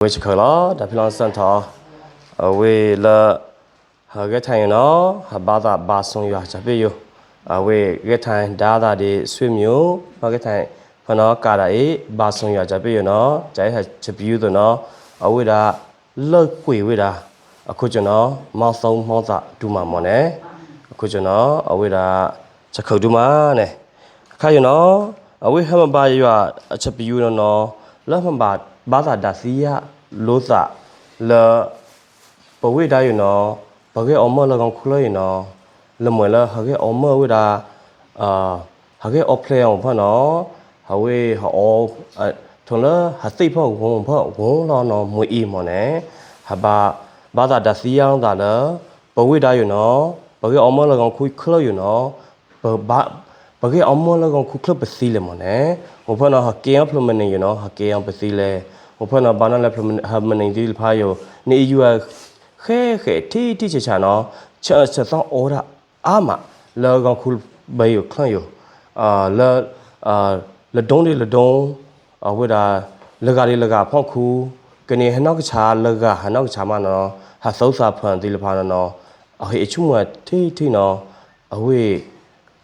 ဝဲဆၢခၢၣ်လီၤ တၢ်ဖံးလီၤစၢၣ်ထီၣ် အဝဲလၢ ဟဂဲၤထၢၣ်ယိာ်နီၤ ဟဘါသးဘၣ်ဆိၣ်ယွၤတၢ်ပ့ၢ်ယိာ်, အဝဲဂဲၤထၢၣ်ဒါသးဒ် ဆွေမျိုး ဖဲဂဲၤထၢၣ်ဖဲနီၤ ကးဒၣ်အံၤ ဘၣ်ဆိၣ်ယွၤတၢ်ပ့ၢ်ယိာ်နီၤ ကးအံၤဟဲဆၢပယူသိးနီၤ အဝဲဒၣ် လၢကွံာ်ဝဲဒၣ် အခိၣ်ကၠိနီၤ မီသီမီသးဒူမးမၢ်န့ၣ်, အခိၣ်ကၠိနီၤ အဝဲဒၣ် ဆၢခၢၣ်ဒူမးန့ၣ်, အခါယိာ်နီၤ အဝဲဟဲမၤဘၣ်ယွၤအဆၢပယူနီၤနီၤ လၢမၤဘၣ် ဘၣ်သးဒၣ်သံယါလိာ်သး လၢ ပဝဲဒၣ်ယိာ်နီၤ ပဂဲၤအီၤမၢလၢဂီၤခူလၢယိာ်နီၤ လၢမွဲလၢဟဂဲၤအီၤမၢဝဲဒၣ် ဟဂဲၤအီၤဖျဲၣ်အီၤဖဲနီၤ ဟဝဲဟအီ ထိၣ်လၢဟသ့ၣ်ဖီၣ်ဂီၤဖီၣ်ဂီၤလီၤနီၤ မွဲအံၤမၢ်န့ၣ်, ဟဘၣ် ဘၣ်သးဒၣ်သံယါလိာ်သးလၢ ပဝဲဒၣ်ယိာ်နီၤ ပဂဲၤအီၤမၢလၢဂီၤခူချၢယိာ်နီၤ ပဂဲၤအီၤမၢလၢဂီၤခူချၢပသံလဲၣ်မၢ်န့ၣ်, အိၣ်ဖဲနီၤ ဟကဲအီၤဖျၢၣ်မနံၤယိာ်နီၤ ဟကဲအီၤပသံလဲၣ်, အိၣ်ဖဲနီၤ ဘၣ်နီၤလၢဖျၢၣ်မနံၤသ့ၣ်တဖၣ်ယိာ် န့ၣ်အံၤယွၤ ဃဲဃဲထံထံဆးဆးနီၤ ဆၢဆၢသီအီဒၣ်အါမး လၢဂီၤခူဘၢယိာ်ချၢယိာ် လၢ လဒိဒ်လဒိ အဝဲဒၣ် လဂၤဒ်လဂၤဖီခိၣ် ကန့ၢ်ဟဲနီၢ်ကဆးလဂၤဟဲနီၢ်ကဆးမးနီၤ ဟသိသးဖၢၣ်သ့ၣ်တဖၣ်နီၤနီၤ အဟ့ၣ်အဆူၣ်မုၢ်ထံထံနီၤ အဝဲ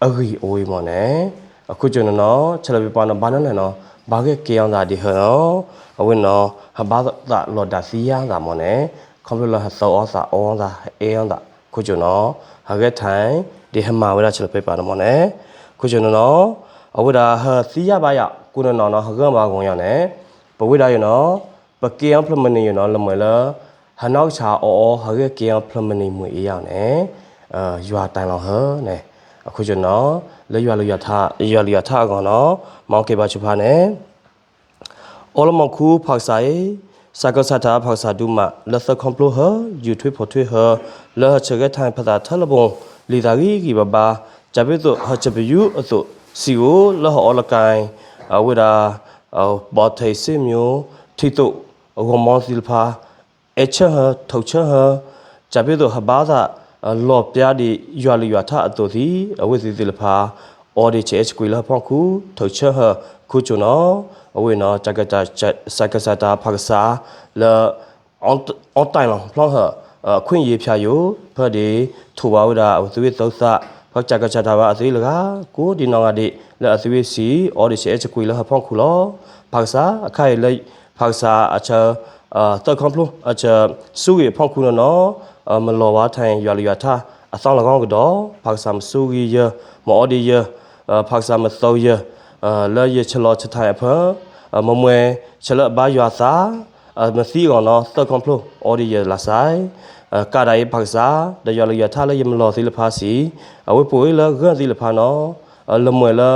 အဂ့ၢ်အိၣ်အံၤမၢ်န့ၣ်, အခိၣ်ကၠိနီၤနီၤ ဆၢလၢပပာ်နီၤ ဘၣ်နီၤလဲၣ်နီၤ ဘၣ်ဂဲၤကဲအီၤသးဒ်ဟဲနီၤ အဝဲနီၤ ဟဘၣ်သးလီၤဒၣ်သံယါသးမၢ်န့ၣ်, ခီဖျိလၢဟသိအီသးအီသး ဟအဲအီသး ခိၣ်ကၠိနီၤ ဟဂဲၤထၢၣ် ဒ်ဟဲမၤဝဲဒၣ်ဆၢလၢပပာ်နီၤမၢ်န့ၣ်, ခိၣ်ကၠိနီၤနီၤ အဝဲဒၣ်ဟသံယါဘၣ်ယၤ ကိးနီၤနီၤနီၤ ဟဂၢၢ်ဘၣ်ဂီၤယၤန့ၣ်, ပဝဲဒၣ်ယိာ်နီၤ ပကဲအီၤဖျၢၣ်မနံၤယိာ်နီၤ လၢမွဲလၢ ဟနီၢ်ကဆးအီအီ ဟဂဲၤကဲအီၤဖျၢၣ်မနံၤမွဲအံၤယၤန့ၣ်, ယွၤတၢ်လီၤဟၢန့ၣ်, အခိၣ်ကၠိနီၤ လၢယွၤလၢယွၤထါ ယွၤလၢယွၤထါအဂီၢ်နီၤ မၤအီၣ်က့ၤဘၣ်ဆူဖးန့ၣ် အိလမီၤခူဖးကစၢ်အံၤ, စးကီးစးထီၣ်ဖးကစၢ်ဒိၣ်မး လၢသၢခီဖျိဟၢ ယူၤထွဲဖိးထွဲဟၢ, လၢဟၢဆၢဂဲၤထၢၣ်ဖသးထၢလၢပူၤ, လံာ်သးဂံၢ်ဂံၢ်ဘၣ်ဘၣ်, ကၢ်ဖ့သိးဟၢဆၢပယူအသိးစံာ်ဧိၤ လၢဟအီလကၢ်, အဝဲဒၣ် ဘီၣ်ထံးစ့ၣ်မၠိ ထံသိး ဂီၢ်မီသ့ၣ်တဖၣ် အဲၣ်ဆၢဟၢ ထိၣ်ဆၢဟၢ, ကၢ်ဖ့သိးဟဘါသး လီၤပျါဒ်ယွၤလၢယွၤထါအသိးသ့ၣ် အဝဲသ့ၣ်သ့ၣ်တဖၣ် အီဒ့ဆဲးအဲၣ်ဆကွံာ်လၢဟၢဖီခိၣ် ထိၣ်ဆၢဟၢ ခိၣ်ကၠိနီၤ, အဝဲနီၤ စးကစၢ်တၢ်ဖးကစၢ် လၢ အီတၢ်လီၤဖျီဟၢ အခွင့်အရေးဖၠၣ်ယိာ် ဖဲဒၣ် ထိၣ်ဘၣ်ဝဲဒၣ်အဝဲသ့ၣ်ဝဲသီသး ဖဲစးကစၢ်တၢ်ဘၣ်အသးလၢဂၤ ကိးဒံနီၢ်ဂၤဒဲး လၢအသးဝဲစံာ် အီဒ့ဆဲးအဲၣ်ဆကွံာ်လၢဟၢဖီခိၣ်လီၤ. ဖးကစၢ် အခါအံၤလၢ ဖးကစၢ်အဆၢ သၢခီဖျိ အဆၢ ဆူဂ့ၢ်အဖီခိၣ်နီၤနီၤ မ့ၢ်လီၤဝဲထါယွၤလၢယွၤထါ အသီလၢဂီၢ်ကဒီး ဖးကစၢ်မ့ၢ်ဆိၣ်ဂ့ၤယဲ မ့ၢ်အီဒ့ယဲ ဖးကစၢ်မ့ၢ်သိးယဲ လၢယဆဲးလီၤဆဲးထးအဖၢ မ့ၢ်မွဲ ဆဲးလၢအဘါယွၤသး မ့ၢ်သံအဂီၢ်နီၤ သၢခီဖျိ အီဒ့ယဲလၢစဲး ကးဒၣ်အံၤဖးကစၢ် ဒီးယွၤလၢယွၤထါလၢယမၤလီၤသ့ၣ်တဖၣ်စံာ် အဝဲပှဲၤလၢဂၢၢ်သ့ၣ်တဖၣ်နီၤ လၢမွဲလၢ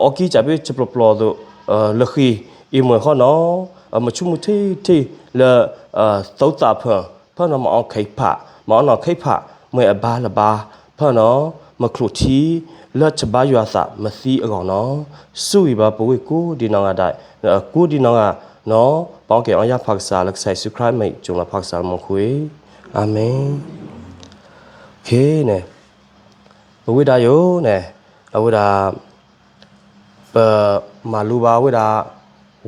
အီကံၢ်ကၢ်ဖ့ဆပျီပျီသိး လၢဃံ အံၤမွဲဃီနီၤ မ့ၢ်ဆူၣ်မုၢ်ထံထံလၢ သိသးဖၢၣ် ဖၢၣ်နီၤမ့ၢ်အီခဲဖး မ့ၢ်အီနီၢ်ခဲဖး မ့ၢ်အဘါလၢဘါ ဖၢၣ်နီၤ မ့ၢ်ချိၣ်ထံ လၢဆဘါယွၤသးမ့ၢ်သံအဂီၢ်နီၤ ဆိၣ်ဂ့ၤဘၣ်ပဝဲကိးဒံနီၢ်ဂၤဒဲး ကိးဒံနီၢ်ဂၤနီၤ ပအီက့ၤအီယၢ်ဖးကစၢ်လၢကစၢ်ယ့ၣ်ၡူးခရံာ်မ့ၢ်ကၠိလီၤဖးကစၢ်လၢမူခိၣ်အံၤ အၤမ့ၣ် န့ၣ် ပဝဲဒၣ်ယိာ်န့ၣ် အဝဲဒၣ် ပမၤလူၤဘၣ်ဝဲဒၣ်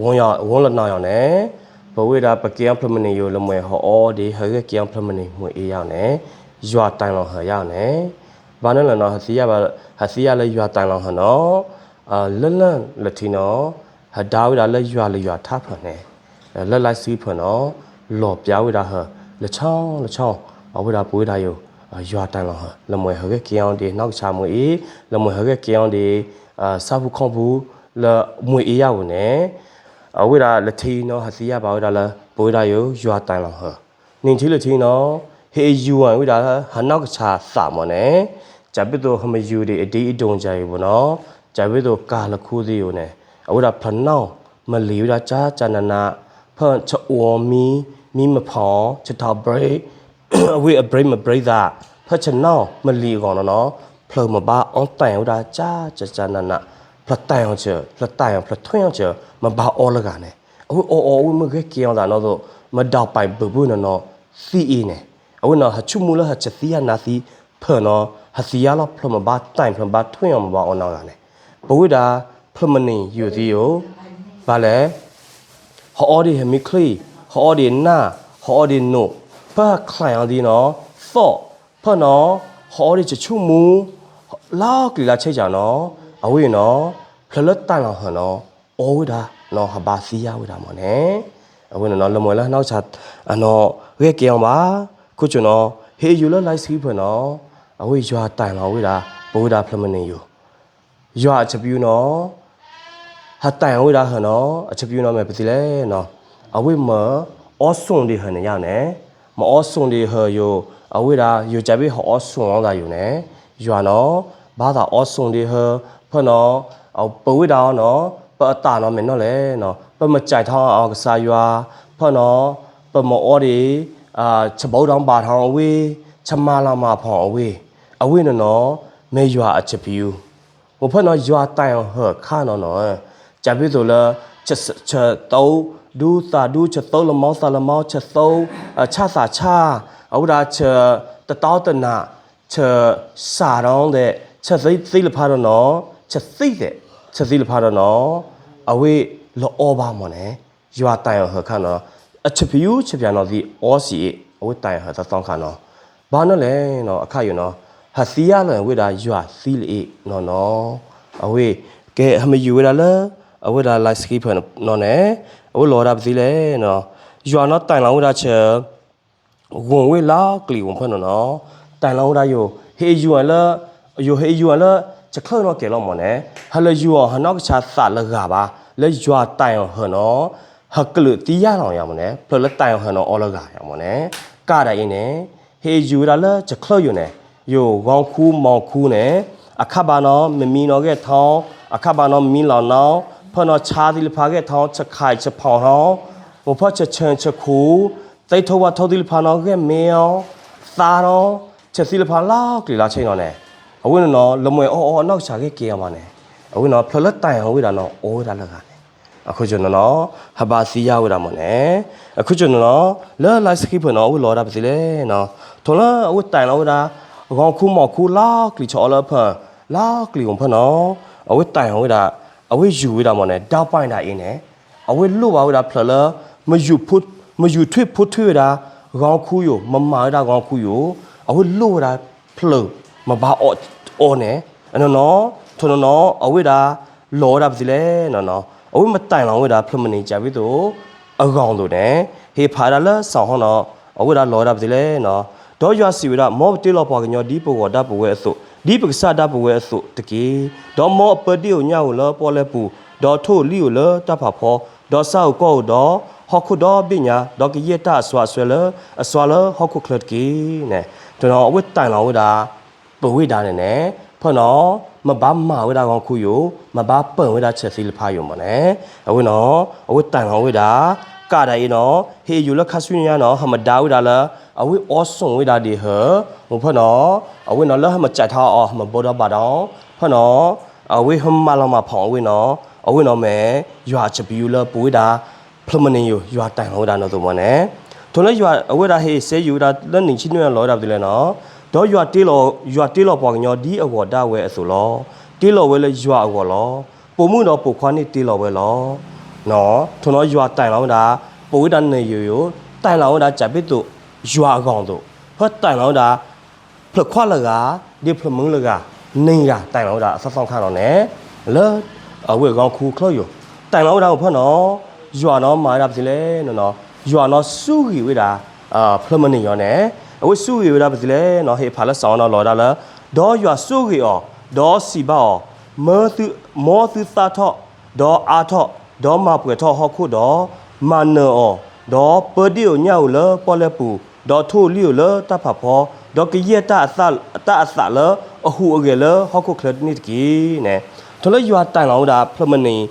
ဝီလၢနၤယၤန့ၣ် ပဝဲဒၣ်ပကဲအီၤဖျၢၣ်မနံၤယိာ်လၢမွဲဟီအီဒ့ ဟဂဲၤကဲအီၤဖျၢၣ်မနံၤမွဲအံၤယၤန့ၣ် ယွၤတၢ်လီၤဟၢယၤန့ၣ် ဘၣ်န့ၣ်လီၤနီၤ ဟသံယါလၢယွၤတၢ်လီၤဟၢနီၤ လၢလၢလၢထံနီၤ ဟဒါဝဲဒၣ်လၢယွၤလၢယွၤထါဖၢၣ်န့ၣ် လၢလၢစုဖၢၣ်နီၤ လီၤပျါဝဲဒၣ်ဟၢ လၢဆီလၢဆီ အဝဲဒၣ်ပဝဲဒၣ်ယိာ် ယွၤတၢ်လီၤဟၢ လၢမွဲဟဂဲၤကဲအီၤဒ့ နီၢ်ကဆါမွဲအံၤ လၢမွဲဟဂဲၤကဲအီၤဒ့ ဆၣ်ဖိကီၢ်ဖိ လၢမွဲအံၤယၤဝဲန့ၣ် အဝဲဒၣ်လၢထံနီၤ ဟသံယါဘၣ်ဝဲဒၣ်လၢ ပဝဲဒၣ်ယိာ် ယွၤတၢ်လီၤဟၢ နံၣ်ထံၣ်လၢထံနီၤ ဟ့ၣ်ယွၤဝဲဒၣ် ဟနီၢ်ကဆါသးမၢ်န့ၣ် ကၢ်ဖ့သိးဟမ့ၢ်ယွၤဒ့ အဒ့အဒိၣ်ကယၤအံၤဘၣ်နီၤ ကၢ်ဖ့သိးကၤလၢခိသ့ၣ်ယိာ်န့ၣ် အဝဲဒၣ်ဖျၢၣ်နီၣ် မလံၤဝဲဒၣ်ကၢ်ကၢ်နးနး ဖဲဆအိၣ်မံ မံမဖီၣ် ဆထီၣ်ဘြ့း အဝဲအဘြ့းမ့ၢ်ဘြ့းသး ဖဲဆနီၣ်မလံၤအဂီၢ်နီၤနီၤ ဖျၢၣ်မ့ၢ်ဘၣ်အီၣ်တၢ်ဝဲဒၣ်ကၢ်ကၢ်ကၢ်နးနး ဖျၢၣ်တၢ်အီၣ်စၢၤ ဖျၢၣ်တၢ်အီၣ် ဖျၢၣ်ထွဲအီၣ်စၢၤ မ့ၢ်ဘၣ်အီၣ်လၢဂၤန့ၣ် အဝဲအီၣ်အီၣ် အဝဲမ့ၢ်ဂဲၤကဲအီၤသးနီၤသိး မ့ၢ်ဒၣ်ပာ်ဘၢၣ်ဘၢၣ်နီၤနီၤ သံအံၤန့ၣ် အဝဲနီၤဟဆူၣ်မူလၢဟဆသံယါနါသံဖၢၣ်နီၤ ဟသံယါလီၤဖျၢၣ်မ့ၢ်ဘၣ်တၢ် ဖျၢၣ်မ့ၢ်ဘၣ်ထွဲအီၣ်မ့ၢ်ဘၣ်အီၣ်နီၢ်ဂၤန့ၣ် ပဝဲဒၣ် ဖျၢၣ်မနံၤယိာ်သ့ယိာ် ဘၣ်လဲၣ် ဟအီဒ့ဟဲမံချံ ဟီအီၣ်ဒံးနၢ်, ဟီအီၣ်ဒံးနိး, ဖဲဟဲချၢၣ်အီၤဒ်နီၤ, သီၣ်, ဖဲနီၤ, ဟီအီၣ်ဒံးဆူၣ်မူ, လၢကလံၤလၢဆ့ကၤနီၤ, အဝဲနီၤ, ဖျၢၣ်လၢတၢ်လီၤဟၢၣ်နီၤ, အီဝဲဒၣ်နီၤ ဟးဘၣ်သံယါဝဲဒၣ်မ့ၢ်န့ၣ်, အဝဲနီၤ လၢမွဲလၢနီၢ်ကစၢ်အနီၤ ဂဲၤကဲအီၤဘၣ်, ခိၣ်ကၠိနီၤ, ဟ့ၣ်ယူၤလၢလါစခံဖၢၣ်နီၤ, အဝဲယွၤတၢ်လီၤဝဲဒၣ် ပဝဲဒၣ်ဖျၢၣ်မနုၤယိာ် ယွၤအဆၢပယူးနီၤ, ဟးတၢ်အီၤဝဲဒၣ်ဟၢၣ်နီၤ, အဆၢပယူးနီၤမ့ၢ်ပသံလဲၣ်နီၤ, အဝဲမၢအီစူၣ်ဒံးဟၢၣ်န့ၣ်ယါန့ၣ်, မၢအီစူၣ်ဒံးဟၢၣ်ယိာ်, အဝဲဒၣ်ယိာ်ကၢ်ဘ့ၣ်ဟးအီစူၣ်လီၤသးယိာ်န့ၣ်, ယွၤနီၤ, ဘၣ်သးအီစူၣ်ဒံးဟၢၣ်, ဖဲနီၤ, ပဝဲဒၣ်အီၤနီၤ, ပအတၢ်နီၤမ့ၢ်နီၢ်လဲၣ်နီၤ, ပမ့ၢ်စံးထီၣ်အီၤကစၢ်ယွၤ, ဖဲနီၤ, ပမ့ၢ်အီဒံး ဆဘိဒီးဘၣ်ထီၣ်အဝဲ, ဆမၤလၤမၤဖီၣ်အဝဲ, အဝဲနီၤနီၤ, မ့ၢ်ယွၤအဆၢပယူး, အိၣ်ဖဲနီၤ ယွၤတၢ်အီၤဟၢၣ်ခါနီၤနီၤ, ကၢ်ဘ့ၣ်သိးလၢ ဆသိဒူသးဒူ ဆသိလမီသးလမီ ဆသိ ဆၣ်သးဆၣ်, အဝဲဒၣ်ဆတတီတနး, ဆစၢ်ဒီးဒဲး, ဆသံလၢဖးဒီးနီၤ, ဆသံသဲး, ဆသံလၢဖးဒီးနီၤ, အဝဲလၢအီဘၣ်မ့ၢ်န့ၣ်, ယွၤတၢ်အီၤဟၢၣ်ခါနီၤ, အဆၢပယူးဆၢပၠးနီၤသံအီစံးအ့ၣ် အဝဲတၢ်အီၤဟၢၣ်သီသီခါနီၤ, ဘၣ်နီၢ်လဲၣ်နီၤ အခါယိာ်နီၤ, ဟးသံယါလၢအဝဲဒၣ်ယွၤသံလၢအ့ၣ်နီၤနီၤ, အဝဲ, ကဲ ဟမ့ၢ်ယူၤဝဲဒၣ်လၢ အဝဲဒၣ်လါစခံဖၢၣ်နီၤန့ၣ်, အဝဲလီၤဝဲဒၣ်ပသံလဲၣ်နီၤ, ယွၤနီၤတၢ်လီၤဝဲဒၣ်ဆၢ ဂိၢ်ဝဲလၢကလံၤဂိၢ်ဖၢၣ်နီၤနီၤ, တၢ်လီၤဝဲဒၣ်ယိာ်ဟ့ၣ်ယူၤလၢ, ယိာ်ဟ့ၣ်ယူၤလၢ ဆၢချၢနီၢ်ကဲၤလီၤမ့ၢ်န့ၣ်, ဟဲလၢယွၤဟးနီၢ်ကစၢ်သးလၢဂၤဘၣ်, လၢယွၤတၢ်အီၤဟၢၣ်နီၤ, ဟးကလုာ်သံယါလီၤယါမ့ၢ်န့ၣ်, ဖျၢၣ်လၢတၢ်အီၤဟၢၣ်နီၤအီလၢဂၤယါမ့ၢ်န့ၣ်, ကၢ်ဒၣ်အံၤန့ၣ်, ဟ့ၣ်ယူၤဝဲဒၣ်လၢဆၢချၢယိာ်န့ၣ်, ယိာ်ဂီၤခူမီၤခူန့ၣ်, အခါဘၣ်နီၤ မ့မံနီၤဂဲၤထီၣ်, အခါဘၣ်နီၤမံလီၤနီၤ, ဖၢၣ်နီၤဆါသံလၢဖးဂဲၤထီၣ် ဆခးဆဖီၣ်ထီၣ်, မိၢ်ဖီၣ်ဆၢဆၢဆၢခူ, သ့ထိဝါထိသံလၢဖးနီၤဂဲၤမ့ၢ်အီၤ, သါထီၣ်, ဆၢသံလၢဖးလၢကလံၤလါဆ့နီၤန့ၣ်, အဝဲနီၤနီၤ လၢမွဲအီၣ်အီၣ်နီၢ်ကစၢ်ဂ့ၤကဲအီၤမ့ၢ်န့ၣ်, အဝဲနီၤဖျၢၣ်လၢတၢ်အီၤဝဲဒၣ်နီၤအီဝဲဒၣ်လၢဂၤန့ၣ်, အခီကၠိနီၤနီၤ, ဟးဘၣ်သံယါဝဲဒၣ်မ့ၢ်န့ၣ်, အခီကၠိနီၤနီၤ, လၢလါစခံဖၢၣ်နီၤ အဝဲလီၤဝဲဒၣ်ပသံလဲၣ်နီၤ, ထိၣ်လၢအဝဲတၢ်လီၤဝဲဒၣ်, ဂီၤခူမီၤခူလၢကလံၤဆီအီလၢဖၢၣ်, လၢကလံၤဂီၢ်ဖၢၣ်နီၤ, အဝဲတၢ်လီၤဝဲဒၣ်, အဝဲယူၤဝဲဒၣ်မ့ၢ်န့ၣ် ဒီးပၢ်ဒၣ်အံၤန့ၣ်, အဝဲလိၣ်ဘၣ်ဝဲဒၣ်ဖျၢၣ်လၢ, မယူၤထွံၣ်ဖိထွံၣ်ဝဲဒၣ်, ဂီၤခူယိာ် မမၤဝဲဒၣ်ဂီၤခူယိာ်, အဝဲလိၣ်ဝဲဒၣ်ဖျၢၣ်, မၤဘၣ်အီၤအီၤန့ၣ်, အနီၤနီၤ, ထိၣ်နီၤနီၤ အဝဲဒၣ်, လီၤဝဲဒၣ်ပသံလဲၣ်နီၤနီၤ, အဝဲမ့ၢ်တၢ်လီၤဝဲဒၣ်ဖျၢၣ်မနံၤကၢ်ဘ့ၣ်သိး, အဂီၢ်သိးန့ၣ်, ဟ့ၣ်ဖးဝဲဒၣ်လၢစီၤဟီနီၤ, အဝဲဒၣ်လီၤဝဲဒၣ်ပသံလဲၣ်နီၤ, ဒီးယွၤစံးဝဲဒၣ် မ်ပတ့လီၤပှၤကညီဒ်ပဂီၤဒၣ်ပဝဲအသိး, ဒ်ပကစၢ်ဒၣ်ပဝဲအသိးတက့ၢ်. ဒီးမ်အပၢဒ့ၣ်ဧိၤညၣ်ဧိၤလၢပီၣ်လဲၣ်ပူၤ, ဒီးထိၣ်ဧိၤလံၣ်ဧိၤလၢတၢ်ဖးဖီ, ဒီးဆၣ်ဧိၤကီၢ်ဧိၤဒီး, ဟီၣ်ခိၣ်ဒီဘ့ၣ်ညါ, ဒီးကယဲၢ်တၢ်အစွါအစွဲလၢ, အစွါလၢဟီၣ်ခိၣ်ချၢတက့ၢ်န့ၣ်, တနီၤအဝဲတၢ်လီၤဝဲဒၣ်, ပဝဲဒၣ်န့ၣ်န့ၣ်, ဖၢၣ်နီၤ, မ့ၢ်ဘၣ်မၤဝဲဒၣ်ဂီၤခူယိာ်, မ့ၢ်ဘၣ်ပၢၢ်ဝဲဒၣ်ဆၢသံလၢဖးယိာ်မ့ၢ်န့ၣ်, အဝဲနီၤ, အဝဲတၢ်လီၤဝဲဒၣ်, ကၢ်ဒၣ်အံၤနီၤ, ဟ့ၣ်ယူၤလၢခါဆူညါနီၤ ဟးမၤဒါဝဲဒၣ်လၢ, အဝဲအီစူၣ်ဝဲဒၣ်ဒ်ဟၢၣ်, မိၢ်ဖၢၣ်နီၤ, အဝဲနီၤလၢဟးမၤစံးထီၣ်အီၤ ဟးမၤဘိဒီးဘၣ်ဒီး, ဖၢၣ်နီၤ, အဝဲဟးမၤလီၤမၤဖီၣ်အဝဲနီၤ, အဝဲနီၤမ့ၢ်, ယွၤအဆၢပယူးလၢပဝဲဒၣ်, ဖျၢၣ်မနံၤယိာ် ယွၤတၢ်လီၤဝဲဒၣ်နီၤသိးမ့ၢ်န့ၣ်, ထိၣ်လၢယွၤအဝဲဒၣ်ဟ့ၣ်စဲယူၤဝဲဒၣ်လၢနံၣ်ဆံနွံလီၤဝဲဒၣ်ပသံလဲၣ်နီၤ, ဒီးယွၤတ့လီၤ, ယွၤတ့လီၤပှၤကညီဒ်အဂီၤဒၣ်ဝဲအသိးလီၤ. တ့လီၤဝဲလၢယွၤအဂီၢ်လီၤ. ပိာ်မုၣ်ဒီးပိာ်ခွါန့ၣ်တ့လီၤဝဲလီၤ. နီၤ, ထိၣ်နီၤယွၤတၢ်လီၤဝဲဒၣ်, ပဝဲဒၣ်န့ၣ်ယိာ်ယိာ်, တၢ်လီၤဝဲဒၣ်ကၢ်ဘ့ၣ်သိး, ယွၤအဂီၢ်သိး, ဖဲတၢ်လီၤဝဲဒၣ် ဖျၢၣ်ခွါလၢဂၤ, ဒ်ဖျၢၣ်မုၣ်လၢဂၤ, န့ၢ်ဂၤတၢ်လီၤဝဲဒၣ်အသီသီခါလီၤန့ၣ်, လၢ, အဝဲဂီၤခူချၢယိာ်, တၢ်လီၤဝဲဒၣ်အိၣ်ဖၢၣ်နီၤ, ယွၤနီၤမၤဝဲဒၣ်ပသံလဲၣ်နီၤနီၤ, ယွၤနီၤစူၢ်ဂ့ၤဝဲဒၣ်, ဖျၢၣ်မနံၤယိာ်န့ၣ်, အဝဲစူၢ်ဂ့ၤဝဲဒၣ်ပသံလဲၣ်နီၤ ဟ့ၣ်ဖးလၢစီၤအီနီၤလီၤဝဲဒၣ်လၢ, ဒီးယွၤစူၢ်ဂ့ၤအီၤ, ဒီးစံးဘၣ်အီၤ, မၢသု, မ်သုသၣ်ထီၣ်, ဒီးအါထီၣ်, ဒီးမၤပှဲၤထီၣ်ဟီၣ်ခိၣ်ဒီး, မၤနၢၤအီၤ, ဒီးပၢဒ့ၣ်ဧိၤညၣ်ဧိၤလၢပီၣ်လဲၣ်ပူၤ, ဒီးထိၣ်ဧိၤလံၣ်ဧိၤလၢတၢ်ဖးဖီ, ဒီးကယဲၢ်တၢ်အသၣ်, တၢ်အသၣ်လၢအဟူးအဂဲၤလၢဟီၣ်ခိၣ်ချၢန့ၣ်တက့ၢ်န့ၣ်, ထိၣ်လၢယွၤတၢ်လီၤဝဲဒၣ်ဖျၢၣ်မနံၤ,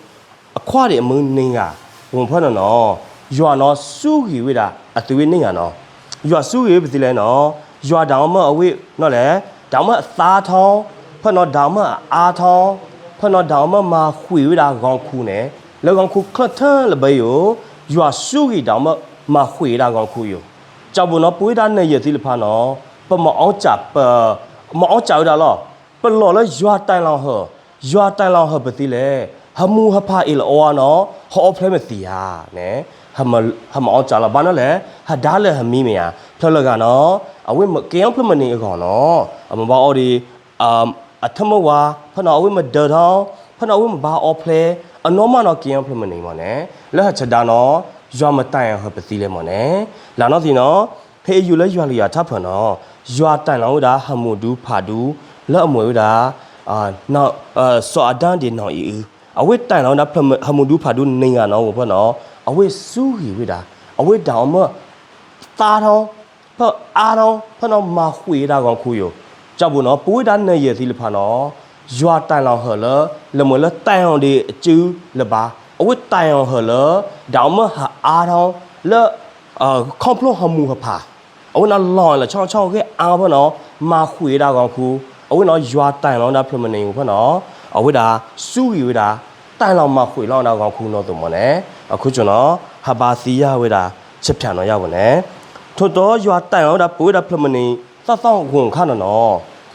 အခွါဒံးအမုၢ်န့ၢ်ဂၤ, အိၣ်ဖၢၣ်နီၤနီၤ, ယွၤနီၤစူၢ်ဂ့ၤဝဲဒၣ်အသုဝဲန့ၢ်ဂၤနီၤ, ယွၤစူၢ်ဂ့ၤဝဲပသံလဲၣ်နီၤ, ယွၤဒၣ်အီၤမၢအဝဲ, နီၤလဲၣ်, ဒၣ်အီၤမၢအသါထီၣ်, ဖၢၣ်နီၤဒၣ်အီၤမၢအအါထီၣ်, ဖၢၣ်နီၤဒၣ်အီၤမၢမၤဃံးဝဲဒၣ်ဂီၤခူန့ၣ်, လၢဂီၤခူချၢထၢၣ်လၢဘၢယိာ်, ယွၤစူၢ်ဂ့ၤဒၣ်အီၤမၢမၤဃံးဝဲဒၣ်ဂီၤခူယိာ်, ကၢ်ဘိနီၤပဝဲဒၣ်နၢၤယဲၢ်သံလၢဖးနီၤ, ပမၤအီၣ်စၢ်, ပ, မၤအီၣ်စၢ်ဝဲဒၣ်လီၤ, ပလီၢ်လၢယွၤတၢ်လီၤဟၢၣ်, ယွၤတၢ်လီၤဟၢၣ်ပသံလဲၣ်, ဟးမူဟးဖးအ့ၣ်လီၤအီၤနီၤ, ဟးအီၣ်ဖျဲၣ်မ့ၢ်သံဧါ, န့ၣ်, ဟဲမၤအီၣ်စးလီၤ ဘၣ်နီၤလဲၣ်, ဟဒါလၢဟမံမ့ၢ်ဧါ, ဖျၢၣ်လၢဂၤနီၤ, အဝဲကဲအီၣ်ဖျၢၣ်မနံၤအဂီၢ်နီၤ, အမၤဘၣ်အီၣ်ဒံး အထၢၣ်မုၢ်ဝါ, ဖဲနီၤ အဝဲမဒၢထီ, ဖဲနီၤ အဝဲမဘါအီၣ်ဖျဲ, အနီၢ်မးနီၤ ကဲအီၣ်ဖျၢၣ်မနံၤမ့ၢ်န့ၣ်, လၢဟဆဒါနီၤ, ယွၤမတၢ်အီၣ်ဟၢပသံလဲၣ်မ့ၢ်န့ၣ်, လၢနီၢ်သံနီၤ, ဟဲယူၤလၢယွၤကလုၢ်ယွၤထါဖၢၣ်နီၤ, ယွၤတၢ်လီၤဝဲဒၣ် ဟးမူးဒူဖးဒူ, လၢအမ့ၢ်ဝဲဒၣ် စီၤအၤဒၣ်ဒ့ၣ်နီၢ်အံၤအု, အဝဲတၢ်လီၤဝဲဒၣ် ဟးမူးဒူဖးဒူန့ၣ်ဂၤနီၤ ဝံၤဖဲနီၤ, အဝဲစူဂံၤဝဲဒၣ်, အဝဲဒၣ်အီၤမ့ၢ် သါထီၣ်, ဖဲအါထီၣ်, ဖဲနီၤ မၤဃံးဝဲဒၣ်ဂီၤခူယိာ်, ကၠီဘိနီၤ ပဝဲဒၣ်နယဲၢ်သံလၢဖးနီၤ, ယွၤတၢ်လီၤဟၢလၢ လၢမ့ၢ်လၢတၢ်အီၣ်ဒ့ၣ်အစုလၢၤဘၣ်, အဝဲတၢ်လီၤဟၢလၢ ဒၣ်အီၤမ့ၢ်ဟးအါထီၣ်, လၢ ခီဖျိဟးမူးဟးဖး, အဝဲနီၤလီၤလၢဆီဆီဂဲၤအါဖဲနီၤ, မၤဃံးဝဲဒၣ်ဂီၤခူ, အဝဲနီၤ ယွၤတၢ်လီၤဝဲဒၣ်ဖျၢၣ်မနံၤဝံၤဖဲနီၤ, အဝဲဒၣ်စူဂံၤဝဲဒၣ်, တၢ်လီၤမၤဃံးလီၤဝဲဒၣ်ဂီၤခူနီၤသိးမ့ၢ်န့ၣ်, အခူကၠီနီၤ, ဟးဘါသံယၤဝဲဒၣ် ဆၢဖၠၣ်နီၤယၤဝဲန့ၣ်, ထိၣ်တီယွၤတၢ်လီၤဝဲဒၣ် ပဝဲဒၣ်ဖျၢၣ်မနံၤ သီၣ်သီၣ်ဂီၤခါနီၤနီၤ,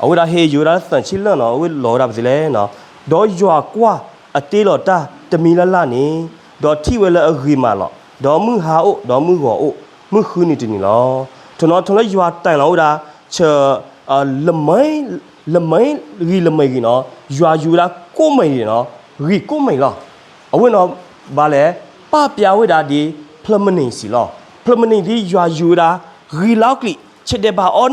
အဝဲဒၣ်ဟဲယူၤဝဲဒၣ်လၢသၢဆံလၢနီၤ အဝဲလီၤဝဲဒၣ်ပသံလဲၣ်နီၤ, ဒီးယွၤကွၢ်အတ့လီၤတၢ်တမံၤလၢ်လၢ်န့ၣ်, ဒီးထံၣ်ဝဲလၢအဂ့ၤမးလီၤ, ဒီးမုၢ်ဟါအိၣ် ဒီးမုၢ်ဂီၤအိၣ်, မုၢ်ဃုနံၤတနံၤလီၤ. ထိၣ်နီၤထိၣ်လၢယွၤတၢ်လီၤဝဲဒၣ် ဆၢ လမဲ လမဲဂံၤလမဲဂံၤနီၤ, ယွၤယူၤဝဲဒၣ်ကိးမံၤန့ၣ်နီၤ, ဂံၤကိးမံၤလီၤ. အဝဲနီၤ ဘၣ်လဲၣ် ပာ်ဖျါဝဲဒၣ်ဒ်ဖျၢၣ်မနံၤစံးလီၤ. ဖျၢၣ်မနံၤဒ်ယွၤယူၤဝဲဒၣ် ဂံၤလီၤကျံၤ ဆဲးဒဲးဘးအီၤနီတမံၤအံၤ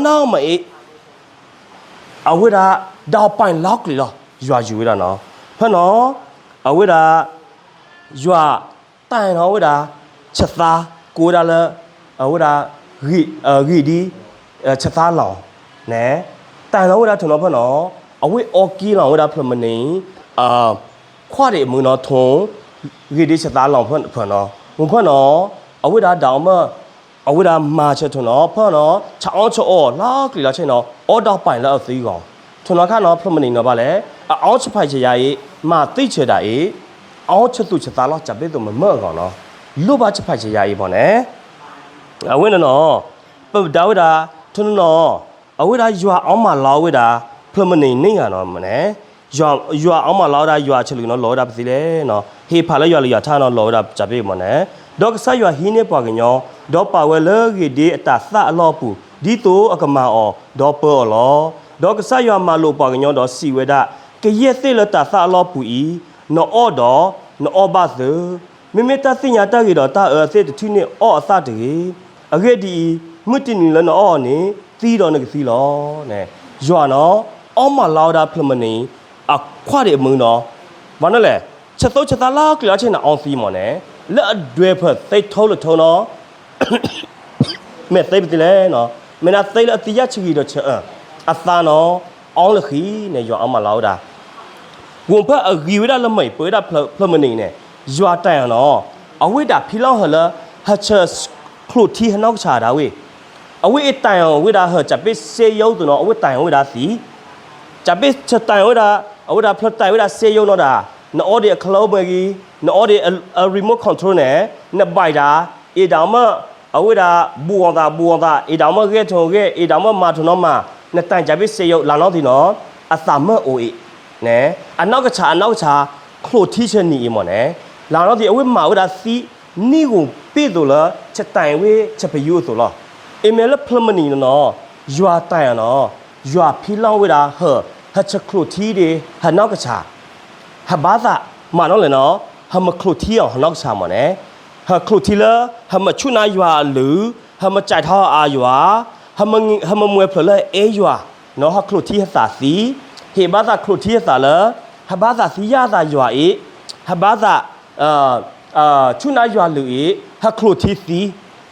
အဝဲဒၣ် ဒီးပၢၢ်လီၤကျံၤလီၤ ယွၤယူၤဝဲဒၣ်နီၤ. ဖဲနီၤ အဝဲဒၣ် ယွၤ တၢ်လီၤဝဲဒၣ် ဆသါ ကိးဝဲဒၣ်လၢ အဝဲဒၣ် ဂံၤဒ် ဆသါလီၤန့ၣ်, တၢ်လီၤဝဲဒၣ်ထိၣ်နီၤဖဲနီၤ အဝဲအီက့ၤလီၤဝဲဒၣ်ဖျၢၣ်မနံၤ ခွါဒံးအမုၢ်နီၤထိၣ် ဂံၤဒ်ဆသါလီၤဖဲနီၤ မုၢ်ဖဲနီၤ အဝဲဒၣ်ဒၣ်အီၤမ့ၢ် အဝဲဒၣ်မၤဆၢထိၣ်နီၤဖဲနီၤ ဆအီဆအီလီၤကျံၤလီၤဆဲနီၤ အီဒီးပၢၢ်လၢအသံဂီၢ် ထိၣ်နီၤခါနီၤ ဖျၢၣ်မနံၤနီၤဘၣ်လဲၣ် အအီဆဖၣ်ဆဲးယၤအံၤ မၤသံဆဲးဒၣ်အံၤ အီဆသူၣ်ဆသါလီၤ ကၢ်ဘ့သိးမမၢအဂီၢ်နီၤ လိၣ်ဘၣ်ဆဖၣ်ဆဲးယၤအံၤမ့ၢ်န့ၣ် အဝဲန့ၣ်နီၤ ပဒၣ်ဝဲဒၣ် ထိၣ်နီၤနီၤ အဝဲဒၣ်ယွၤအီမၤလီၤဝဲဒၣ် ဖျၢၣ်မနံၤန့ၣ်ဂၤနီၤမ့ၢ်န့ၣ် ယွၤအီမၤလီၤဝဲဒၣ်ယွၤအဆၢကလုၢ်နီၤ လီၤဝဲဒၣ်ပသံလဲၣ်နီၤ ဟ့ၣ်ဖးလၢယွၤကလုၢ်ယွၤထါနီၤ လီၤဝဲဒၣ်ကၢ်ဘ့မ့ၢ်န့ၣ် ဒီးကစၢ်ယွၤဟံးန့ၢ်ပှၤကညီ ဒီးပာ်ဝဲလၢဂ့ၤဒ်အတၢ်သၣ်အလီၢ်အပူၤ ဒ်သိးအကမၤအီၤ ဒီးပၢအီၤလီၤ. ဒီးကစၢ်ယွၤမၤလိာ်ပှၤကညီဒီးစံးဝဲဒၣ်, ကယဲၢ်သ့ၣ်လၢတၢ်သၣ်အလီၢ်ပူၤအံၤ နအီၣ်ဒီး နအီၣ်ဘၣ်သု, မ့မ့ၢ်တၢ်သ့ၣ်ညါတၢ်ဂ့ၤဒီးတၢ်အၢအသ့ၣ်တထူၣ်န့ၣ်အီၣ်အသၣ်တဂ့ၤ. အဂ့ၢ်ဒ်အံၤ, မုၢ်တနံၤလၢနအီၣ်အီၤန့ၣ် သံဒီးနကသံလီၤန့ၣ်, ယွၤနီၤ အီမၤလီၤဝဲဒၣ်ဖျၢၣ်မနံၤ အခွါဒံးအမုၢ်နီၤ, ဘၣ်န့ၣ်လဲၣ်, ဆၢသိဆၢသးလီၤကျံၤလီၤဆဲန့ၣ် အီသံမ့ၢ်န့ၣ်, လၢအဒွဲၣ်ဖျၢၣ်သ့ထိလၢထိနီၤ မ့ၢ်သ့ပသံလဲၣ်နီၤ, မ့ၢ်နသ့လၢအသံယၢ်ဆံဂံၢ်ဒီးဆၢအၢ, အသးနီၤ, အီလၢဃံန့ၣ် ယွၤအီမၤလီၤဝဲဒၣ် ဝံၤဖဲအဂံၤဝဲဒၣ်လၢမ့ၢ်ပှဲၤဝဲဒၣ်ဖျၢၣ်မနံၤန့ၣ်, ယွၤတၢ်အီၣ်နီၤ, အဝဲဒၣ်ဖံလီၤဟၢလၢ ဟးဆှၢချိၣ်ထံဟနီၢ်ကစၢ်ဒၣ်ဝဲ, အဝဲအတၢ်အီၣ်ဝဲဒၣ်ဟၢကၢ်ဘ့စဲယိသ့ၣ်နီၤ အဝဲတၢ်အီၣ်ဝဲဒၣ်သံ, ကၢ်ဘ့ဆၢတၢ်အီၣ်ဝဲဒၣ်, အဝဲဒၣ်ဖျၢၣ်တၢ်အီၣ်ဝဲဒၣ်စဲယိနီၤဒၣ်, နအီၣ်ဒံးအ cloud မ့ၢ်ဂ့ၤ, နအီၣ်ဒံးအ remote control န့ၣ်, နဘၣ်ဒၣ်, အ့ၣ်ဒၣ်မ့ၢ်, အဝဲဒၣ် ဘူးအီၤသး ဘူးအီၤသး, အ့ၣ်ဒၣ်မ့ၢ်ဂဲၤထီၣ်ဂဲၤ, အ့ၣ်ဒၣ်မ့ၢ်မၤထီၣ်နီၤမၤ, နတၢ်အီၣ်ကၢ်ဘ့စဲယိ လၢနီၢ်သံနီၤ, အသးမ့ၢ်အိၣ်အံၤ, န့ၣ်, အနီၢ်ကစၢ် အနီၢ်ကစၢ် ချိၣ်ထံဆၢနံၤအံၤမ့ၢ်န့ၣ်, လၢနီၢ်သံ အဝဲမၤဝဲဒၣ်သံ နံၣ်ဂိၢ်ဘ့ၣ်သိးလၢ ဆတၢ်ဝဲဆၢဖယုအသိးလီၤ. အ့ၣ်မ့ၢ်လၢဖျၢၣ်မနံၤနီၤနီၤ, ယွၤတၢ်အီၣ်နီၤ, ယွၤဖံလီၤဝဲဒၣ်ဟၢ, ဟးဆှၢချိၣ်ထံဒံး ဟနီၢ်ကစၢ် ဟးဘၣ်သးမၤနီၤလဲၣ်နီၤ, ဟးမၤချိၣ်ထံအီၤဟနီၢ်ကစၢ်မ့ၢ်န့ၣ်, ဟးချိၣ်ထံလၢ ဟးမၤဆူၣ်နၤယွၤအလုၢ်, ဟးမၤစၢ်ထီၣ်အယွၤ, ဟးမၤမှဲဖျၢၣ်လၢအအဲၣ်ယွၤ, နီၤဟးချိၣ်ထံဟသးသံ, ဟ့ၣ်ဘၣ်သးချိၣ်ထံဟသးလၢ ဟးဘၣ်သးသံယၢ်သးယွၤအံၤ, ဟးဘၣ်သး ဆူၣ်နၤယွၤလုၢ်အံၤ ဟးချိၣ်ထံသံ,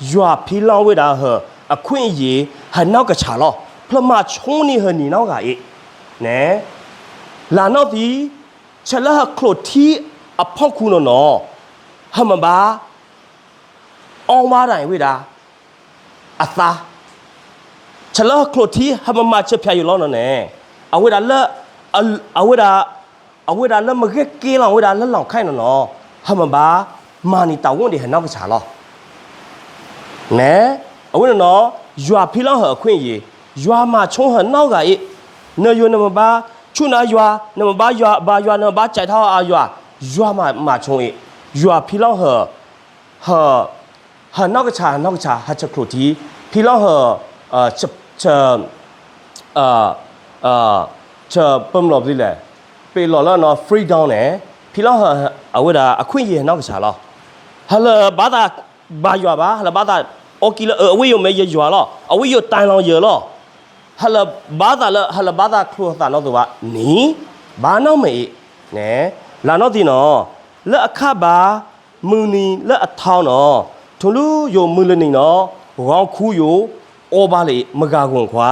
ယွၤဖံလီၤဝဲဒၣ်ဟၢ အခွင့်အရေး ဟနီၢ်ကစၢ်လီၤ. ဖျၢၣ်မၤဆိန့ၢ်ဟၢနံၤနီတဂၤအံၤ, န့ၣ်, လၢနီၢ်သံ ဆၢလၢဟးချိၣ်ထံအဖီခိၣ်နီၤနီၤ, ဟးမၤဘၣ် အီဝါဒၣ်ဝဲဒၣ် အသး, ဆၢလၢဟးချိၣ်ထံ ဟးမၤမၤဆၢဖၠၣ်ယိာ်လီၤနီၤန့ၣ်, အဝဲဒၣ်လၢ အဝဲဒၣ် အဝဲဒၣ်လၢမ့ၢ်ဂဲၤက့ၤလီၤဝဲဒၣ်လၢလီၢ်ခါအံၤနီၤနီၤ, ဟးမၤဘၣ် မၤန့ၢ်တၢ်ဝီန့ၣ်ဟနီၢ်ကစၢ်လီၤ. န့ၣ်, အဝဲနီၤနီၤ, ယွၤဖံလီၤဟၢအခွင့်အရေး, ယွၤမၤဆိဟၢနီတဂၤအံၤ, နယိာ်နမၤဘၣ် ဆူၣ်နၤယွၤ, နမၤဘၣ်ယွၤ, ဘါယွၤ, နမၤဘၣ်စဲးထီၣ်အယွၤ, ယွၤမၤဆိအံၤ, ယွၤဖံလီၤဟၢ ဟၢ ဟနီၢ်ကဆး ဟနီၢ်ကဆး ဟဆချိၣ်ထံ, ဖံလီၤဟၢ, ဆ, ဆ, ပမလီၤပသလဲၣ်, ပ့ၤလီၤလၢနီၤ freedom န့ၣ်, ဖံလီၤဟၢ အဝဲဒၣ်အခွင့်အရေး ဟနီၢ်ကဆးလီၤ. ဟလၢဘၣ်သးဘါယွၤဘၣ်, ဟလၢဘၣ်သးအီကံလၢအဝဲယိၤမ့ၢ်ယယွၤလီၤ, အဝဲယိၤ တၢ်လီၤယၢၤလီၤ. ဟလၢဘၣ်သးလၢ ဟလၢဘၣ်သးချိၣ်သးနီၢ်သိးဘၣ်န့ၣ်, ဘၣ်နီၢ်မ့ၢ်အံၤန့ၣ်, လၢနီၢ်သံနီၤ, လၢအခၣ်ဘါ မုၢ်နံၤလၢအထီနီၤ, ထူလူယိၤမုၢ်လၢနံၤနီၤ, ဂီၤခူယိၤ အိၣ်ဘၣ်လၢ မဂၤဂုၤခွါ,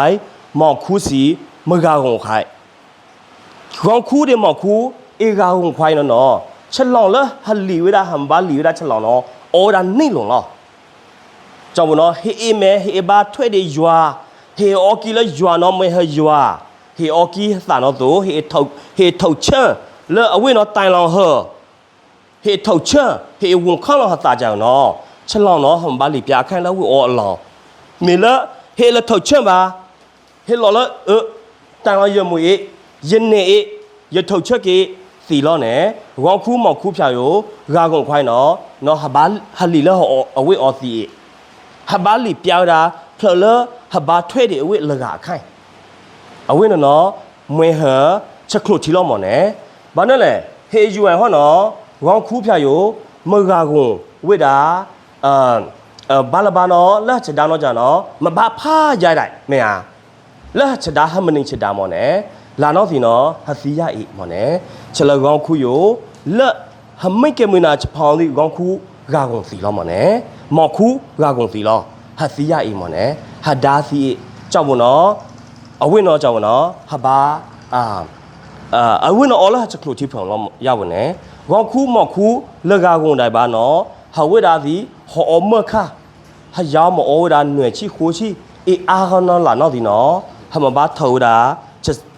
မီၤခူစံး မဂၤဂုၤခွါ, ဂီၤခူဒီးမီၤခူ အ့ၣ်ဂၤဂုၤခွါအံၤနီၤနီၤ, ဆလီၣ်လၢဟလံာ်ဝဲဒၣ် ဟမ့ၢ်ဘၣ်လံာ်ဝဲဒၣ်ဆလီၣ်နီၤ အီၣ်ဝဲဒၣ်န့ၣ်လီၤလီၤ. ကၠီဘိနီၤ ဟ့ၣ်အ့ၣ်မဲ ဟ့ၣ်အ့ၣ်ဘါထွဲဒီးယွၤ, ဟ့ၣ်အီကံလၢယွၤနီၤ မ့ၢ်ဟၢယွၤ, ဟ့ၣ်အီကံဟသးနီၤသိး ဟ့ၣ်ထိၣ်ဆၢၣ်လၢအဝဲနီၤ တၢ်လီၤဟၢ ဟ့ၣ်ထိၣ်ဆၢၣ် ဟ့ၣ်ဂုၤခီၣ်လီၤဟသးကၢနီၤ, ဆလီၣ်နီၤ ဟမ့ၢ်ဘၣ်လံာ်ပျါအခါလၢဝံၣ်အီၤအလီၢ်, မ့ၢ်လၢ ဟ့ၣ်လၢထိၣ်ဆၢၣ်ဘၣ်, ဟ့ၣ်လီၤလၢ အၢ တၢ်လီၤယၢၤမ့ၢ်အ့ၣ်, ယနဲၣ်အ့ၣ်, ယထိၣ်ဆၢၣ်က့ၤ သံလီၤန့ၣ်, ဂီၤခူမီၤခူဖၠးယိၤ ဂၤဂုၤခွါအံၤနီၤ, နီၤဟဘၣ်ဟလံာ်လၢအဝဲအီၤသံအ့ၣ် ဟဘၣ်လံာ်ပျါဝဲဒၣ် ဖျၢၣ်လၢဟဘၣ်ထွဲဒီးအဝဲလၢဂၤအခါအံၤ, အဝဲနီၤနီၤ မ့ၢ်ဟၢ ဆချိၣ်ထံလီၤမ့ၢ်န့ၣ်, ဘၣ်န့ၣ်လဲၣ် ဟ့ၣ်ယွၤဟီနီၤ, ဂီၤခူဖၠးယိၤ မဂၤဂုၤဝဲဒၣ် ဘၣ်လၢဘၣ်နီၤ လၢဟဆဒါနီၤကၢနီၤ မ့ၢ်ဘၣ်ဖးယါဒၣ် မ့ၢ်ဧါ, လၢဟဆဒါဟမနံၤဆဒါမ့ၢ်န့ၣ်, လၢနီၢ်သံနီၤ ဟသံယါအံၤမ့ၢ်န့ၣ်, ဆလၢဂီၤခူယိၤ လၢ ဟမ့ၢ်ကဲမုၢ်နၤဆဖီသံ ဂီၤခူဂၤဂုၤသံလီၤမ့ၢ်န့ၣ်, မီၤခူဂၤဂုၤသံလီၤ, ဟသံယါအံၤမ့ၢ်န့ၣ်, ဟဒါသံအ့ၣ် ကၠီဘိနီၤ, အဝဲနီၤကၠီဘိနီၤ ဟဘၣ် အဝဲနီၤအီၤလၢဟဆချိၣ်ထံဖၢၣ်လီၤယါဝဲန့ၣ်, ဂီၤခူမီၤခူလၢဂၤဂုၤဒၣ်ဘၣ်နီၤ, ဟဝဲဒၣ်သံ ဟီအီၣ်မၢၢ်ခါ ဟယါမ့ၢ်အီၣ်ဝဲဒၣ်နွဲၣ်ဆံဃိဆံ အ့ၣ်အါဂီၢ်နီၤလၢနီၢ်သံနီၤ, ဟမ့ၢ်ဘၣ်ထၢဝဲဒၣ်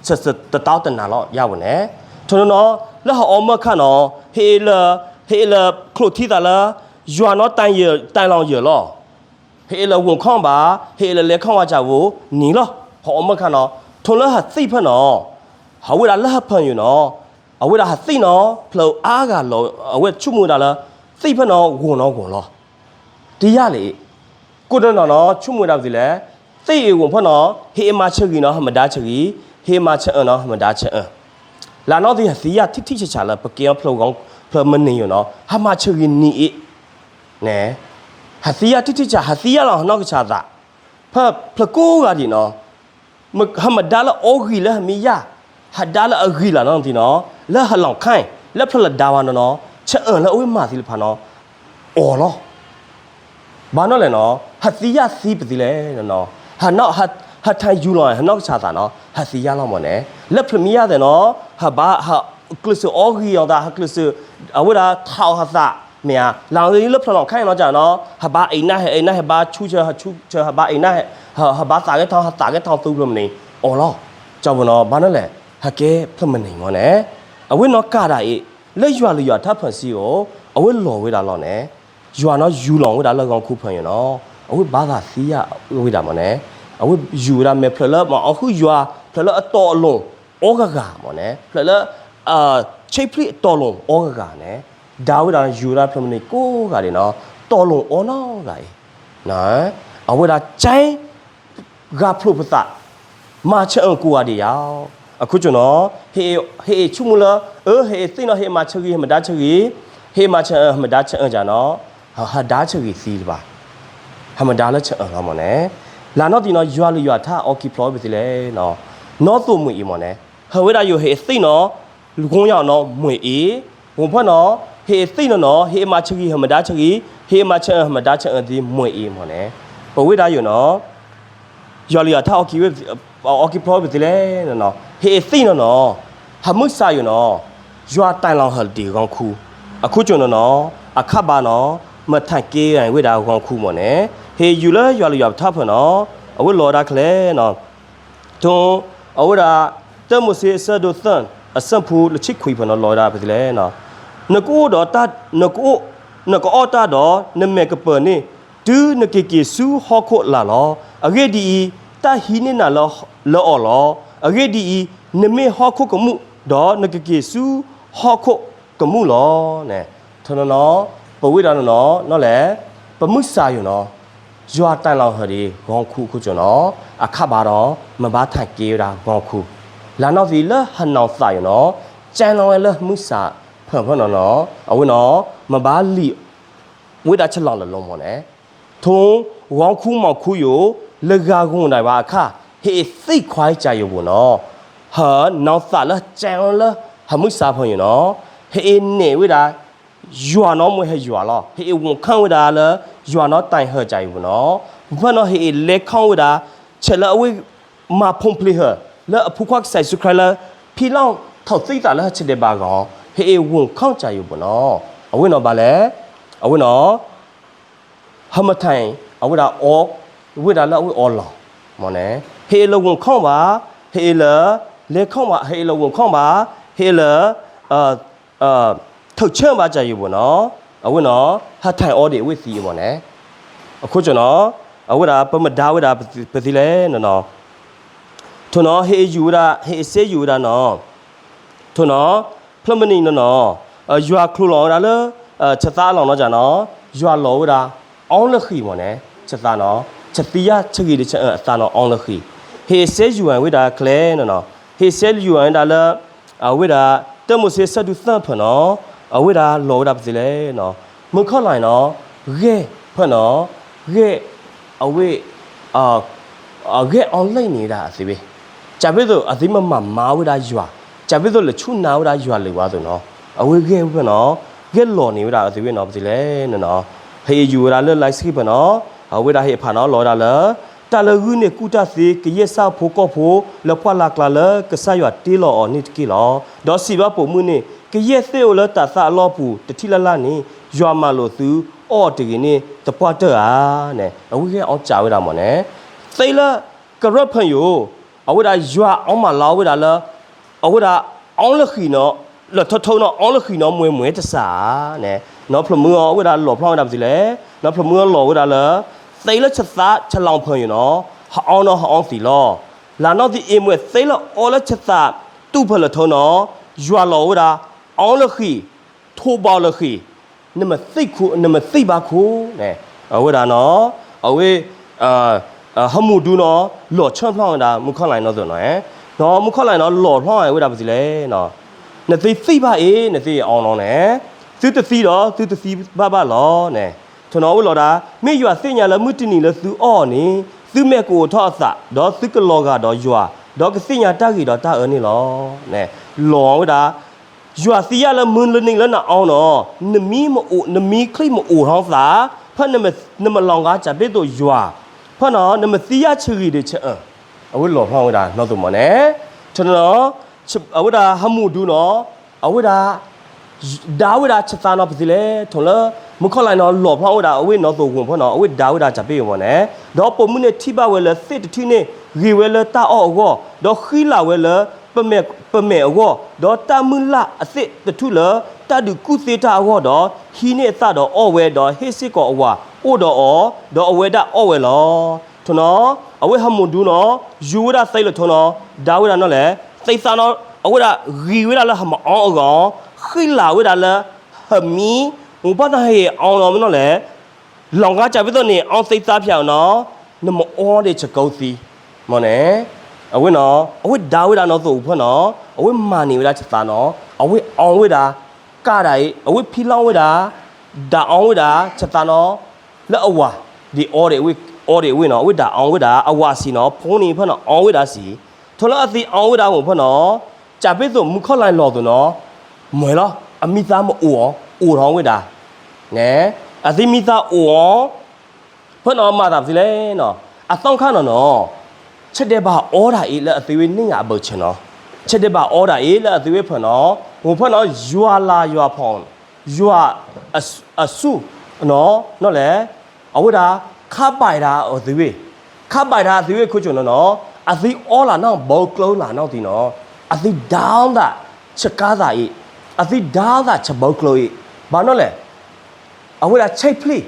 ဆတတၢတနၤလီၤယါဝဲန့ၣ်, ထီနီၤနီၤ လၢဟအီၣ်မၢၢ်ခါနီၤ, ဟ့ၣ်လၢ ဟ့ၣ်လၢချိၣ်ထံသးလၢ ယွၤနီၤတၢ်လီၤယၢၤလီၤ, ဟ့ၣ်လၢဝူၤခီၣ်ဘၣ် ဟ့ၣ်လၢလဲၤခီၣ်ဝါကၢ်ဝူၤနံၤလီၤ, ဟအီၣ်မၢၢ်ခါနီၤ, ထီလၢဟသံၣ်ဖၢၣ်နီၤ, ဟဝဲဒၣ်လၢဟဖၢၣ်ယိၤနီၤ, အဝဲဒၣ်ဟသံၣ်နီၤ ဖျၢၣ်အါဂၤလီၤ အဝဲဆိကမိၣ်ဝဲဒၣ်လၢ သံၣ်ဖၢၣ်နီၤ ဂိၤနီၤဂိၤလီၤ တယါလဲၣ်, ကိးနီၤနီၤနီၤ ဆိကမိၣ်ဝဲဒၣ်ပသ့လဲၣ်, သ့ၣ်အ့ၣ်ဂီၤဖီနီၤ ဟ့ၣ်အမၤဆၢဂံၤနီၤ ဟမဒါဆၢဂံၤ, ဟ့ၣ်မၤဆၢအၢနီၤ ဟမဒါဆၢအၢ, လၢနီၢ်သံဟသံယါထံထံဆးဆးလၢ ပကဲအီၤဖျၢၣ်ဂီၤ ဖျၢၣ်မနုၤယိၤနီၤ ဟမၤဆၢဂံၤနံၤအ့ၣ်, န့ၣ်, ဟသံယါထံထံဆး ဟသံယါလီၤဟနီၢ်ကစၢ်သး, ဖဲဖျၢၣ်ကိးဂၤဒံးနီၤ ဟမဒါလၢအီဂံၢ်လၢဟမံယါ, ဟဒါလၢအဂံၢ်လၢနီၢ်သံနီၤ, လၢဟလီၢ်ခါအံၤ လၢဖျၢၣ်လၢဒါဝဲနီၤနီၤ ဆၢအၢလၢအဝဲမၤသံလၢဖးနီၤ, အီၤလီၤ. ဘၣ်နီၢ်လဲၣ်နီၤ ဟသံယါသံပသ့လဲၣ်နီၤ, ဟထါယူၤလီၤဟနီၢ်ကစၢ်သးနီၤ ဟသံယါလီၤမ့ၢ်န့ၣ်, လၢဖျၢၣ်မံယါသဲးနီၤ ဟဘၣ် ဟကျုးစၢၤအီဂံၢ်အီၤသး ဟကျုးစၢၤ အဝဲဒၣ်ထးအီၤဟသး မ့ၢ်ဧါ, လၢလၢဖျၢၣ်လီၢ်ခါအံၤနီၤကၢ်နီၤ ဟဘၣ်အံၤနၢ်ဟဲအံၤနၢ်ဟဲ ဘၣ်ဆူၣ်ဆၢဟဆူၣ်ဆၢ ဟဘၣ်အံၤနၢ်ဟဲ ဟဘၣ်သးကဲထီၣ် ဟသးကဲထီၣ်သူဖျၢၣ်မနုၤအီၤလီၤ. ကၠီဘိနီၤ ဘၣ်နီၢ်လဲၣ် ဟကဲဖျၢၣ်မနုၤမ့ၢ်န့ၣ်, အဝဲနီၢ်ကးဒၣ်အံၤ လၢယွၤလၢယွၤထါဖၢၣ်စံအိၣ် အဝဲလီၤဝဲဒၣ်လီၤန့ၣ်, ယွၤနီၢ်ယူၤလီၤဝဲဒၣ်လၢဂီၤခူဖၢၣ်ယိၤနီၤ, အဝဲဘၣ်သးသံယါဝဲဒၣ်မ့ၢ်န့ၣ်, အဝဲယူၤဝဲဒၣ်မဲာ်ဖျၢၣ်လၢမၤအီၣ်ဃုာ်ယွၤ ဖျၢၣ်လၢအတီအလိၤ အီဂၤဂၤမ့ၢ်န့ၣ် ဖျၢၣ်လၢ ဆ့ဖျံးအတီအလိၤအီဂၤဂၤန့ၣ်, ဒါဝဲဒၣ်ယူၤဝဲဒၣ်ဖျၢၣ်မနုၤကိးဂၤဒဲးနီၤ, တီအလိၤအီနီတဂၤအံၤ, အဝဲဒၣ်ကဲ ဂၤဖျိးပသး, မၤဆၢအၢကိးဂၤဒဲးယါ, အခိၣ်ကၠိနီၤ, ဟ့ၣ်ဆိကမိၣ်လၢ အၢ ဟ့ၣ်သ့ၣ်နီၤ ဟ့ၣ်မၤဆၢဂံၢ် ဟ့ၣ်မဒါဆၢဂံၢ်, ဟ့ၣ်မၤဆၢအၢ ဟ့ၣ်မဒါဆၢအၢကၢ်နီၤ, ဟဒါဆၢဂံၢ်သံလၢၤဘၣ် ဟမဒါလၢဆၢအၢလီၤမ့ၢ်န့ၣ်, လၢနီၢ်သံနီၤ ယွၤလၢယွၤထါအီကံဖျိးဝဲပသ့လဲၣ်နီၤ, နီၢ်သိးမ့ၢ်အံၤမ့ၢ်န့ၣ်, ဟၢဝဲဒၣ်ယိၤဟ့ၣ်သ့ၣ်နီၤ, ဂိၢ်ယၢ်နီၤမ့ၢ်အံၤ, ဂိၢ်ဖၢၣ်နီၤ ဟ့ၣ်သ့ၣ်နီၤနီၤ ဟ့ၣ်မၤဆၢဂံၢ် ဟမဒါဆၢဂံၢ်, ဟ့ၣ်မၤဆၢအၢ ဟမဒါဆၢအၢသ့မ့ၢ်အံၤမ့ၢ်န့ၣ်, ပဝဲဒၣ်ယိၤနီၤ ယွၤလၢယွၤထါ အီကံဖျိးဝဲပသ့လဲၣ်နီၤ, ဟ့ၣ်သ့ၣ်နီၤနီၤ, ဟမုၢ်စါယိၤနီၤ, ယွၤတၢ်လီၤဟၢတ့ၢ်ဂီၤခူ, အခိၣ်ကၠိနီၤနီၤ, အခါဘၣ်နီၤ, မ့ၢ်ထၣ်က့ဂၤဝဲဒၣ်ဂီၤခူမ့ၢ်န့ၣ်, ဟ့ၣ်ယူၤလၢယွၤလၢယွၤပထါဖၢၣ်နီၤ, အဝဲလီၤဝဲဒၣ်ခဲလၢာ်နီၤ ထီ အဝဲဒၣ် တၢမိၤၡ့အဆၢဒိၣ်သၢ အဆၢဖိလၢဆံခွံဖၢၣ်နီၤ လီၤဝဲဒၣ်ပသ့လဲၣ်နီၤ, နကအိၣ်ဒီးတၢ် နကအိၣ် နကအီၣ်တၢ်ဒီး နမဲာ်ကပၢၤန့ၣ် တုၤနကက့ၤဆူဟီၣ်ခိၣ်လာ်လီၤ. အဂ့ၢ်ဒ်အံၤ, တၢ်ဟံးန့ၢ်နၤလၢအီၤလီၤ. အဂ့ၢ်ဒ်အံၤ, နမ့ၢ်ဟီၣ်ခိၣ်ကမူၣ်, ဒီးနကက့ၤဆူဟီၣ်ခိၣ်ကမူၣ်လီၤ. န့ၣ် ထီနီၤနီၤ ပဝဲဒၣ်နီၤနီၤ နီၢ်လဲၣ် ပမုၢ်ဆါယိာ်နီၤ, ယွၤတၢ်လီၤဟၢဒံးဂီၤခူခိၣ်ကၠိနီၤ, အခါဘၣ်ဒီး မ့ၢ်ဘၣ်ထၢက့ၤဝဲဒၣ်ဂီၤခူ, လၢနီၢ်သံလၢဟနီၢ်သးယိာ်နီၤ, ကၢလီၤဝဲလၢမုၢ်ဆါဖၢဖၢနီၤနီၤ, အဝဲနီၤ, မ့ၢ်ဘၣ်လံာ် ဝဲဒၣ်ဆလီၤလၢလီၤမၢ်န့ၣ်, ထိၣ်ဂီၤခူမီၤခူယိာ်, လၢဂၤဂီၢ်ဒၣ်ဝဲအခါ, ဟဲအ့ၣ်သ့ၣ်ခွါကၢယိာ်ပူၤနီၤ, ဟနီၢ်သးလၢကၢလီၤလၢ ဟမုၢ်ဆါဖၢယိာ်နီၤ, ဟဲအ့ၣ်န့ၢ်ဝဲဒၣ် ယွၤနီၢ်မူဟဲယွၤလီၤ, ဟဲအ့ၣ်ဝီၤခီၣ်ဝဲဒၣ်လၢ ယွၤနီၢ်တၢ်ဟဲကၢယိာ်ပူၤနီၤ, ဖဲနီၤဟဲအ့ၣ်လဲၤခီၣ်ဝဲဒၣ် ဆဲးလၢအဝဲ မၤဖိၣ်ဖျ့ဟၢၤ လၢအဖိခွါကစၢ်ယ့ၣ်ၡူးခရံာ်လၢ ဖံလီၢ်ထီၣ်သံသးလၢဟဲဆဲးဒဲးဘးအဂီၢ်, ဟဲအ့ၣ်ဝီၤခီၣ်ကၢယိာ်ပူၤနီၤ, အဝဲနီၤဘၣ်လဲၣ်, အဝဲနီၤ ဟမထၢၣ် အဝဲဒၣ်အီ ဝဲဒၣ်လၢအဝဲအီလီၢ်, မၢ်န့ၣ်, ဟဲအ့ၣ်လၢဝီၤခီၣ်ဘၣ်, ဟဲအ့ၣ်လၢ လဲၤခီၣ်ဘၣ်, ဟဲအ့ၣ်လၢဝီၤခီၣ်ဘၣ်, ဟဲအ့ၣ်လၢ ထုးဆၢဘၣ်ကၢယိာ်ပူၤနီၤ, အဝဲနီၤ ဟထၢၣ်အီဒံးအဝဲသံအမၢ်န့ၣ်, အခိၣ်ကၠိနီၤ, အဝဲဒၣ်ပမ့ၢ်ဒါဝဲဒၣ်ပသံလဲၣ်နီၤနီၤ, ထိၣ်နီၤ ဟဲအ့ၣ်ယူၤဝဲဒၣ် ဟဲအ့ၣ်စဲယူၤဝဲဒၣ်နီၤ, ထိၣ်နီၤ ဖျၢၣ်မနံၤနီၤနီၤ, ယွၤချိၣ်လီၤဝဲဒၣ်လၢ ဆသးအလီၢ်နီတဂၤနီၤ, ယွၤလီၤဝဲဒၣ် အီလၢဃံမၢ်န့ၣ်, ဆသးနီၤ, ဆသံယါဆဂံၢ်ဒံးဆၢအၢ အသးနီၤအီလၢဃံ, ဟဲအ့ၣ်စဲယူၤဝဲဒၣ်ကျဲနီၤနီၤ, ဟဲအ့ၣ်စဲယူၤဝဲဒၣ်လၢ အဝဲဒၣ် တၢမိၤၡ့ဆၢဒုးသၢဖၢနီၤ, အဝဲဒၣ်လီၤဝဲဒၣ်ပသံလဲၣ်နီၤ, မုၢ်ခီၣ်လၢ်နီၤ, ဂဲၢ်ဖၢနီၤ, ဂဲၢ် အဝဲ ဂဲၢ်အီလၢန့ၣ်ဝဲဒၣ်အသ့ဝဲ, ကၢ်ဖဲသိးအသ့မ့ၢ်မၤမါဝဲဒၣ်ယွၤ, ကၢ်ဖဲသိးလဲၤဆူၣ်နါဝဲဒၣ်ယွၤလၢၤဘၣ်အသိးနီၤ, အဝဲဂဲၢ်ဖၢနီၤ, ဂဲၢ်လီၤန့ၣ်ဝဲဒၣ်အသ့ဝဲနီၤ ပသံလဲၣ်နီၤနီၤ, ဟဲအ့ၣ်ယူၤဝဲဒၣ်လၢလါစံဖၢနီၤ, အဝဲဒၣ်ဟဲအ့ၣ်ဖးနီၤ လီၤဝဲဒၣ်လၢ တၢ်လၢဂုၢ်န့ၢ်ကူၣ်တၢ်သ့ ကယဲၢ်ဆၣ်ဖိကီၢ်ဖိ လၢပှၢ်လၢ်ကျါလၢကစၢ်ယွၤတ့လီၤအီၤန့ၣ်တက့ၢ်လီၤ. ဒီးစံးဘၣ်ပိာ်မုၣ်န့ၣ် ကယဲၢ်သ့ၣ်အိၣ်လၢတၤသၣ်အလီၢ်ပူၤတထံၣ်လၢ်လၢ်န့ၣ် ယွၤမၤလိာ်သုအီၣ်တဂ့ၤန့ၣ် တပှၢ်တၢၢ်ဧါန့ၣ် အဝဲဂဲၢ်အီကၢ်ဝဲဒၣ်မၢ်န့ၣ်, သ့လၢ ကရၢၢ်ဖၢယိာ်, အဝဲဒၣ်ယွၤအီမၤလီၤဝဲဒၣ်လၢ အဝဲဒၣ်အီလၢဃံနီၤ, လၢထီထီနီၤ အီလၢဃံနီၤ မွဲမွဲတစၢ်ဧါန့ၣ်, နီၢ်ဖျၢၣ်မုၢ်အီဝဲဒၣ်လီၣ်ဖျီဝဲဒၣ်ပသံလဲၣ်, နီၢ်ဖျၢၣ်မုၢ်အီလီၤဝဲဒၣ်လၢ သ့လၢဆသးဆလီၤဖၢယိာ်နီၤ, ဟအီနီၤဟအီသံးလီၤ. လၢနီၢ်သံအ့ၣ်မွဲသ့လၢအီလၢဆသးတူၢ်ဖၢလၢထီနီၤ, ယွၤလီၤဝဲဒၣ် အီလၢဃံ, ထိၣ်ဘီလၢဃံ, နမ့ၢ်သံၣ်ဘၣ်ခိၣ်, နမ့ၢ်သံၣ်ဘၣ်ခိၣ်န့ၣ်, အဝဲဒၣ်နီၤ, အဝဲ ဟမူဒူနီၤ လီၤဆၢဖျီဝဲဒၣ် မုၢ်ခီၣ်လၢ်နီၤသိးနီၤ, နီၤ မုၢ်ခီၣ်လၢ်နီၤ လီၤဖျီဝဲဒၣ်ပသံလဲၣ်နီၤ, နသ့သံၣ်ဘၣ်အ့ၣ် နသ့အီနီၤန့ၣ်, သုတသံဒီး သုတသံဘၣ်ဘၣ်လီၤန့ၣ်, ထိၣ်နီၤဝဲလီၤဒၣ် မ့ၢ်ယွၤသ့ၣ်ညါလၢမုၢ်တနံၤလၢသုအီၣ်အီၤန့ၣ် သုမဲာ်ကအိးထီၣ်အသး ဒီးသုကလီၤဂာ်ဒီးယွၤ, ဒီးကသ့ၣ်ညါတၢ်ဂ့ၤဒီးတၢ်အၢန့ၣ်လီၤန့ၣ်, လီၤဝဲဒၣ် ယွၤသ့ၣ်ညါလၢမုၢ်တနံၤလၢနအီနီၤ, နမံမ့ၢ်အိၣ် နမံချံမ့ၢ်အိၣ်ထီၣ်သး, ဖဲနမ့ၢ်လီၤဂာ်ကၢ်ဖဲသိးယွၤ, ဖဲနီၤ နမ့ၢ်သံယါဆဂံၢ်ဒံးဆၢအၢ, အဝဲလီၤဖျီဝဲဒၣ်နီၤသိးမၢ်န့ၣ်, ထိၣ်နီၤ အဝဲဒၣ်ဟမူဒူနီၤ, အဝဲဒၣ် ဒါဝဲဒၣ်ဆသးနီၤပသံလဲၣ်, ထိၣ်လၢ မုၢ်ခီၣ်လၢ်နီၤ လီၤဖျီဝဲဒၣ် အဝဲနီၤသိးဂီၢ်ဖဲနီၤ အဝဲဒါဝဲဒၣ်ကၢ်ဖဲအံၤမၢ်န့ၣ်, ဒီးပိာ်မုၣ်န့ၣ်ထံၣ်ဘၣ်ဝဲလၢသ့ၣ်တထူၣ်န့ၣ် ဂ့ၤဝဲလၢတၢ်အီၣ်အဂီၢ်, ဒီးဃံလၤဝဲလၢ ပမဲာ်အဂီၢ်, ဒီးတၢ်မုၢ်လၢ်အသ့ၣ်တထူၣ်လၢ တၢ်ဒုးကူၣ်သ့တၢ်အဂီၢ်ဒီး ဟံးန့ၢ်အသးဒီးအီၣ်ဝဲ, ဒီးဟ့ၣ်စ့ၢ်ကီးအဝၤအိၣ်ဒီးအီၤ, ဒီးအဝဲဒၣ်အီၣ်ဝဲလီၤ. ထိၣ်နီၤ အဝဲဟမူဒူနီၤ ယူၤဝဲဒၣ်သ့လၢထိၣ်နီၤ, ဒါဝဲဒၣ်နီၤလဲၣ်, သ့သးနီၤ အဝဲဒၣ်ဂ့ၤဝဲဒၣ်လၢဟမအီအဂီၢ်, ဃံလၤဝဲဒၣ်လၢ ဟမံ, အိၣ်ဘၣ်တၢ်ဟ့ၣ်အီနီၤမနီၤလဲၣ်, လီၤဂာ်ကၢ်ဖဲသိးန့ၣ် အီသ့သးဖၠးနီၤ, နမအီဒံးဆကိးသံ, မၢ်န့ၣ်, အဝဲနီၤ အဝဲဒါဝဲဒၣ်နီၤသိးဖဲနီၤ, အဝဲမၤန့ၢ်ဝဲဒၣ်ဆသးနီၤ, အဝဲအီဝဲဒၣ် ကၢ်ဒၣ်အံၤ အဝဲဖံလီၤဝဲဒၣ်, ဒါအီဝဲဒၣ်ဆသးနီၤ, လၢအဝၤ, ဒ်အီဒံးဝဲ, အီဒံးဝဲနီၤ အဝဲဒါအီဝဲဒၣ် အဝၤစံးနီၤ ဖိန့ၣ်ဖဲနီၤ အီဝဲဒၣ်စံး, ထိၣ်လၢအသ့အီဝဲဒၣ်မၢ်ဖဲနီၤ, ကၢ်ဖဲသိးမုၢ်ခီၣ်လၢ်လီၤသိးနီၤ, မွဲလီၤ အမံသးမ့ၢ်အိၣ်အီၤ အိၣ်ထီၣ်ဝဲဒၣ်, န့ၣ်, အသ့မံသးအိၣ်အီၤ ဖဲနီၤမၤသးပသံလဲၣ်နီၤ, အသီခါနီၤနီၤ, ဆဲးဒဲးဘးအီဒၣ်အံၤလၢအသ့ဝဲန့ၣ်ညါအဘၢၣ်စၢၤနီၤ, ဆဲးဒဲးဘးအီဒၣ်အံၤလၢအသ့ဝဲဖဲနီၤ, မၢ်ဖဲနီၤ ယွၤလၤယွၤဖီၣ်, ယွၤ အဆူၣ်, နီၤ, နီၤလဲၣ်, အဝဲဒၣ် ခါဘၣ်ဒၣ်အသ့ဝဲ, ခါဘၣ်ဒၣ်အသ့ဝဲခိၣ်ကၠိၣ်နီၤနီၤ, အသ့အီလၢ်နီၤ ဘၢကျၢလၢ်နီၤသံနီၤ, အသ့ဒါသး ဆကၤသးအံၤ, အသ့ဒါသးဆဘၢကျၢအံၤ, ဘၣ်နီၤလဲၣ် အဝဲဒၣ်ဆဲးဖျ့ၣ်,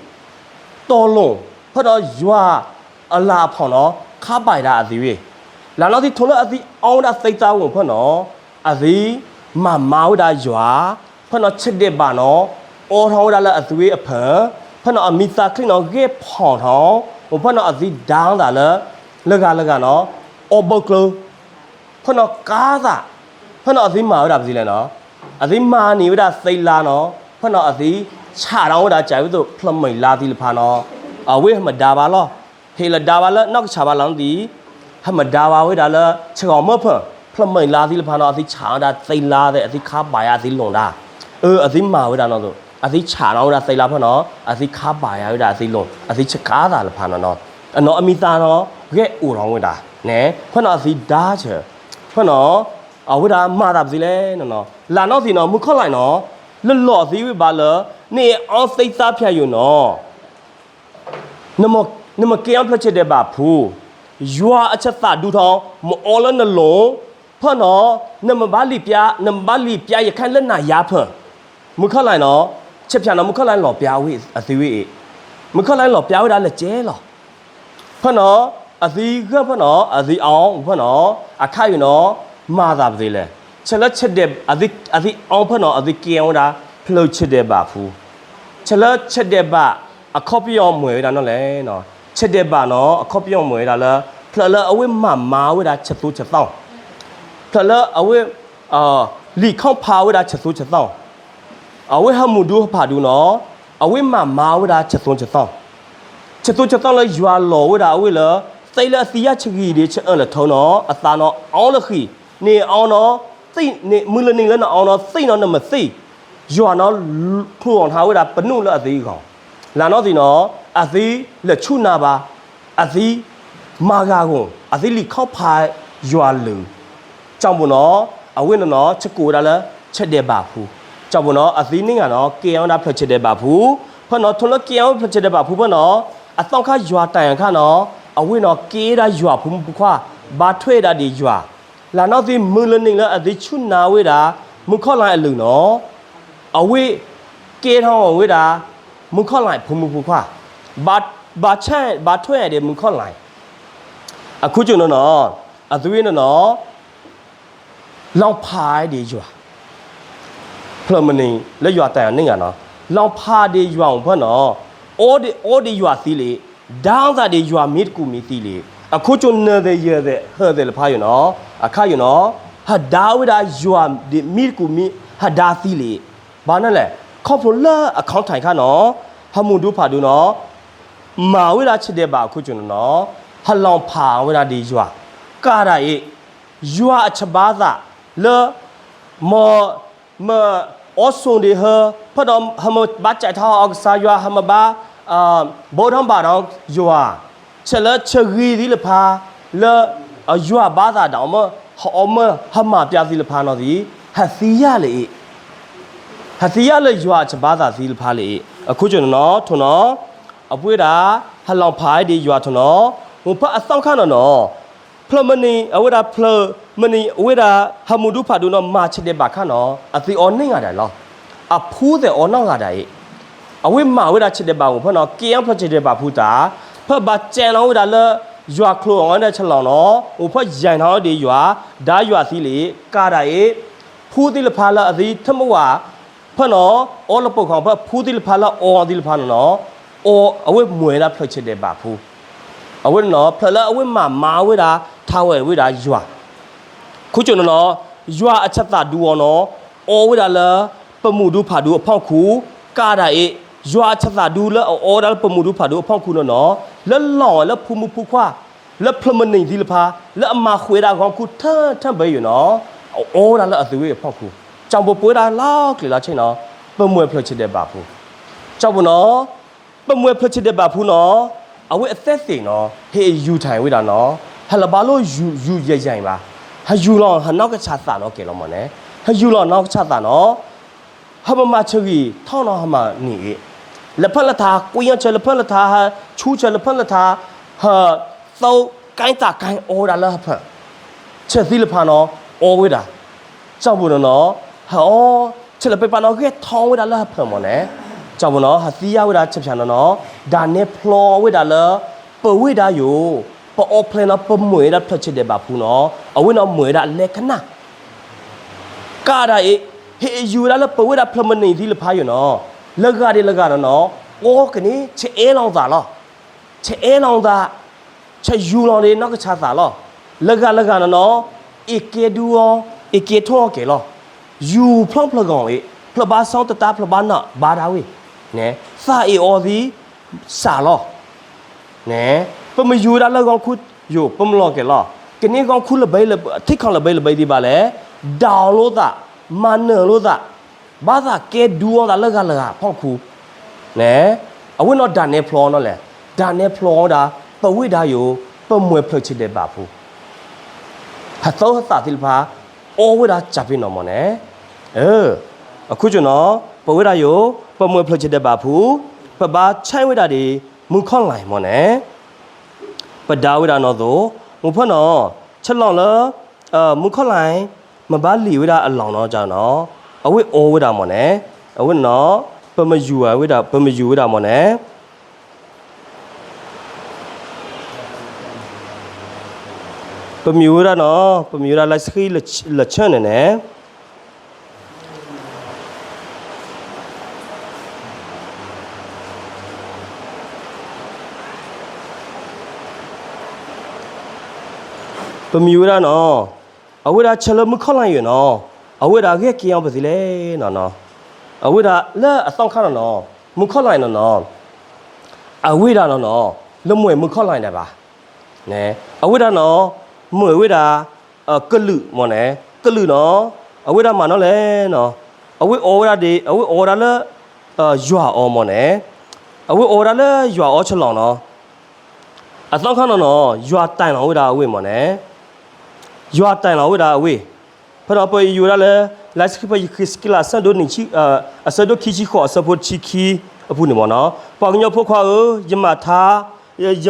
တီၤလိၤ, ဖဲဒီးယွၤအလၤအဖီၣ်နီၤ ခါဘၣ်ဒၣ်အသ့ဝဲ, လၢနီၤသံထိၣ်လၢအသ့အီဝဲဒၣ်သ့သးဝဲဖဲနီၤ, အသ့မၤမၤဝဲဒၣ်ယွၤ, ဖဲနီၤဆဲးဒဲးဘးနီၤ အီထီၣ်ဝဲဒၣ်လၢအသ့ဝဲအဖၢၣ်, ဖဲနီၤအမံၤသးချံနီၤ ဂဲၤဖီၣ်ထီၣ်, အိၣ်ဖဲနီၤအသံဒါသးလၢ လၢဂၤလၢဂၤနီၤ အီၣ်ဘၢကျၢၤ, ဖဲနီၤကါသး, ဖဲနီၤအသံမၤဝဲဒၣ်ပသံလဲၣ်နီၤ, အသံမၤန့ၢ်ဝဲဒၣ်သ့လါနီၤ, ဖဲနီၤအသံဆးဒီးဝဲဒၣ် ကဲဝဲသိးဖျၢၣ်မံၤလါသံလၢဖးနီၤ, အဝဲမဒါဘၣ်လီၤ. ဟ့ၣ်လၢဒါဘၣ်လၢနီၢ်ကဆးဘၣ်လီၤသံ ဟဲမဒါဘၣ်ဝဲဒၣ်လၢ ဆဂီၤမၢဖၢၣ် ဖျၢၣ်မံၤလါသံလၢဖးနီၤ အသံဆးဝဲဒၣ်သ့လါသ့ အသံခါဘၣ်ယၤအသံလိၣ်ဒၣ်, အၢ အသံမၤဝဲဒၣ်နီၤသိး အသံဆးနီၤဝဲဒၣ်သ့လါဖဲနီၤ အသံခါဘၣ်ယၤဝဲဒၣ်အသံလိၣ် အသံဆကၤသးလၢဖးနီၤနီၤ, အနီၤအမံၤသးနီၤ ဂဲၤအိၣ်ထီၣ်ဝဲဒၣ်န့ၣ် ဖဲနီၤအသံဒါဆၢ ဖဲနီၤ အဝဲဒၣ်မၤသးပသံလဲၣ်နီၤနီၤ လၢနီၢ်သံနီၤ မုၢ်ခီၣ်လၢ်နီၤ လၢလီၤသံဝဲဘၣ်လၢ နအီသ့သးဖၠးယိာ်နီၤ နမ့ၢ်ကဲအီၤဖျၢၣ်ဆဲးဒဲးဘးဖု, ယွၤအဆၢသးဒူထီၣ် မ့ၢ်အီလၢနလိၤ, ဖဲနီၤ နမ့ၢ်ဘၣ်လံာ်ပျါ နမ့ၢ်ဘၣ်လံာ်ပျါယခါလၢနၤယၤဖၢၣ်, မုၢ်ခီၣ်လၢ်နီၤ, ဆဲးဖၠးနီၤ မုၢ်ခီၣ်လၢ်လီၤပျါဝဲအသံဝဲအံၤ, မုၢ်ခီၣ်လၢ်လီၤပျါဝဲဒၣ်လၢကဲလီၤ ဖဲနီၤ အသံဂၢၢ်ဖဲနီၤ အသံအီဖဲနီၤ အခါအံၤနီၤ မၤသးပသ့လဲၣ်, ဆဲးလၢဆဲးဒဲး အသံအီဖဲနီၤ အသံကဲဝဲဒၣ် ဖျၢၣ်ဆဲးဒဲးဘးဖု, ဆဲးလၢဆဲးဒဲးဘး အခီပညီမ့ၢ်ဝဲဒၣ်နီၤလဲၣ်, ဆဲးဒဲးဘးနီၤ အခီပညီမ့ၢ်ဝဲဒၣ်လၢ ဖျၢၣ်လၢအဝဲမၤမၤဝဲဒၣ်ဆၢသိဆၢသီ, ဖျၢၣ်လၢအဝဲ လံာ်ခီဖးဝဲဒၣ်ဆၢသိဆၢသီ အဝဲဟးမူးဒူဟးဖးဒူနီၤ, အဝဲမၤမၤဝဲဒၣ်ဆၢသိဆၢသီ, ဆၢသိဆၢသီလၢယွၤလီၤဝဲဒၣ်အဝဲလၢ သ့လၢအသံယါဆၢဂံၢ်ဒံးဆၢအၢၣ်လီၤထီနီၤ အသးနီၤ အီလၢဃံ, နအီနီၤ သ့ မုၢ်လၢနံၤလၢနအီနီၤ သ့နီၤနမ့ၢ်သ့, ယွၤနီၤ ဖျိအီၤထါဝဲဒၣ်ပနူၣ်လၢအသံအဂီၢ်, လၢနီၢ်သံနီၤ အသံလဲၤဆူၣ်နၤဘၣ်, အသံ မၤဂၤဂီၢ် အသံလံာ်ခီဖးယွၤလၢာ်, ကၠီဘိနီၤ အဝဲနီၤနီၤ ဆကိးဝဲဒၣ်လၢ ဆဲးဒဲးဘးဖု, ကၠီဘိနီၤ အသံန့ၣ်ဂၤနီၤ ကဲဝဲဒၣ်ဖျၢၣ်ဆဲးဒဲးဘးဖု, ဖဲနီၤ ထိၣ်လၢကဲဝဲဖျၢၣ်ဆဲးဒဲးဘးဖုဖဲနီၤ အသီခါယွၤတၢ်အံၤအခါနီၤ အဝဲနီၤ ကဲဒၣ်ယွၤဖိမုၣ်ဖိခွါ ဘါထွဲဒၣ်ဒံးယွၤ, လၢနီၢ်သံမုၢ်လၢနံၤလၢအသံဆူၣ်နၤဝဲဒၣ် မုၢ်ခီၣ်လၢ်အလုၢ်နီၤ အဝဲ ကဲထီၣ်ဝဲဒၣ် မုၢ်ခီၣ်လၢ်ဖိမုၣ်ဖိခွါ, ဘၣ် ဘၣ်ထွဲဒၣ်မုၢ်ခီၣ်လၢ်, အခူၣ်ကၠိနီၤနီၤ အသဝံနီၤနီၤ လီၤဖးဒံးယွၤ, ဖျၢၣ်မနံၤလၢယွၤတၢ်အံၤန့ၣ်ဂၤနီၤ လီၤဖးဒံးယွၤအိၣ်ဖဲနီၤ အီဒံးအီဒံးယွၤသံလံ, ဒါသးဒံးယွၤမံတကူၣ်မံသံလံ, အခူၣ်ကၠိနၢၤသ့ၣ်ယဲၢ်သ့ၣ်ဟၢသ့ၣ်လၢဖးယိာ်နီၤ, အခါယိာ်နီၤ ဟဒါဝဲဒၣ်ယွၤဒံးမံတကူၣ်မံ ဟဒါသံလံ, ဘၣ်န့ၣ်လဲၣ် ခီဖျိလၢအခီၣ်ထံးခါနီၤ ဟးမူးဒူဖးဒူနီၤ မၤဝဲဒၣ်ဆဲးဒဲးဘးအခူၣ်ကၠိနီၤနီၤ ဟးလီၤဖးဝဲဒၣ်ဒံးယွၤ, ကးဒၣ်အံၤ ယွၤအဆၢဘၣ်သးလၢ မ့ၢ် မ့ၢ်အီစိၤဒံးဟၢ ဖဲဒီးဟးမ့ၢ်ဘၣ်ကဲးထီၣ်အီၤကစၢ်ယွၤ ဟးမ့ၢ်ဘၣ် ဘိးထီၣ်ဘၣ်ဒီးယွၤ, ဆဲးလၢဆၢဂ့ၤသံလၢဖး လၢ ယွၤဘၣ်သးဒီးအီၤမ့ၢ် ဟးအီမ့ၢ် ဟးမၤပျါသံလၢဖးနီၤသံ ဟးသံယါလၢအံၤ ဟးသံယါလၢယွၤအဆၢဘၣ်သးသံလၢဖးလၢအံၤ အခူၣ်ကၠိနီၤနီၤ ထိၣ်နီၤ အပှဲၤဒၣ် ဟးလီၤဖးဒံးယွၤထိၣ်နီၤ အိၣ်ဖဲအသီခါနီၤနီၤ ဖျၢၣ်မနံၤ အဝဲဒၣ်ဖျၢၣ်မနံၤ အဝဲဒၣ် ဟးမူးဒူဖးဒူနီၤ မၤဆဲးဒဲးဘးခါနီၤ အသံအီန့ၢ်ဂၤဒၣ်လီၤ. အဖိသ့ၣ်အီနီၢ်ဂၤဒၣ်အံၤ အဝဲမၤဝဲဒၣ်ဆဲးဒဲးဘးအိၣ်ဖဲနီၤ ကဲအီၤဖျၢၣ်ဆဲးဒဲးဘးဖုတၢ် ဖဲဘၣ်ကဲနီၤဝဲဒၣ်လၢ ယွၤချိၣ်အီၤဝဲဒၣ်ဆလီၤနီၤ အိၣ်ဖဲယဲၢ်နီၤဒံးယွၤ ဒါယွၤသံလံ ကးဒၣ်အံၤ ဖိသံလၢဖးလၢအသံထၢမဝၤ ဖဲနီၤ အီလၢပိာ်ခွါဖဲဖိသံလၢဖးလၢအီသံလၢဖးနီၤနီၤ အီ အဝဲမ့ၢ်ဝဲဒၣ်ဖျၢၣ်ဆဲးဒဲးဘးဖု အဝဲနီၤ ဖျၢၣ်လၢအဝဲမၤမၤဝဲဒၣ် ထါဝဲဝဲဒၣ်ယွၤ ခူၣ်ကၠိနီၤနီၤ ယွၤအဆၢသးဒူအီၤနီၤ အီဝဲဒၣ်လၢ ပမူးဒူဖးဒူအဖီခိၣ် ကးဒၣ်အံၤ ယွၤအဆၢသးဒူလၢအအီဝဲဒၣ်လၢပမူးဒူဖးဒူအဖီခိၣ်နီၤနီၤ လၢလီၢ်လၢဖိမုၣ်ဖိခွါ လၢဖျၢၣ်မနံၤသံလၢဖး လၢအမၤဃုာ်ဝဲဒၣ်ဂီၤခူၣ်ထၢထၢဘၢယိာ်နီၤ အအီဝဲဒၣ်လၢအသဝံအဖီခိၣ် ကၠီဘိပှဲၤဒၣ်လီၤကျဲၤလီၤဆ့နီၤ ပမ့ၢ်ဖျၢၣ်ဆဲးဒဲးဘးဖု ကၠီဘိနီၤ ပမ့ၢ်ဖျၢၣ်ဆဲးဒဲးဘးဖုနီၤ အဝဲအသဲသ့ၣ်နီၤ ဟ့ၣ်ယူၤထၢၣ်ဝဲဒၣ်နီၤ ဟဲလီၤဘၣ်လိာ်ယူၤယူၤယဲၢ်ယဲၢ်ဘၣ် ဟဲယူၤလီၤဟးနီၢ်ကစၢ်သးနီၤကဲလီၤမးန့ၣ် ဟဲယူၤလီၤနီၢ်ကစၢ်သးနီၤ ဟဲမၤဆၢဂံၢ်ထီၣ်နီၤဟးမၤန့ၢ်အံၤ လၢဖၢၣ်လၢထး ကွံာ်အီၤဆၢလၢဖၢၣ်လၢထး ဟဲဆူၣ်ဆၢလၢဖၢၣ်လၢထး ဟဲ သိကဲတၢ်ကဲအီဝဲဒၣ်လၢဟၢဖၢၣ် ဆၢသံလၢဖးနီၤ အီဝဲဒၣ် ကၠီဘိနီၤနီၤ ဟဲအီ ဆၢလၢပပာ်နီၤဂဲၤထီၣ်ဝဲဒၣ်လၢဟၢဖၢၣ်မးန့ၣ် ကၠီဘိနီၤ ဟးသံယါဝဲဒၣ်ဆၢဖၠးနီၤနီၤ ဒၣ်နဲဖျီဝဲဒၣ်လၢ ပဝဲဒၣ်ယိာ် ပအီဖျဲၣ်နီၤ ပမ့ၢ်ဝဲဒၣ်ဖျၢၣ်ဆဲးဒဲးဘးဖုနီၤ အဝဲနီၤမ့ၢ်ဝဲဒၣ်လဲၤကနၣ် ကးဒၣ်အံၤ ဟ့ၣ်ယူၤဝဲဒၣ်လၢပဝဲဒၣ်ဖျၢၣ်မနံၤသံလၢဖးယိာ်နီၤ လၢဂၤဒ်လၢဂၤနီၤနီၤ အီကန့ၣ် ဆအဲလီၤသးလီၤ. ဆအဲလီၤသး, ဆယူၤလီၤဒ်နီၢ်ကဆါသးလီၤ. လၢဂၤလၢဂၤနီၢ်နီၢ်, အ့ၣ်ကဲဒူအီၤ, အ့ၣ်ကဲထီၣ်အီၤကဲၤလီၤ. ယူၤဖျီဖျၢၣ်ဂီၤဝဲ, ဖျၢၣ်ဘါဆီတတၢ်ဖျၢၣ်ဘါနီၢ်ဘါဒၣ်ဝဲ, သးအ့ၣ်အီၤသံစးလီၤ. ပမ့ၢ်ယူၤဝဲဒၣ်လၢဂီၤခူယိာ် ပမ့ၢ်လီၤကဲၤလီၤ, ကန့ၢ်ဂီၤခူလၢဘဲ, ထံခီလၢဘဲလၢဘဲဒံးဘၣ်လဲၣ်, ဒၣ်အီၤလိာ်သး, မၤနၢၤလိာ်သး, ဘၣ်သးကဲဒူအီၤသးလၢဂၤလၢဂၤဖီခိၣ် န့ၣ်, အဝဲနီၢ်ဒၣ်နဲဖျီနီၢ်လဲၣ်, ဒၣ်နဲဖျီဝဲဒၣ်, ပဝဲဒၣ်ယိာ်, ပမှဲၢ်ဖျၢၣ်ဆံးဒဲးဘးဖိ ဟသၢဟသးသ့ၣ်တဖၣ်, အီဝဲဒၣ်စၢ်ဖ့နီၢ်မၢ်န့ၣ်, အခူၣ်ကၠိနီၢ်, ပဝဲဒၣ်ယိာ်, ပမှဲၢ်ဖျၢၣ်ဆံးဒဲးဘးဖိ, ပဘၣ်ဆဲးဝဲဒၣ်ဒ် မုၢ်ခီၣ်လၢ်မၢ်န့ၣ်, ပဒါဝဲဒၣ်နီၢ်သိး, မုၢ်ဖၢၣ်နီၢ်, ဆလီၢ်လၢ မုၢ်ခီၣ်လၢ် မ့ၢ်ဘၣ်လံာ်ဝဲဒၣ်အလီၢ်နီၢ်ကနီၢ်, အဝဲအီဝဲဒၣ်မၢ်န့ၣ်, အဝဲနီၢ်, ပမ့ၢ်ယူၤဝဲဒၣ်, ပမ့ၢ်ယူၤဝဲဒၣ်မၢ်န့ၣ်, ပမ့ၢ်ယူၤဝဲဒၣ်နီၢ်, ပမ့ၢ်ယူၤဝဲဒၣ်လၢဆှံလၢဆၢၣ်န့ၣ်န့ၣ်, ပမ့ၢ်ယူၤဝဲဒၣ်နီၢ်, အဝဲဒၣ်ဆၢလၢမုၢ်ခီၣ်လၢ်ယိာ်နီၢ်, အဝဲဒၣ်ဂဲၤက့ၤအီၤပသ့လဲၣ်နီၢ်နီၢ်, အဝဲဒၣ်လၢအသီခါနီၢ်နီၢ်, မုၢ်ခီၣ်လၢ်နီၢ်နီၢ်, အဝဲဒၣ်နီၢ်နီၢ်, လၢမ့ၢ်မုၢ်ခီၣ်လၢ်ဒၣ်ဘၣ်, အဝဲဒၣ်နီၢ်, မ့ၢ်ဝဲဒၣ် ကလုာ်မၢ်န့ၣ်, ကလုာ်နီၢ်, အဝဲဒၣ်မၤနီၢ်လဲၣ်နီၢ်, အဝဲအီဝဲဒၣ်ဒ်, အဝဲအီဝဲဒၣ်လၢ ယွၤအီမၢ်န့ၣ်, အဝဲအီဝဲဒၣ်လၢယွၤအီဆလီၢ်နီၢ်, အသီခါနီၢ်နီၢ်, ယွၤတၢ်လီၤဝဲဒၣ်အဝဲမၢ်န့ၣ်, ယွၤတၢ်လီၤဝဲဒၣ်အဝဲ, ဖဲဒီးပယူၤဝဲဒၣ်လၢ လၢဆံဖဲယဃ့းစက့လး အဆၢဒိၣ်ခံဆံဃိး အဆၢဒိၣ်ခံဆံဃိးအဆၢဖိတဆံခံအပူၤန့ၣ်မၢ်နီၢ်, ပှၤကညီဖိခွါဧၢ, ယမၤထါ, ယ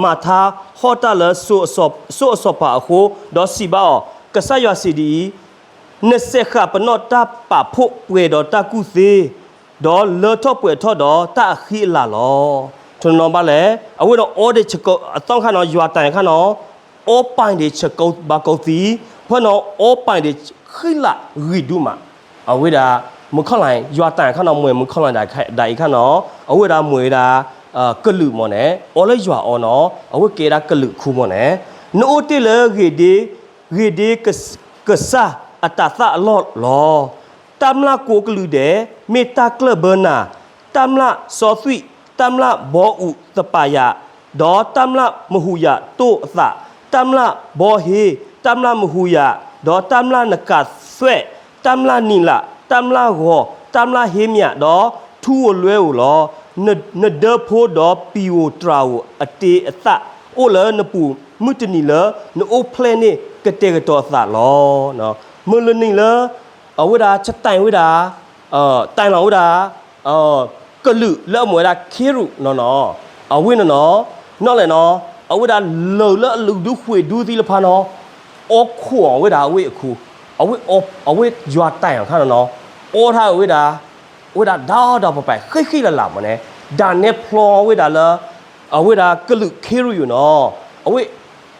မၤထါဟီၣ်တၢ်လၢစိၤအစီၤပၤအဃိ, ဒီးစံးဘၣ်အီၤ, ကစၢ်ယွၤစံးဒ်အံၤ, နစဲးဃာ်ပနီၣ်တၢ်ပာ်ဖှိၣ်ပှဲၤဒီးတၢ်ကူၣ်သ့, ဒီးလၢထီၣ်ပှဲၤထီၣ်ဒီးတၢ်အဃံအလၤလီၤ. တနီၤနီၤဘၣ်လဲၣ်, အဝဲဒီးအီဒံးဆၢကိ, အသီခါနီၢ် ယွၤတၢ်ခါနီၢ်, အီပာ်ဒံးဆၢကိဘၣ်ကိးသံ, ဖဲနီၢ်အီပာ်ဒံးဃံလၤဂံၢ်ဒူမး, အဝဲဒၣ် မုၢ်ခီၣ်လၢ် ယွၤတၢ်ခါနီၢ် မ့ၢ်မုၢ်ခီၣ်လၢ်ဒၣ်အံၤခါနီၢ်, အဝဲဒၣ်မ့ၢ်ဝဲဒၣ် ကလုာ်မၢ်န့ၣ်, အီလၢယွၤအီနီၢ်, အဝဲကဲဒၣ်ကလုာ်ခူမၢ်န့ၣ်, နအိၣ်တ့ၢ်လၢဂ့ၤဒ့, ဂ့ၤဒ့ကစၢ်အတၤသၣ်အလီၢ်လီၤ. တၢ်မျၢ်ကိးကလုာ်ဒဲး မ့ၢ်တၢ်ကျၢၢ်ဘၢနၤ, တၢ်မျၢ်စီသွံၣ်, တၢ်မျၢ်ဘီအူးသပာ်ယၤ, ဒီးတၢ်မျၢ်မဟူးယၤတိၢ်အသး, တၢ်မျၢ်ဘီဟ့, တၢ်မျၢ်မဟူးယၤ, ဒီးတၢ်မျၢ်နကးသွဲၣ်, တၢ်မျၢ်နံၤလး, တၢ်မျၢ်ဂီၤ, တၢ်မျၢ်ဟ့မၠး, ဒီးထူဧိၤလွဲဧိၤလီၤ. နဒၢဖိဒီးပံၤဧိၤတြၤဧိၤအတ့အသၣ် အိၣ်လၢနပူၤ မုၢ်တနံၤလၢနအိၣ်ဖျဲၣ်န့ၢ်ကတဲာ်ကတီၤအသးလီၤ. မုၢ်လၢနံၤလၢ အဝဲဒၣ်ဆတၢ်ဝဲဒၣ်, တၢ်လီၤဝဲဒၣ် ကလုာ်လၢအမ့ၢ်ဝဲဒၣ်ခ့ရူးနီၢ်နီၢ်, အဝဲနီၢ်နီၢ်, နီၢ်လဲၣ်နီၢ်, အဝဲဒၣ်လၢာ်လၢအလုၢ်ဒူဃ့ၢ်ဒူသ့ၣ်တဖၣ်နီၢ်, အီခိၣ်အီၤဝဲဒၣ်အဝဲအခိၣ်, အဝဲယွၤတၢ်အံၤအခါနီၢ်နီၢ်, အီထါဝဲဒၣ်, ဝဲဒၣ်ဒီဒီပပာ်ဃံဃံလၤလၤမၢ်န့ၣ်, ဒၣ်နဲဖျီဝဲဒၣ်လၢ အဝဲဒၣ်ကလုာ်ခ့ရူးယိာ်နီၢ်, အဝဲ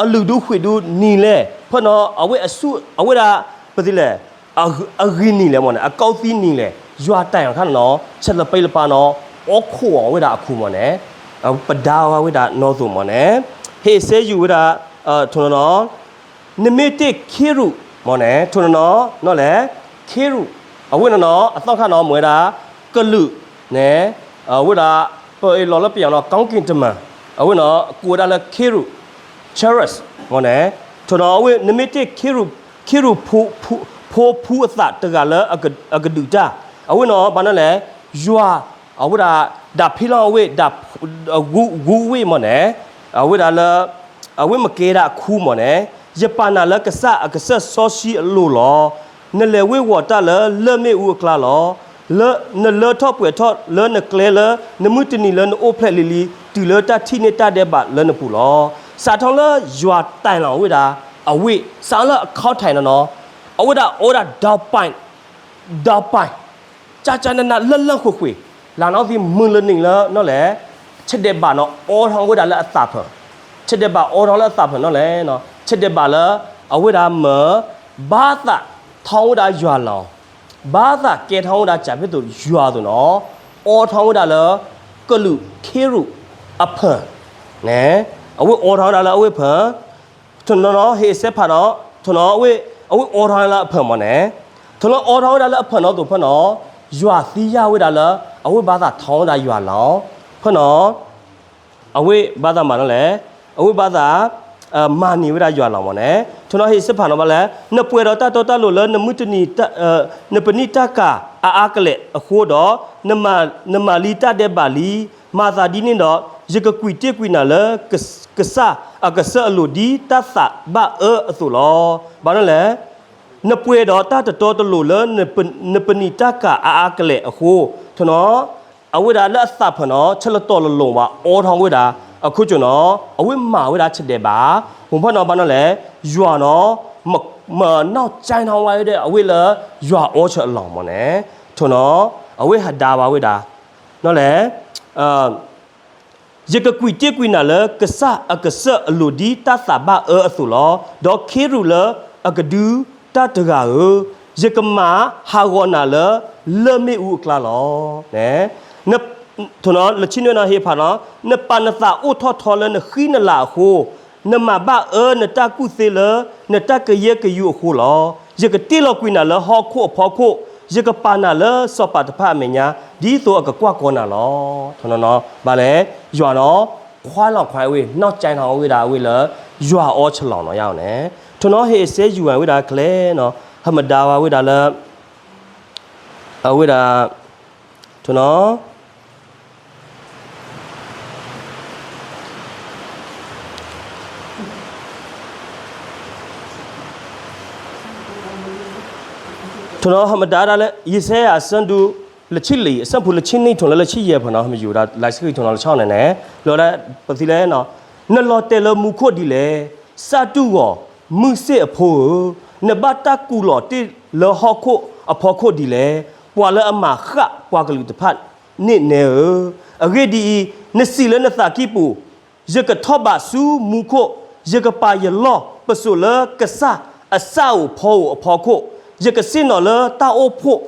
အလုၢ်ဒူဃ့ၢ်ဒူနံၤလဲၣ်, ဖဲနီၢ် အဝဲအဆူၣ် အဝဲဒၣ် ပသ့လဲၣ် အဂံၢ်နံၤလဲၣ်မၢ်န့ၣ်, အကိးသံနံၤလဲၣ်, ယွၤတၢ်အံၤအခါနီၢ်နီၢ် ဆၢလၢပှဲၤလၢပှဲၤနီၢ်, အီခိၣ်အီၤဝဲဒၣ်အခိၣ်မၢ်န့ၣ်, ပဒါဝဲဒၣ်နီၢ်သိးမၢ်န့ၣ်, ဟ့ၣ်စ့ယူၤဝဲဒၣ်, ထိၣ်နီၢ်နီၢ် နမ့ၢ်တ့ၢ်ခ့ရူးမၢ်န့ၣ်, ထိၣ်နီၢ်နီၢ် နီၢ်လဲၣ်, ခ့ရူး, အဝဲနီၢ်နီၢ် အသီခါနီၢ် မ့ၢ်ဝဲဒၣ် ကလုာ်န့ၣ်, အဝဲဒၣ် ပအ့ၣ်လီၤလၢပယီၤနီၢ် ကီက့ၤတမၤ, အဝဲနီၢ် ကိးဝဲဒၣ်လၢခ့ရူး, cherub မၢ်န့ၣ်, ထိၣ်နီၢ်နီၢ် အဝဲ နမ့ၢ်တ့ၢ်ခ့ရူး, ခ့ရူး ဖိဖှူအသးတဂၤလၢအကဒုးတၢ်, အဝဲနီၢ် ဘၣ်နီၢ်လဲၣ်, ယွၤ အဝဲဒၣ် ဒၣ်ဖံးလီၤအဝဲ ဒၣ် ဂူာ်ဝ့ၢ်မၢ်န့ၣ်, အဝဲဒၣ်လၢ အဝဲမ့ၢ်ကဲဒၣ်အခူမၢ်န့ၣ်, ယပာ်နၤလၢကစၢ်အကစၢၢ်စီဆှံအလိၤလီၤ. နလဲၤဝ့ၤဝီၤတၢ်လၢလၢၢ်မ့ၣ်အူအကျါလီၤ. နလၢထီၣ်ပှဲၤထီၣ်လၢနကျဲလၢ နမုၢ်တနံၤလၢနအိၣ်ဖျဲၣ်လံၤလံၤ တုၤလၢတၢ်ထံၣ်န့ၢ်တၢ်ဒဲးဘးလၢနပူၤလီၤ. စးထီၣ်လၢယွၤတၢ်လီၤဝဲဒၣ် အဝဲ စးလၢအခီၣ်ထံးနီၢ်နီၢ်, အဝဲဒၣ်အီဒၣ် ဒီးပၢ် ဒီးပၢ် ကၢ်ကၢ်နးနးလၢလၢဃုာ်ဃုာ်, လၢနီၢ်သံမုၢ်လၢနံၤလၢနီၢ်လဲၣ်, ဆၢဒဲးဘးနီၢ် အိးထီၣ်ဝဲဒၣ်လၢအသးဖၢၣ်, ဆၢဒဲးဘးအိးထီၣ်လၢအသးဖၢၣ်နီၢ်လဲၣ်, ဆၢဒဲးဘးလၢ အဝဲဒၣ်မၢ ဘၣ်သးထီၣ်ဝဲဒၣ်ယွၤလီၤ, ဘၣ်သးကဲထီၣ်ဝဲဒၣ်စၢ်ဖဲသိးယွၤအသိးနီၢ်, အိးထီၣ်ဝဲဒၣ်လၢ ကလုာ်ခ့ရူးအဖၢၣ်န့ၣ် အဝဲအိးထီၣ်ဝဲဒၣ်လၢအဝဲဖၢၣ်, ထီၣ်နီၤနီၤ ဟ့ၣ်စဲးဖးဒီး ထီၣ်နီၤ အဝဲ အဝဲအိးထီၣ်ဝဲလၢအဖၢၣ်မ့ၢ်န့ၣ်, ထီၣ်နီၤအိးထီၣ်ဝဲဒၣ်လၢအဖၢၣ်နီၤသိးဖၢၣ်နီၤ, ယွၤသ့ၣ်ညါဝဲဒၣ်လၢ အဝဲဘၣ်သးထီဝဲဒၣ်ယွၤလီၤ. ဖၢၣ်နီၤ အဝဲဘၣ်သးမၤနီၤလဲၣ်, အဝဲဘၣ်သး မၤန့ၢ်ဝဲဒၣ်ယွၤလီၤမ့ၢ်န့ၣ်, ထီၣ်နီၤဟ့ၣ်စဲးဖးနီၤဘၣ်လဲၣ်, နပှဲၤဒီးတၢ်တီတၢ်လိၤလၢ နမုၢ်တနံၤ နပနံာ်တၢ်ကၤအါအါကလဲာ်အဃိဒီး, နမၤလံတၢ်ဒဲးဘးလံ, မၤသးဒ်န့ၣ်ဒီး ယကကွံာ်တ့ၢ်ကွံာ်နၤလၢ ကစၢ်အကစၢၢ်အလိၤဒ်တၢ်သးဘၣ်အၢအသိးလီၤ. ဘၣ်နီၤလဲၣ်, နပှဲၤဒီးတၢ်တတီတလိၤလၢ နပနံာ်တၢ်ကၤအါအါကလဲာ်အဃိ, ထီၣ်နီၤ အဝဲဒၣ်လၢအသးဖၢၣ်နီၤ ဆၢလတီၤလလိၤဝဲအိးထီၣ်ဝဲဒၣ်, အခိၣ်ကၠိၣ်နီၤ အဝဲမၤဝဲဒၣ်ဆဲးဒဲးဘး, မ့ၢ်ဖၣ်နီၤဘၣ်နီၤလဲၣ်, ယွၤနီၤ မနီၢ်ကၠဲနီၤဝဲဒၣ် အဝဲလၢ ယွၤအိၣ်ဆၢအလီၢ်မ့ၢ်န့ၣ်, ထီၣ်နီၤ အဝဲဟးဒါဘၣ်ဝဲဒၣ် နီၤလဲၣ် ယကကွံာ်တ့ၢ်ကွံာ်နၤလၢ ကစၢ်အကစၢၢ်အလိၤဒ်တၢ်သးဘၣ်အၢအသိးလီၤ. ဒီးခ့ရူးလၢအကဒုတၢ်တဂၤဧၢ, ယကမၤဟးဂီၤနၤလၢ လၢၢ်မ့ၣ်အူအကျါလီၤ. ထီၣ်နီၤ လၢဆံနွံနီၤဟ့ၣ်ဖးနီၤ, နပာ်နသးအိၣ်ထီၣ်ထီလၢနဃံနလၤအဃိ, နမၤဘၣ်အၢနတၢ်ကူၣ်သ့လၢ နတၢ်ကယဲၢ်ကယူအဃိလီၤ. ယကတ့ၢ်လီၤကွံာ်နၤလၢဟီၣ်ခိၣ်အဖီခိၣ်, ယကပာ်နၤလၢစီၤပၤတဖၣ်အမဲာ်ညါ, ဒ်သိးအကကွၢ်ကီနၤလီၤ. ထီၣ်နီၤနီၤ ဘၣ်လဲၣ်, ယွၤနီၤ ခွါလီၤခွါဝဲ နီၢ်ကၠဲနီၤဝဲဒၣ်အဝဲလၢ ယွၤအိၣ်ဆၢလီၢ်နီၤယါန့ၣ်, ထီၣ်နီၤဟ့ၣ်စဲးယွၤဝဲဒၣ်ကျဲနီၤ, ဟမဒါဝဲဒၣ်လၢ အဝဲဒၣ် ထီၣ်နီၤ ထီၣ်နီၤ ဟမဒါဒၣ်လၢ ယၡါယၤအဆၢဒိၣ် လၢဆံလံာ် အဆၢဖိလၢဆံနွံ ထီၣ်လၢလၢဆံယဲၢ်ဖၣ်နီၤ ဟမယူၤဒၣ် လၢဆံဃံထီၣ်နီၤလၢဆီန့ၣ်န့ၣ် လီၤဒၣ်ပသံလဲၣ်နီၤ, နလီၤတဲာ်လၢမူခိၣ်ဒ်လဲၣ်, စၢ်တူၢ်ဂီၤ မုၢ်စ့ၣ်အဖိဧၢ, နဘၣ်တၢ်ကူးလီၤတ့ၢ်လၢဟီၣ်ခိၣ်အဖီခိၣ်ဒ်လဲၣ်, ပှၤလၢအမၤဃၣ်ပှၤကလုာ်တဖၣ်န့ၣ်နဲဧၢ, အဂ့ၢ်ဒ်အံၤ, နစံးလၢနသးကံၢ်ပူၤ ယကထီၣ်ဘးဆူမူခိၣ်, ယကပာ်ယလီၢ်ပစိာ်လၢကစၢ်အစၢ်ဧိၤဖီဧိၤအဖီခိၣ်, ယကဆ့ၣ်နီၤလၢတၢ်အိၣ်ဖှိၣ်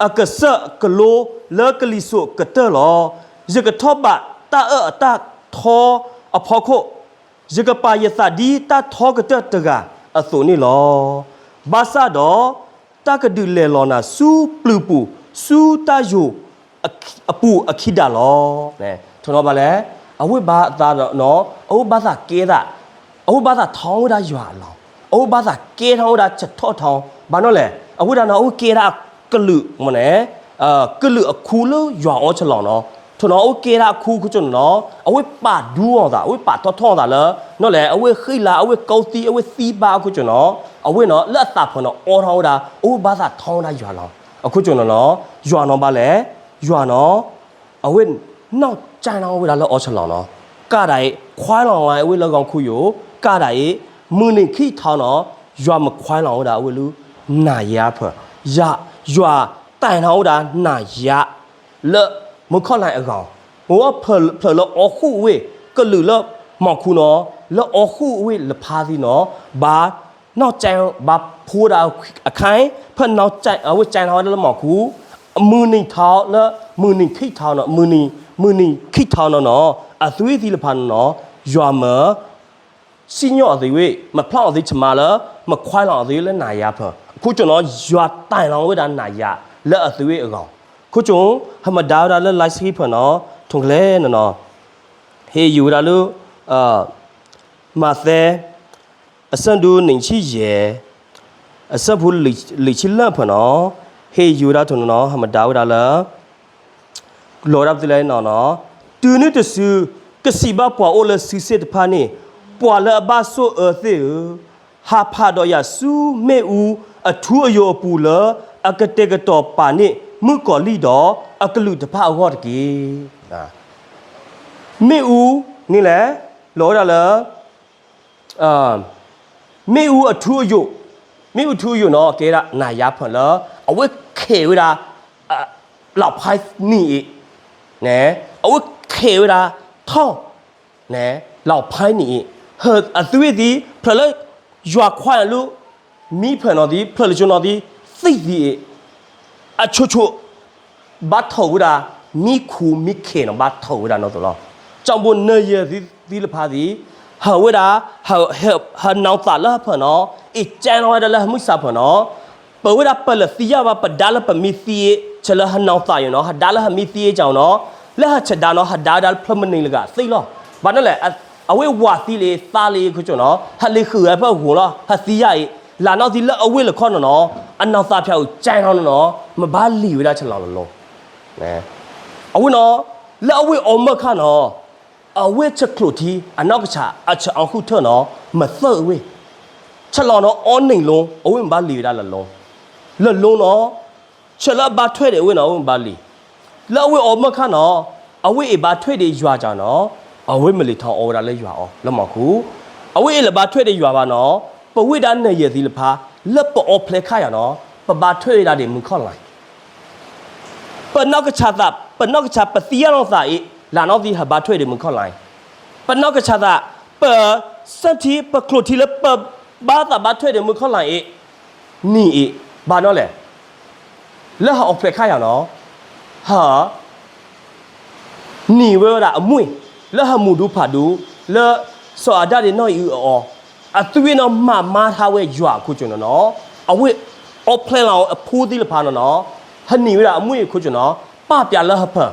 အကစၢၢ်ကလိလၢကလံၤစိးကတၢၢ်လီၤ. ယကထီၣ်ဘးတၢ်အၢၣ်အတၢ်ထီအဖီခိၣ်, ယကပာ်ယသးဒ်တၢ်ထီကတၢၢ်တဂၤအသိးန့ၣ်လီၤ. ဘၣ်ဆၣ်ဒီး တၢ်ကဒုးလဲၤလီၤနၤဆူပျုၤပူၤ, ဆူတၢ်ယိာ်အပူၤအခံဒၣ်လီၤ. ထီၣ်နီၤဘၣ်လဲၣ်, အဝဲဘၣ်သးနီၤ, အဝဲဘၣ်သးကဲသး, အဝဲဘၣ်သးထီဝဲဒၣ်ယွၤအလီၢ်, အဝဲဘၣ်သးကဲထီၣ်ဝဲဒၣ်ဆၢထီၣ်ထီ, ဘၣ်နီၤလဲၣ်, အဝဲဒၣ်နီၤ အဝဲကဲဒၣ်ကလုာ်မ့ၢ်န့ၣ်, ကလုာ်အခူလၢယွၤအိၣ်ဆၢလီၢ်နီၤ, ထီၣ်နီၤ အဝဲကဲဒၣ်အခူခိၣ်ကၠိၣ်နီၤ, အဝဲပာ်ဒူအီၤသး, အဝဲပာ်ထီၣ်ထီၣ်အသးလၢ နီၤလဲၣ်, အဝဲဃံလၤ အဝဲကီသံ အဝဲသံဘၣ်အခိၣ်ကၠိၣ်နီၤ, အဝဲနီၤ လၢအသးဖၢၣ်နီၤ အိးထီၣ်ဝဲဒၣ် အဝဲဘၣ်သးထီဝဲဒၣ်ယွၤလီၢ်, အခိၣ်ကၠိၣ်နီၤနီၤ, ယွၤနီၤဘၣ်လဲၣ်, ယွၤနီၤ အဝဲနီၢ်ကၠဲနီၤဝဲဒၣ်လၢအီၣ်ဆၢလီၢ်နီၤ, ကးဒၣ်အံၤ ခွါလီၤဝဲအဝဲလၢဂီၤခူယိာ်, ကးဒၣ်အံၤ မုၢ်နံၤခံထီနီၤ, ယွၤမခွါလီၤဝဲဒၣ်အဝဲလၢ နၤယါဖၢၣ်, ယွၤတဲာ်နီၤဝဲဒၣ်နၤယါ လၢမုၢ်ခီၣ်လါအဂီၢ်, မ့ၢ်ဝဲဖျၢၣ်လၢအီၣ်ဃုာ်ဝဲ ကလုာ်လၢမီၢ်ခူနီၤ, လၢအီၣ်ဃုာ်ဝဲလၢဖါသံနီၤ, ဘၣ်နီၢ်ကၠဲ ဘၣ်ဖိဒၣ်အခါ, ဖဲနီၢ်ကၠဲ အဝဲကၠဲနီၤဝဲဒၣ်လၢမီၢ်ခူ, မုၢ်နံၤထီလၢ မုၢ်နံၤခံထီနီၤ, မုၢ်နံၤ, မုၢ်နံၤခံထီနီၤနီၤ, အသွံၣ်သံလၢဖးနီၤနီၤ, ယွၤမၢ စံၣ်ညီၣ်အီၤသ့ဝဲ, မဖျီၣ်အီၤသ့ဆမးလၢ မခွါလီၤအီၤသ့လၢနၤယါဖၢၣ်, အခိၣ်ကၠိၣ်နီၤ ယွၤတဲာ်လီၤဝဲဒၣ်နၤယါ လၢအသွံၣ်အဂီၢ်, အခိၣ်ကၠိၣ် ဟမဒါဝဲဒၣ်လၢလါစံဖၢၣ်နီၤ, ထီၣ်ကျဲနီၤနီၤ, ဟ့ၣ်ယုာ်ဝဲဒၣ်လၢ မးသဲ အဆၢဒိၣ်နံၣ်ဆံယဲၢ်, အဆၢဖိလွံၢ်ဆံလၢၢ်ဖၢၣ်နီၤ, ဟ့ၣ်ယုာ်ဝဲဒၣ်ထီၣ်နီၤနီၤ ဟမဒါဝဲဒၣ်လၢ လီၤဝဲဒၣ်ပသံလဲၣ်နီၤနီၤ, တုၤနုၤတစု ကစံးဘၣ်ပှၤအိၣ်လၢစုစ့ၣ်တဖၣ်န့ၣ်, ပှၤလၢအဘၣ်ဆိၣ်အၢသ့ၣ်ဧၢ, ဟးဖးဒီးယၤဆူမ့ၣ်အူအထူအယိာ်အပူၤလၢ အကတဲာ်ကတီၤပာ်န့ၢ်မုၣ်ကီၤလံၢ်ဒီးအကလုာ်တဖၣ်အဂီၢ်တက့ၢ်. မ့ၣ်အူန့ၣ်လဲၣ်, လီၤဝဲဒၣ်လၢ မ့ၣ်အူအထူအယိာ်, မ့ၣ်အူထူအယိာ်နီၤ ကဲဒၣ်နၤယါဖၢၣ်လၢ အဝဲခဲးဝဲဒၣ် လီၤဖးနံၤအံၤ, အဝဲခဲးဝဲဒၣ်ထီၣ် လီၤဖးနံၤအံၤ, အသွံၣ်သံ ဖျၢၣ်လၢ ယွၤခွါလၢ မံဖၢၣ်နီၤသံ ဖျၢၣ်လၢကၠိနီၤသံ သံၣ်သံအံၤ, အဆိဆိ ဘၣ်ထီၣ်ဝဲဒၣ် မံခူမံခ့နီၤ ဘၣ်ထီၣ်ဝဲဒၣ်နီၢ်သိးလီၤ. ကၠီဘိနၢယဲၢ်သံသ့ၣ်တဖၣ်သံ ဟးဝဲဒၣ် ဟးနီၢ်သးလၢဟၢဖၢၣ်နီၤ အ့ၣ်ကဲနီၤဝဲဒၣ်လၢဟမုၢ်ဆါဖၢၣ်နီၤ ပဝဲဒၣ်ပလၢာ်သံယါဘၣ် ပဒါလၢပမ့ၢ်သံအ့ၣ် ဆဲးလၢဟနီၢ်သးယိာ်နီၤ ဟဒါလၢဟမ့ၢ်သံအ့ၣ်ကၠီနီၤ လၢဟဆဒါနီၤ ဟဒါဝဲဒၣ်လၢဖျၢၣ်မနံၤလၢဂၤသ့လီၤ. ဘၣ်နီၤလဲၣ် အဝဲဝၤသံလၢသးလၢအံၤခိၣ်ကၠိနီၤ ဟလ့ၤဃုာ်ဝဲဖဲအဂီၢ်လီၤ ဟသံယါအံၤ လၢနီၢ်သံလၢအဝဲၢ်လၢခီနီၤနီၤ အနီၢ်သးဖၠးအူကၠဲနီၤနီၤ မ့ၢ်ဘၣ်လံာ်ဝဲဒၣ်ဆလီၤလၢလိၤ အဝဲနီၤ လၢအဝဲၢ်အီၤမၢခါနီၤ အဝဲၢ်ဆဲးချိၣ်ထံ အနီၢ်ကစၢ် အဆၢအီၤဃုထၢနီၤ မ့ၢ်သၢအဝဲၢ် ဆလီၤနီၤအီနံၣ်လိၤ အဝဲၢ်မ့ၢ်ဘၣ်လံာ်ဝဲဒၣ်လၢလိၤ လၢလိၤနီၤ ဆဲးလၢအဘၣ်ထွဲဒီးအဝဲၢ်နီၤ အဝဲၢ်မ့ၢ်ဘၣ်လံာ် လၢအဝဲၢ်အီၤမၢခါနီၤ အဝဲၢ်အံၤဘၣ်ထွဲဒီးယွၤကၠီနီၤ အဝဲၢ်မ့ၢ်လံာ်ထီၣ်အီဝဲဒၣ်လၢယွၤအီၤလၢမီၤခူ အဝဲၢ်အံၤလၢဘၣ်ထွဲဒီးယွၤဘၣ်နီၤ ပဝဲၢ်ဒၣ်နၢယဲၢ်သံလၢဖါ လၢပအီဖျဲၣ်ခါယၤနီၤ ပဘၣ်ထွဲဝဲဒၣ်ဒီးမုၢ်ခီၣ်လါ ပနီၢ်ကစၢ်သး ပနီၢ်ကစၢ်ပသံယါနီၢ်သးအံၤ လၢနီၢ်သံဟဘၣ်ထွဲဒီးမုၢ်ခီၣ်လါအံၤ ပနီၢ်ကစၢ်သး ပစၢထံ ပချိၣ်ထံလၢပဘၣ်သးဘၣ်ထွဲဒီးမုၢ်ခီၣ်လါအံၤ နံၤအံၤ ဘၣ်နီၤလဲၣ် လၢဟအီဖျဲၣ်ခါယၤနီၤ ဟ နံၤဝဲဝဲဒၣ်အမူၢ် လၢဟမူဒူဖးဒူ လၢစီၤအၤဒၣ်ဒီးနီၢ်အံၤအအီၤ အသုဝဲနီၤမၤမါထါဝဲယွၤအခိၣ်ကၠိနီၤနီၤ အဝဲၢ်အီဖျဲၣ်လါအဖိသ့ၣ်တဖၣ်နီၤနီၤ ဟနံၤဝဲဒၣ်အမူၢ်အံၤအခိၣ်ကၠိနီၤ ပာ်ပျးလၢဟၢဖၢၣ်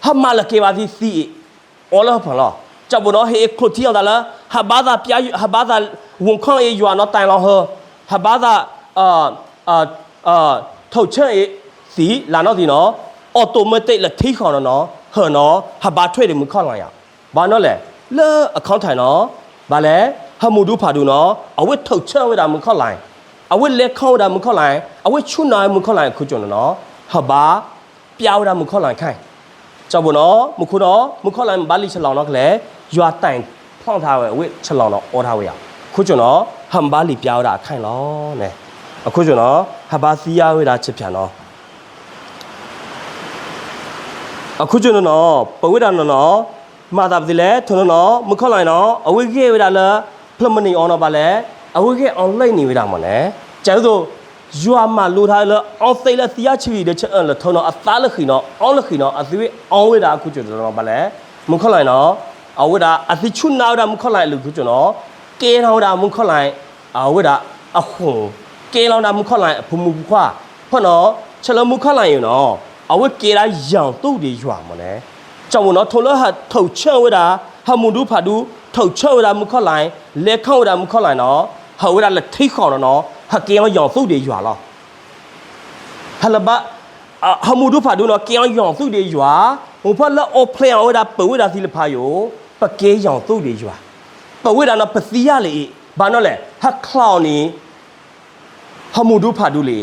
ဟမၤလၢကဲဘၣ်သံသံအံၤ အီလၢဟၢဖၢၣ်လီၤ. ကၠီဘိနီၤ ဟဲအ့ၣ်ချိၣ်ထံအီၤသးလၢ ဟဘၣ်သးပျါ ဟဘၣ်သး ဝူၤခီၣ်အံၤယွၤနီၤတၢ်လီၤဟၢ ဟဘၣ်သး ထုးဆၢအံၤသံ လၢနီၢ်သံနီၤ automatic လၢထံဃီနီၤနီၤ ဟၢနီၤ ဟဘၣ်ထွဲဒီးမုၢ်ခီၣ်လါယၤ ဘၣ်နီၤလဲၣ် လၢအခီၣ်ထံးနီၤ ဘၣ်လဲၣ် ဟမူဒူဖးဒူနီၤ အဝဲထုးဆၢဝဲဒၣ်မုၢ်ခီၣ်လါ အဝဲလဲၤခီၣ်ဝဲဒၣ်မုၢ်ခီၣ်လါ အဝဲဆူၣ်နၤဝဲမုၢ်ခီၣ်လါအခိၣ်ကၠိနီၤနီၤ ဟဘၣ်ပျါဝဲဒၣ်မုၢ်ခီၣ်လါခါ ကၠီဘိနီၤ မူခိၣ်နီၤ မုၢ်ခီၣ်လါမ့ၢ်ဘၣ်လံာ်ဆလီၤနီၤကလဲၣ် ယွၤတၢ်ဖျီၣ်ထါဝဲ အဝဲဆလီၤနီၤအီထါဝဲယၤ အခိၣ်ကၠိနီၤ ဟမ့ၢ်ဘၣ်လံာ်ပျါဝဲဒၣ်အခါလီၤန့ၣ် အခိၣ်ကၠိနီၤ ဟဘၣ်သံယါဝဲဒၣ်ဆဲးဖၠးနီၤ အခိၣ်ကၠိနီၤနီၤ ပဝဲဒၣ်နီၤနီၤ မၤသးပသ့လဲၣ် ထိၣ်နီၤနီၤ မုၢ်ခီၣ်လါနီၤ အဝဲဂဲၤဝဲဒၣ်လၢ ဖျၢၣ်မနံၤအီၤနီၤဘၣ်လဲၣ် အဝဲဂဲၤအီၤလၢနံၤဝဲဒၣ်မ့ၢ်န့ၣ် ကဲသိး ယွၤမၤလိတၢ်လၢ အီသ့လၢသံယါဆံဂံၢ်ဒီးဆၢအၢၣ်လီၤထၢနီၤ အသးလၢဃံနီၤ အီလၢဃံနီၤ အသုဝဲအီဝဲဒၣ်အခိၣ်ကၠိနီၤဘၣ်လဲၣ် မုၢ်ခီၣ်လါနီၤ အဝဲဒၣ်အသုဆူၣ်နၤဝဲဒၣ်မုၢ်ခီၣ်လါအလုၢ်ခိၣ်ကၠိနီၤ ကဲထီၣ်ဝဲဒၣ်မုၢ်ခီၣ်လါ အဝဲဒၣ်အဃိ ကဲလီၤဒၣ်မုၢ်ခီၣ်လါအဖိမုၣ်ဖိခွါ ဖဲနီၤ ဆဲးလၢမုၢ်ခီၣ်လါအံၤနီၤ အဝဲကဲဒၣ်ယီၤသူၣ်ဒီးယွၤမ့ၢ်န့ၣ် ကၠီဘိနီၤ ထိၣ်လၢဟထုးဆၢဝဲဒၣ် ဟမူဒူဖးဒူ ထုးဆၢဝဲဒၣ်မုၢ်ခီၣ်လါ လဲၤခီၣ်ဝဲဒၣ်မုၢ်ခီၣ်လါနီၤ ဟၢဝဲဒၣ်လၢထံဃီနီၤနီၤ ဟကဲလီၤယီၤသူၣ်ဒီးယွၤလီၤ ဟလဘၣ် ဟမူဒူဖးဒူနီၤ ကဲလီၤယီၤသူၣ်ဒီးယွၤ မူဖီလၢအီဖျဲၣ်အီၤဝဲဒၣ်ပဝဲဒၣ်သ့ၣ်တဖၣ်ယိာ် ပကဲယီၤသူၣ်ဒီးယွၤ ပဝဲဒၣ်နီၤ ပသံယါလံအံၤ ဘၣ်နီၤလဲၣ် ဟချီအီၤန့ၣ် ဟမူဒူဖးဒူလံ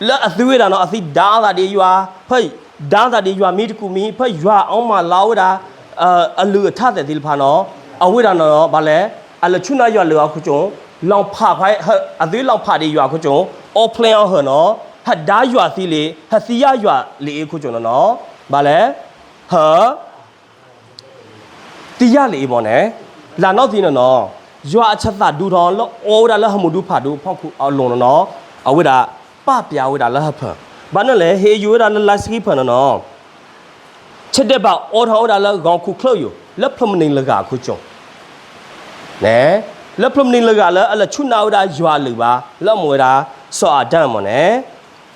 လၢအသုဝဲဒၣ်နီၤ အသုဒါသးဒီးယွၤ ဖဲဒါသးဒီးယွၤမ့ၢ်တကူၣ်မံၤ ဖဲယွၤအီမၤလီၤဝဲဒၣ် အလုၢ်အထါသဲးသ့ၣ်တဖၣ်နီၤ အဝဲဒၣ်နီၤ ဘၣ်လဲၣ် အလဲၤဆူၣ်နၤယွၤလၢအခိၣ်ကၠိ လီၤဖးခွါ အသုလီၤဖးဒီးယွၤအခိၣ်ကၠိ အီဖျဲၣ်အီၤဟၢနီၤ ဟဒါယွၤသံလံ ဟသံယါယွၤလံအခိၣ်ကၠိနီၤနီၤ ဘၣ်လဲၣ် ဟ သံယါလံအံၤမ့ၢ်န့ၣ် လၢနီၢ်သံနီၤနီၤ ယွၤအဆၢသးဒူထီၣ်လၢအီဝဲဒၣ်လၢဟမူဒူဖးဒူဖီခိၣ်အလိၤနီၤနီၤ အဝဲဒၣ်ပာ်ပျါဝဲဒၣ်လၢဟၢဖၢၣ် ဘၣ်နီၤလဲၣ် ဟ့ၣ်ယုၢ်ဝဲဒၣ်လၢလါစံဖၢၣ်နီၤနီၤ ဆဲးဒဲးဘးအိးထီၣ်ဝဲဒၣ်လၢဂီၤခူၣ်ချၢယိာ် လၢဖျၢၣ်မနံၤလၢဂၤအခိၣ်ကၠိ န့ၣ် လၢဖျၢၣ်မနံၤလၢဂၤလၢအလဲၤဆူၣ်နၤဝဲဒၣ်ယွၤအလုၢ်ဘၣ် လၢအမ့ၢ်ဝဲဒၣ် စီၤအၤဒၣ်မ့ၢ်န့ၣ်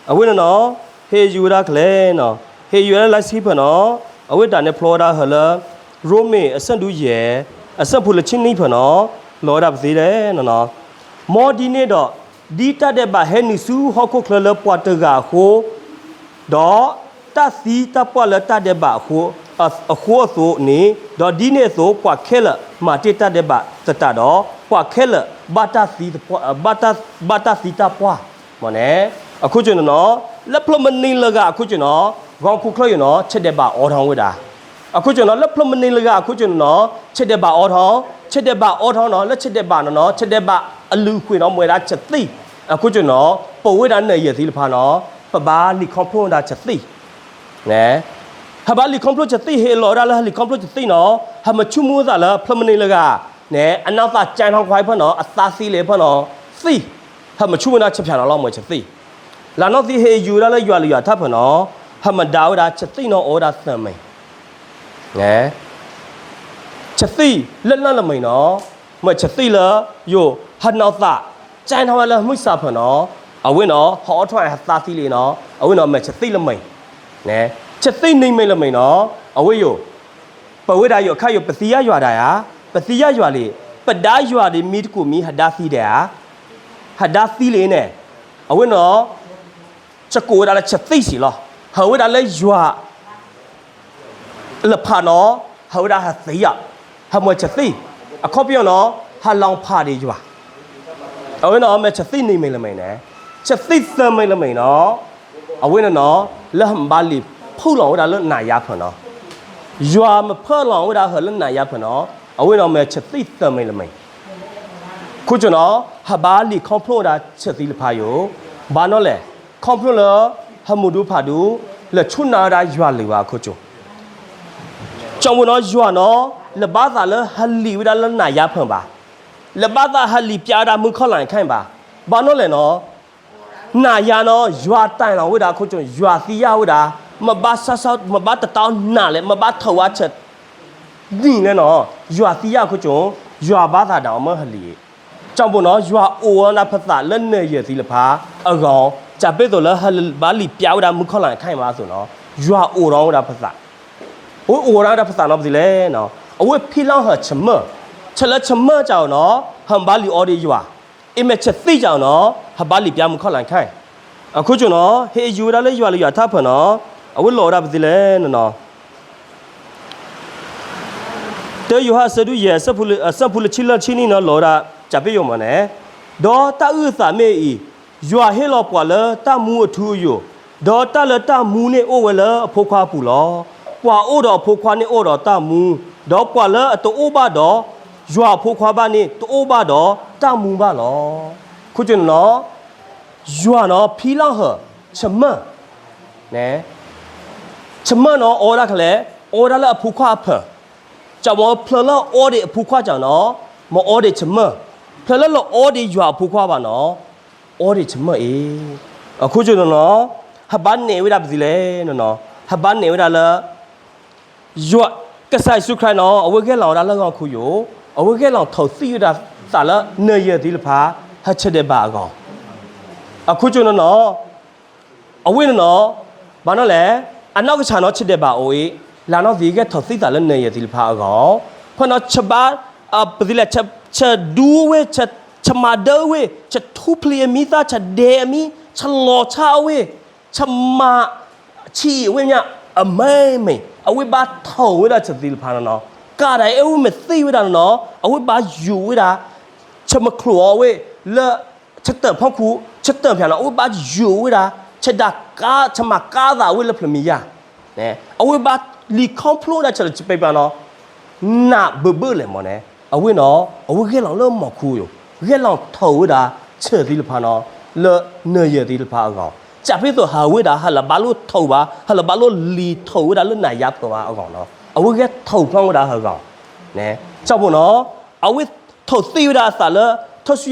အဝဲနီၤနီၤ ဟ့ၣ်ယုၢ်ဝဲဒၣ်ကလဲၣ်နီၤ ဟ့ၣ်ယုၢ်ဝဲဒၣ်လါစံဖၢၣ်နီၤ အဝဲတၢ်န့ၣ်ဖျိဝဲဒၣ်ဟၢလၢ ရိမ့ၤအဆၢဒူယဲၢ် အဆၢဖိလၢဆံနွံဖၢၣ်နီၤ လီၤဝဲဒၣ်ပသ့လဲၣ်နီၤနီၤ မ်ဒ်န့ၣ်ဒီး ဒ်တၢ်ဒဲးဘးဟဲနုာ်ဆူဟီၣ်ခိၣ်ချၢလၢပှၤတဂၤအဃိ ဒီးတၢ်သံတၢ်ပှၢ်လၢတၢ်ဒဲးဘးအဃိ အဃိအသိးန့ၣ် ဒီးဒ်န့ၣ်အသိး ပှၤခဲလၢာ်မၤတ့ၢ်တၢ်ဒဲးဘးသတးဒီး ပှၤခဲလၢာ်ဘၣ်တၢ်သံတၢ်ပှၢ် မ့ၢ်န့ၣ် အခိၣ်ကၠိနီၤနီၤ လၢဖျၢၣ်မနံၤလၢဂၤအခိၣ်ကၠိနီၤ ဂီၤခူၣ်ချၢယိာ်နီၤ ဆဲးဒဲးဘးအိးထီၣ်ဝဲဒၣ် အခိၣ်ကၠိနီၤ လၢဖျၢၣ်မနံၤလၢဂၤအခိၣ်ကၠိနီၤနီၤ ဆဲးဒဲးဘးအိးထီၣ် ဆဲးဒဲးဘးအိးထီၣ်နီၤ လၢဆဲးဒဲးဘးနီၤနီၤ ဆဲးဒဲးဘးအလုၢ်အပှ့ၤနီၤ မ့ၢ်ဝဲဒၣ်ဆသံၣ် အခိၣ်ကၠိနီၤ ပဝဲဒၣ်နၢ်ယဲၢ်သ့ၣ်တဖၣ်နီၤ ပဘၣ်လံာ်ခီဖျိဝဲဒၣ်ဆသံၣ် ဟဘၣ်လံာ်ခီဖျိဆသံၣ် ဟ့ၣ်လီၤဝဲဒၣ်လၢလံာ်ခီဖျိဆသံၣ်နီၤ ဟမ့ၢ်ဆိကမိၣ်သးလၢဖျၢၣ်မနံၤလၢဂၤ န့ၣ် အနီၢ်သးကဲထီၣ်ခွါဖၢၣ်နီၤ အသးသံလံဖၢၣ်နီၤ သံၣ် ဟမ့ၢ်ဆိကမိၣ်ဝဲဒၣ်ဆဲးဖၠးနီၤလီၤ မ့ၢ်ဆသံၣ် လၢနီၢ်သံဟ့ၣ်ယုၢ်ဝဲဒၣ်လၢယွၤလုၢ်ယွၤထါဖၢၣ်နီၤ ဟဲမၤဒါဝဲဒၣ် ဆသံၣ်နီၣ်အီၤဝဲဒၣ်သၢမံၤ, ဆသံၣ်လၢလၢ်လၢ်မံၤနီၤ, မ့ၢ်ဆသံၣ်လၢ ယိၤဟနီၣ်သး ကဲထီၣ်ဝဲလၢမုၢ်စၢ်ဖၢးနီၤ, အဝဲနီၤ ဟီထီၣ်ဟဲသါသံလံနီၤ, အဝဲနီၤမ့ၢ်ဆသံၣ်လၢမံၤ, ဆသံၣ်နံၤမံၤလၢမံၤနီၤ, အဝဲယိၤ ပဝဲဒၣ်ယိၤခါယိၤ ပသံယါယွၤဒၣ်ဧါ, ပသံယါယွၤလံ, ပဒါယွၤဒ်မံတကူာ်မံ ဟဒါသံဒဲးဧါ, ဟဒါသံလံန့ၣ်, အဝဲနီၤ ဆကိးဝဲဒၣ်လၢဆသံၣ်စံးလီၤ, ဟၢဝဲဒၣ်လၢယွၤ လၢဖးနီၤ, ဟၢဝဲဒၣ်ဟသံယါ, ဟမ့ၢ်ဆသံၣ်, အခီပညီနီၤ, ဟလီၤဖးဒံးယွၤ, အဝဲနီၤမ့ၢ်ဆသံၣ်နံၤမံၤလၢမံၤန့ၣ်, ဆသံၣ်သၢမံၤလၢမံၤနီၤ, အဝဲနီၤနီၤ လၢဟမၤဘၣ်လံၤဖုၣ်လီၤဝဲဒၣ်လၢနၤယါဖၢးနီၤ, ယွၤမ့ၢ်ဖၢလီၤဝဲဒၣ်ဟၢလၢနၤယါဖၢးနီၤ, အဝဲနီၤမ့ၢ်ဆသံၣ်သၢမံၤလၢမံၤ ခိၣ်ကၠိနီၤ, ဟဘၣ်လံၤခီဖျိဝဲဒၣ်ဆၢသံလၢဖးယိၤ, ဘၣ်နီၤလဲၣ်, ခီဖျိလၢ ဟမူဒူဖးဒူ လဲၤဆူၣ်နၤဝဲဒၣ်ယွၤလံၤဘၣ်အခိၣ်ကၠိ, ကၠီမူနီၤယွၤနီၤ, လၢဘၣ်သးလၢဟလံၤဝဲဒၣ်လၢနၤယါဖၢးဘၣ်, လၢဘၣ်သးဟလံၤပျါဝဲဒၣ်မုၢ်ခီၣ်လၢ်ခဲအံၤဘၣ်, ဘၣ်နီၤလဲၣ်နီၤ နၤယါနီၤ ယွၤတၢ်လီၤဝဲဒၣ်အခိၣ်ကၠိ ယွၤသံယါဝဲဒၣ်, မ့ၢ်ဘၣ်ဆါဆါ မ့ၢ်ဘၣ်တတၢ်နးလဲၣ် မ့ၢ်ဘၣ်ထီၣ်ဝဲဆၢ နံၤလဲၣ်နီၤ, ယွၤသံယါအခိၣ်ကၠိ, ယွၤဘၣ်သးဒၣ်အီၤမ့ၢ်ဟလံၤ, ကၠီဘိနီၤ ယွၤအိၣ်ဝဲဒၣ်ဖသးလၢနၢၤယၢၤသံလၢဖးအဂီၢ်, ကၢ်ပ့သိးလၢဟဘၣ်လံၤပျါဝဲဒၣ်မုၢ်ခီၣ်လၢ်ခဲအံၤမးအသိးနီၤ, ယွၤအိၣ်ဒီးဝဲဒၣ်ဖသး, အဝဲအိၣ်ဒီးဝဲဒၣ်ဖသးနီၤပသံလဲၣ်နီၤ, အဝဲဖံလီၤဟၢၣ်ဆၢမၢၢ်, ဆၢလၢဆၢမၢၢ်ကၢ်အီၤနီၤ ဟဘၣ်လံၤအီဒံးယွၤ, အမ့ၢ်ဆသံၣ်ကၢ်အီၤနီၤ ဟဘၣ်လံၤပျါမုၢ်ခီၣ်လၢ်ခဲအံၤ, အခိၣ်ကၠိနီၤ ဟ့ၣ်ယုၢ်ဝဲဒၣ်လၢယွၤလၢယွၤထၢၣ်ဖၢးနီၤ, အဝဲလီၤဝဲဒၣ်ပသံလဲၣ်နီၤနီၤ တၢယိၤဟၣ်အဆၢဒုယဲၢ် အဆၢဖိလၢဆံလၢဆံနံၣ်နီၤ လီၤဝဲဒၣ် ကၢ်ပ့ယိၤမးန့ၣ်, ဒီးတၢ်အုၣ်အသးမ့ၢ်အံၤ, ယွၤဟ့ၣ်လီၤပှၤလၢတၢ်မူအထူအယိာ်, ဒီးတၢ်လၢတၢ်မူန့ၣ်အိၣ်ဝဲလၢအဖိခွါအပူၤလီၤ. ပှၤအိၣ်ဒီးအဖိခွါန့ၣ်အိၣ်ဒီးတၢ်မူ, ဒီးပှၤလၢအတအိၣ်ဘၣ်ဒီးယွၤအဖိခွါဘၣ်န့ၣ် တအိၣ်ဘၣ်ဒီးတၢ်မူဘၣ်လီၤ. ခိၣ်ကၠိနီၤ ယွၤနီၤ ဖံလီၤဟၢၣ် ဆၢမၢၢ်, ဆၢမၢၢ်နီၤ အီဝဲဒၣ်ခဲလဲၣ်, အီဝဲဒၣ်လၢအဖိခွါအဖၢၣ်, ကၢ်မ့ၢ်ဖျၢၣ်လၢအီဒံးအဖိခွါကၢ်နီၤ, မ့ၢ်အီဒံးဆၢမၢၢ်, ဖျၢၣ်လၢလီၤအီဒံးယွၤအဖိခွါဘၣ်နီၤ, အီဒံးဆၢမၢၢ်အံၤ, အခိၣ်ကၠိနီၤနီၤ, ဟဘၣ်နဲၣ်ဝဲဒၣ်ပသံလဲၣ်နီၤနီၤ, ဟဘၣ်နဲၣ်ဝဲဒၣ်လၢ ယွၤ, ကစၢ်ယ့ၣ်ၡူးခရံာ်နီၤ အဝဲဂဲၤလီၤဝဲဒၣ်လၢဂီၢ်ခူယိာ်, အဝဲဂဲၤလီၤထိၣ်သံဝဲဒၣ်သးလၢနၢၤယၢၤသံလၢဖး ဟဲဆၢဒဲးဘးအဂီၢ်, အခိၣ်ကၠိနီၤနီၤ, အဝဲနီၤနီၤ, ဘၣ်နီၤလဲၣ်, အနီၢ်ကစၢ်နီၤဆၢဒဲးဘးအိၣ်အံၤ, လၢနီၢ်သံဂဲၤထီၣ်သံသးလၢနၢၤယၢၤသံလၢဖးအဂီၢ်, ဖဲနီၤဆၢဘၣ်, ပသံလဲၣ်, ဆၢဒူဝဲ, ဆၢမၤဒၢဝဲ, ဆၢထူဖျံးအမံၤသၣ်, ဆၢဒဲးအမံၤ, ဆၢလီၤဆါအဝဲ, ဆၢမၤ ဆံးအဝဲမး, အမ့ၢ်မ့ၢ် အဝဲဘၣ်ထိၣ်ဝဲဒၣ်ဆၢသံလၢဖးနီၤနီၤ, ကးဒၣ်အဝဲမ့ၢ်သံဝဲဒၣ်နီၤနီၤ အဝဲဘၣ်ယူၤဝဲဒၣ်, ဆၢမုၢ်ချိၣ်အီၤဝဲ, လၢ ဆၢတၢၢ်ဖီခိၣ်, ဆၢတၢၢ်ဖၠၣ်နီၤ အဝဲဘၣ်ယူၤဝဲဒၣ်, ဆၢဒၣ်ကါ, ဆၢမၤကါသးဝဲလၢဖျၢၣ်မံၤယါ, အဝဲဘၣ်လံၤခီဖျိဒၣ်ဆၢလၢဆၢပ့ပၤနီၤ, နးဘၢဘၢလဲၣ်မ့ၢ်န့ၣ်, အဝဲနီၤ အဝဲဂဲၤလီၤလၢမီၢ်ခူယိာ်, ဂဲၤလီၤထိၣ်ဝဲဒၣ်ဆၢသံလၢဖးနီၤ, လၢနၢၤယၢၤသံလၢဖးအဂီၢ်, ကၢ်ဖဲသိးဟးဝဲဒၣ် ဟးလၢဘၣ်လိၣ်ထိၣ်ဘၣ်, ဟးလၢဘၣ်လိၣ်လံၤထိၣ်ဝဲဒၣ်လၢနၤယါဖၢးဘၣ်အဂီၢ်နီၤ, အဝဲဂဲၤထိၣ်ဖျီဝဲဒၣ်အဂီၢ်, ကၢ်ဖိနီၤ, အဝဲထိၣ်သံဝဲဒၣ်အသးလၢ ထီၣ်ဆူ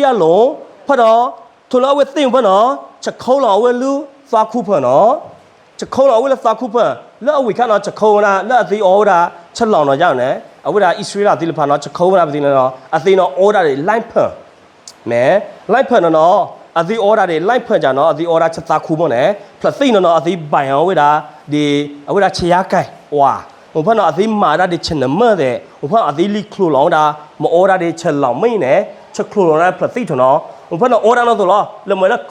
ယါလိၤ, ဖဲနီၤ, ထိၣ်လၢအဝဲသံဖဲနီၤ, ဆၢခိလီၤအဝဲလၢသွါခူဖၢၣ်နီၤ ဆၢခိလီၤအဝဲလၢသွါခူဖၢၣ်, လၢအဝံၤခါနီၤ ဆၢခိဝဲဒၣ် လၢအသံအီဝဲဒၣ် ဆၢလီၤနီၤယါန့ၣ်, အဝဲဒၣ်အံၣ်စရ့လးသံလၢဖးနီၤ ဆၢခိဝဲဒၣ်ပသံန့ၣ်နီၤ အသံနီၤအီဝဲဒၣ်ဒ် လါဖၢၣ်, မ့ၢ်, လါဖၢၣ်နီၤနီၤ, အသံအီဝဲဒၣ်ဒ် လါဖၢၣ်ကၢ်နီၤ အသံအီဝဲဒၣ်ဆၢသွါခူမ့ၢ်န့ၣ် ဖျၢၣ်သံနီၤနီၤ အသံဘၣ်အီဝဲဒၣ်, ဒ်, အဝဲဒၣ်ဆၢယါကဲၢ်ဝါ, အိၣ်ဖဲနီၤ အသံမၤဒၣ်ဒ်ဆၢနမၢၢ်သ့ၣ်, အိၣ်ဖဲနီၤ အသံလံၤချိလီၤဝဲဒၣ်, မ့ၢ်အီဝဲဒၣ်ဒ်ဆၢလီၤမ့ၢ်န့ၣ်, ဆၢချိလီၤဝဲဒၣ်ဖျၢၣ်သံထီၣ်နီၤ, အိၣ်ဖဲနီၤအီဒၣ်နီၢ်သိးလီၤ, လၢမ့ၢ်လၢခိလီၤဂီၢ်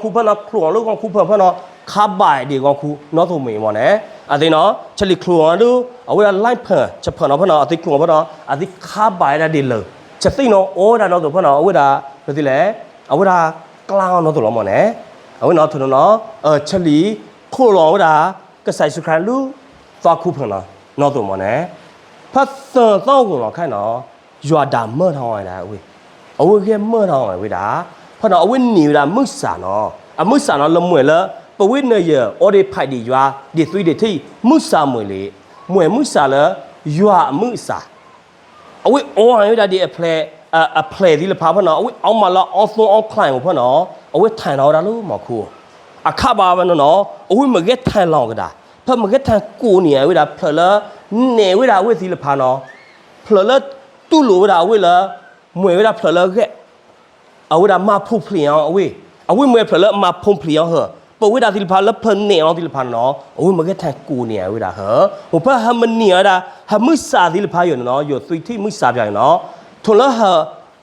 ခူဖဲနီၤ ချိလီၤလၢဂီၢ်ခူဖၢၣ်ဖဲနီၤ ခါဘၣ်ဒ်ဂီၢ်ခူနီၢ်သိးမ့ၢ်မ့ၢ်န့ၣ်, အသံနီၤ ဆၢလံၤချိလီၤဒၣ်, အဝဲဒၣ် လါဖၢၣ် ဆၢဖၢၣ်နီၤဖဲနီၤ အသံချိလီၤဖဲနီၤ အသံခါဘၣ်ဒၣ်ဒ်လၢာ်, ဆၢသံနီၤအီဒၣ်နီၢ်သိးဖဲနီၤ အဝဲဒၣ်, ပသံလဲၣ်, အဝဲဒၣ်ကျါနီၢ်သိးလီၤမ့ၢ်န့ၣ်, အဝဲနီၤထိၣ်နီၤနီၤ, ဆၢလံၤခိလီၤဝဲဒၣ် ကစၢ်ယ့ၣ်ၡူးခရံာ်လၢ သွါခူဖၢၣ်နီၤ နီၢ်သိးမ့ၢ်န့ၣ်, ဖဲသၢသီဂီၤလီၤခါနီၤ, ယွၤဒၣ်မၢထီၣ်ဝဲဒၣ်ဝဲ, အဝဲဂဲၤမၢထီၣ်ဝဲဒၣ်, ဖဲနီၤ အဝဲန့ၢ်ဝဲဒၣ်မုၢ်ဆၣ်နီၤ, အမုၢ်ဆၣ်နီၤလၢမ့ၢ်လၢ, ပဝဲနၢၤယၢၤ အီဒ့ၣ်ဖးဒံးယွၤ ဒ့ၣ်သွံဒ့ၣ်ထံၣ် မုၢ်ဆၣ်မ့ၢ်လံ, မ့ၢ်မုၢ်ဆၣ်လၢ ယွၤအမုၢ်အဆၣ် အဝဲအီဝဲဒၣ်ဒ်အဖျဲၣ်, အဖျဲၣ်သံလၢဖးဖဲနီၤ အဝဲအီမးလၢ အီသိအီချါမ့ၢ်ဖဲနီၤ အဝဲထၢၣ်နီၤဝဲဒၣ်လၢမီၢ်ခူ, အခါဘၣ်ဝဲနီၤနီၤ အဝဲမ့ၢ်ဂဲၤထၢၣ်လီၤကဒါ ပမ့ၢ်ဂဲၤထၢၣ်ကိးန့ၢ်ဝဲဒၣ်ဖျၢၣ်လၢ နဲၣ်ဝဲဒၣ်အဝ့ၢ်သ့ၣ်တဖၣ်နီၤ, ဖျၢၣ်လၢတူၢ်လိာ်ဝဲဒၣ်အဝ့ၢ်လၢ မ့ၢ်ဝဲဒၣ်ဖျၢၣ်လၢဂဲၤ အဝဲဒၣ်မၤဖှိၣ်ဖျ့ၣ်အီၤအဝ့ၢ်, အဝ့ၢ်မ့ၢ်ဖျၢၣ်လၢမၤဖှိၣ်ဖျ့ၣ်အီၤဟၢၣ်, ပဝဲဒၣ်သ့ၣ်တဖၣ်လၢဖျၢၣ်နဲၣ်အီၤသ့ၣ်တဖၣ်နီၤ, အဝဲမ့ၢ်ဂဲၤထၢၣ်ကိးန့ၢ်ဝဲဒၣ်ဟၢၣ်, အိၣ်ဖဲဟဲမနံၤဝဲဒၣ် ဟၢၣ်မုၢ်ဆါသ့ၣ်တဖၣ်ယိာ်နီၤ, ယိာ်သွံၣ်ထံၣ်မုၢ်ဆါဖၠၣ်နီၤ, ထိၣ်လၢဟၢၣ်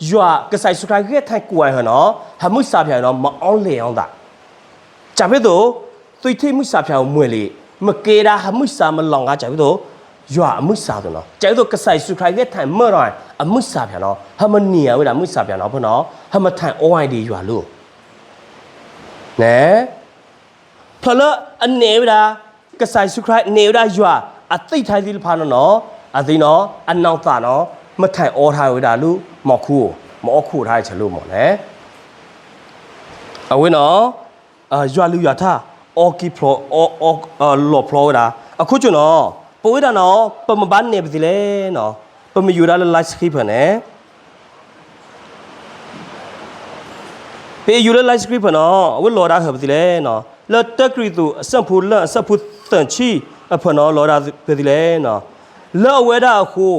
ယွၤကစၢ်ယ့ၣ်ၡူးခရံာ်ဂဲၤထၢၣ်ကိးအဟၢၣ်နီၤ, ဟၢၣ်မုၢ်ဆါဖၠၣ်နီၤ မၤအီၤလဲၣ်အီၤသး ကၢ်ဖဲသိး သွံၣ်ထံၣ်မုၢ်ဆါဖၠၣ်ဧိၤမွဲၢ်လံ, မ့ၢ်ကဲဒၣ်ဟၢၣ်မုၢ်ဆါမလီၤဂာ် ကၢ်ဖဲသိး ယွၤအမုၢ်ဆါသိးနီၤ, ကၢ်ဖဲသိးကစၢ်ယ့ၣ်ၡူးခရံာ်ဂဲၤထၢၣ်မၢထီၣ်အမုၢ်ဆါဖၠၣ်နီၤ, ဟဲမနံၤဝဲဒၣ်မုၢ်ဆါဖၠၣ်နီၤဖဲနီၤ, ဟဲမထၢၣ်အီဝဲဒၣ်ယွၤလီၤ န့ၣ် ဖျၢၣ်လၢအနဲၣ်ဝဲဒၣ် ကစၢ်ယ့ၣ်ၡူးခရံာ် နဲၣ်ဝဲဒၣ်ယွၤအသ့ၣ်ထါသ့ၣ်တဖၣ်နီၤနီၤ, အသ့ၣ်နီၤ အနီၢ်သးနီၤ မထၢၣ်အီထါဝဲဒၣ်လၢမီၢ်ခူဧိၤ, မအီၣ်ခူၣ်ထါဆၢလၢမီၢ်န့ၣ် အဝဲနီၤ ယွၤလုၢ်ယွၤထါ အီကံဖျိ လီၤဖျိဝဲဒၣ်, အခိၣ်ကၠိနီၤ ပဝဲဒၣ်နီၤ ပမ့ၢ်ဘၣ်နဲၣ်ပသ့လဲၣ်နီၤ, ပမ့ၢ်ယူၤဒၣ်လၢ live stream ဖဲန့ၣ် ပယူၤလၢ live stream ဖဲနီၤ အဝဲလီၤဝဲဒၣ်ဟၢၣ်ပသ့လဲၣ်နီၤ, လၢတၢကရံၣ်သူးအဆၢဖိလၢအဆၢဖိသၢဆံအဖၢၣ်နီၤ လီၤဝဲဒၣ်ပသ့လဲၣ်နီၤ, လၢအဝဲဒၣ်အဃိ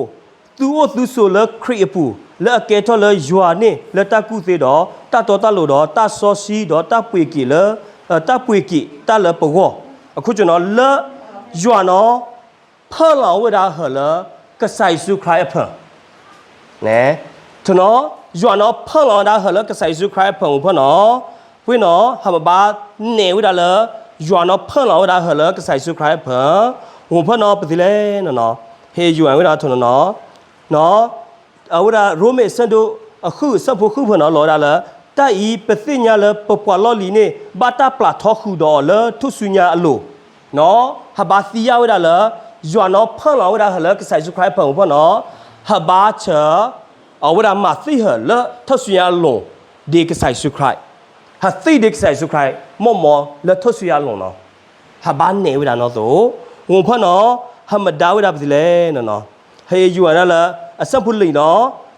သုအိၣ်သုဆိးလၢခရံာ်အပူၤ လၢအကဲထီၣ်လၢယွၤန့ၣ်လၢတၢ်ကူၣ်သ့ဒီး တၢ်တီတၢ်လိၤဒီး တၢ်စီဆှံဒီး တၢ်ပှ့ၤက့ၤလၢ တၢ်ပှ့ၤက့ၤတၢ်လၢပဂီၢ်, အခိၣ်ကၠိနီၤ လၢယွၤနီၤ ဖၢၣ်လီၤဝဲဒၣ်ဟၢၣ်လၢ ကစၢ်ယ့ၣ်ၡူးခရံာ်အဖၢၣ် န့ၣ်, တနီၤ ယွၤနီၤ ဖၢၣ်လီၤဝဲဒၣ်ဟၢၣ်လၢကစၢ်ယ့ၣ်ၡူးခရံာ်အဖၢၣ်ဝံၤဖဲနီၤ, ဝံၤနီၤ ဟဲမ့ၢ်ဘၣ်နဲၣ်ဝဲဒၣ်လၢ ယွၤနီၤ ဖၢၣ်လီၤဝဲဒၣ်ဟၢၣ်လၢကစၢ်ယ့ၣ်ၡူးခရံာ်အဖၢၣ် ဝံၤဖဲနီၤ ပသ့လဲၣ်နီၤနီၤ, ဟ့ၣ်ယွၤဝဲဒၣ်တနီၤနီၤ, နီၤ အဝဲဒၣ်ရိမ့ၤအဆၢဒိၣ်ဃုအဆၢဖိဃုဖဲနီၤ လီၤဝဲဒၣ်လၢ တၢ်အံၤပသ့ၣ်ညါလၢပပှၤလီၢ်လံၤန့ၣ် ဘၣ်တၢ်ပျၢ်ထီဃုာ်ဒီးအီၤလၢထူၣ်စုညါအလိၤ, နီၤ ဟဲဘၣ်သ့ၣ်ညါဝဲဒၣ်လၢ ယွၤနီၤဖၢၣ်လီၤဝဲဒၣ်ဟၢၣ်လၢကစၢ်ယ့ၣ်ၡူးခရံာ်အဖၢၣ်ဝံၤဖဲနီၤ, ဟဲဘၣ်ဆၢ အဝဲဒၣ်မၤသံဟၢၣ်လၢထူၣ်စုညါအလိၤ ဒ်ကစၢ်ယ့ၣ်ၡူးခရံာ်, ဟဲသံဒ်ကစၢ်ယ့ၣ်ၡူးခရံာ် မိၢ်မိၢ်လၢထူၣ်စုညါအလိၤနီၤ, ဟဲဘၣ်နဲၣ်ဝဲဒၣ်နီၤသိး, ဝံၤဖဲနီၤ ဟဲမ့ၢ်ဒါဝဲဒၣ်ပသ့လဲၣ်နီၤနီၤ, ဟ့ၣ်ယွၤဒၣ်လၢ အဆၢဖိလံၤနီၤ,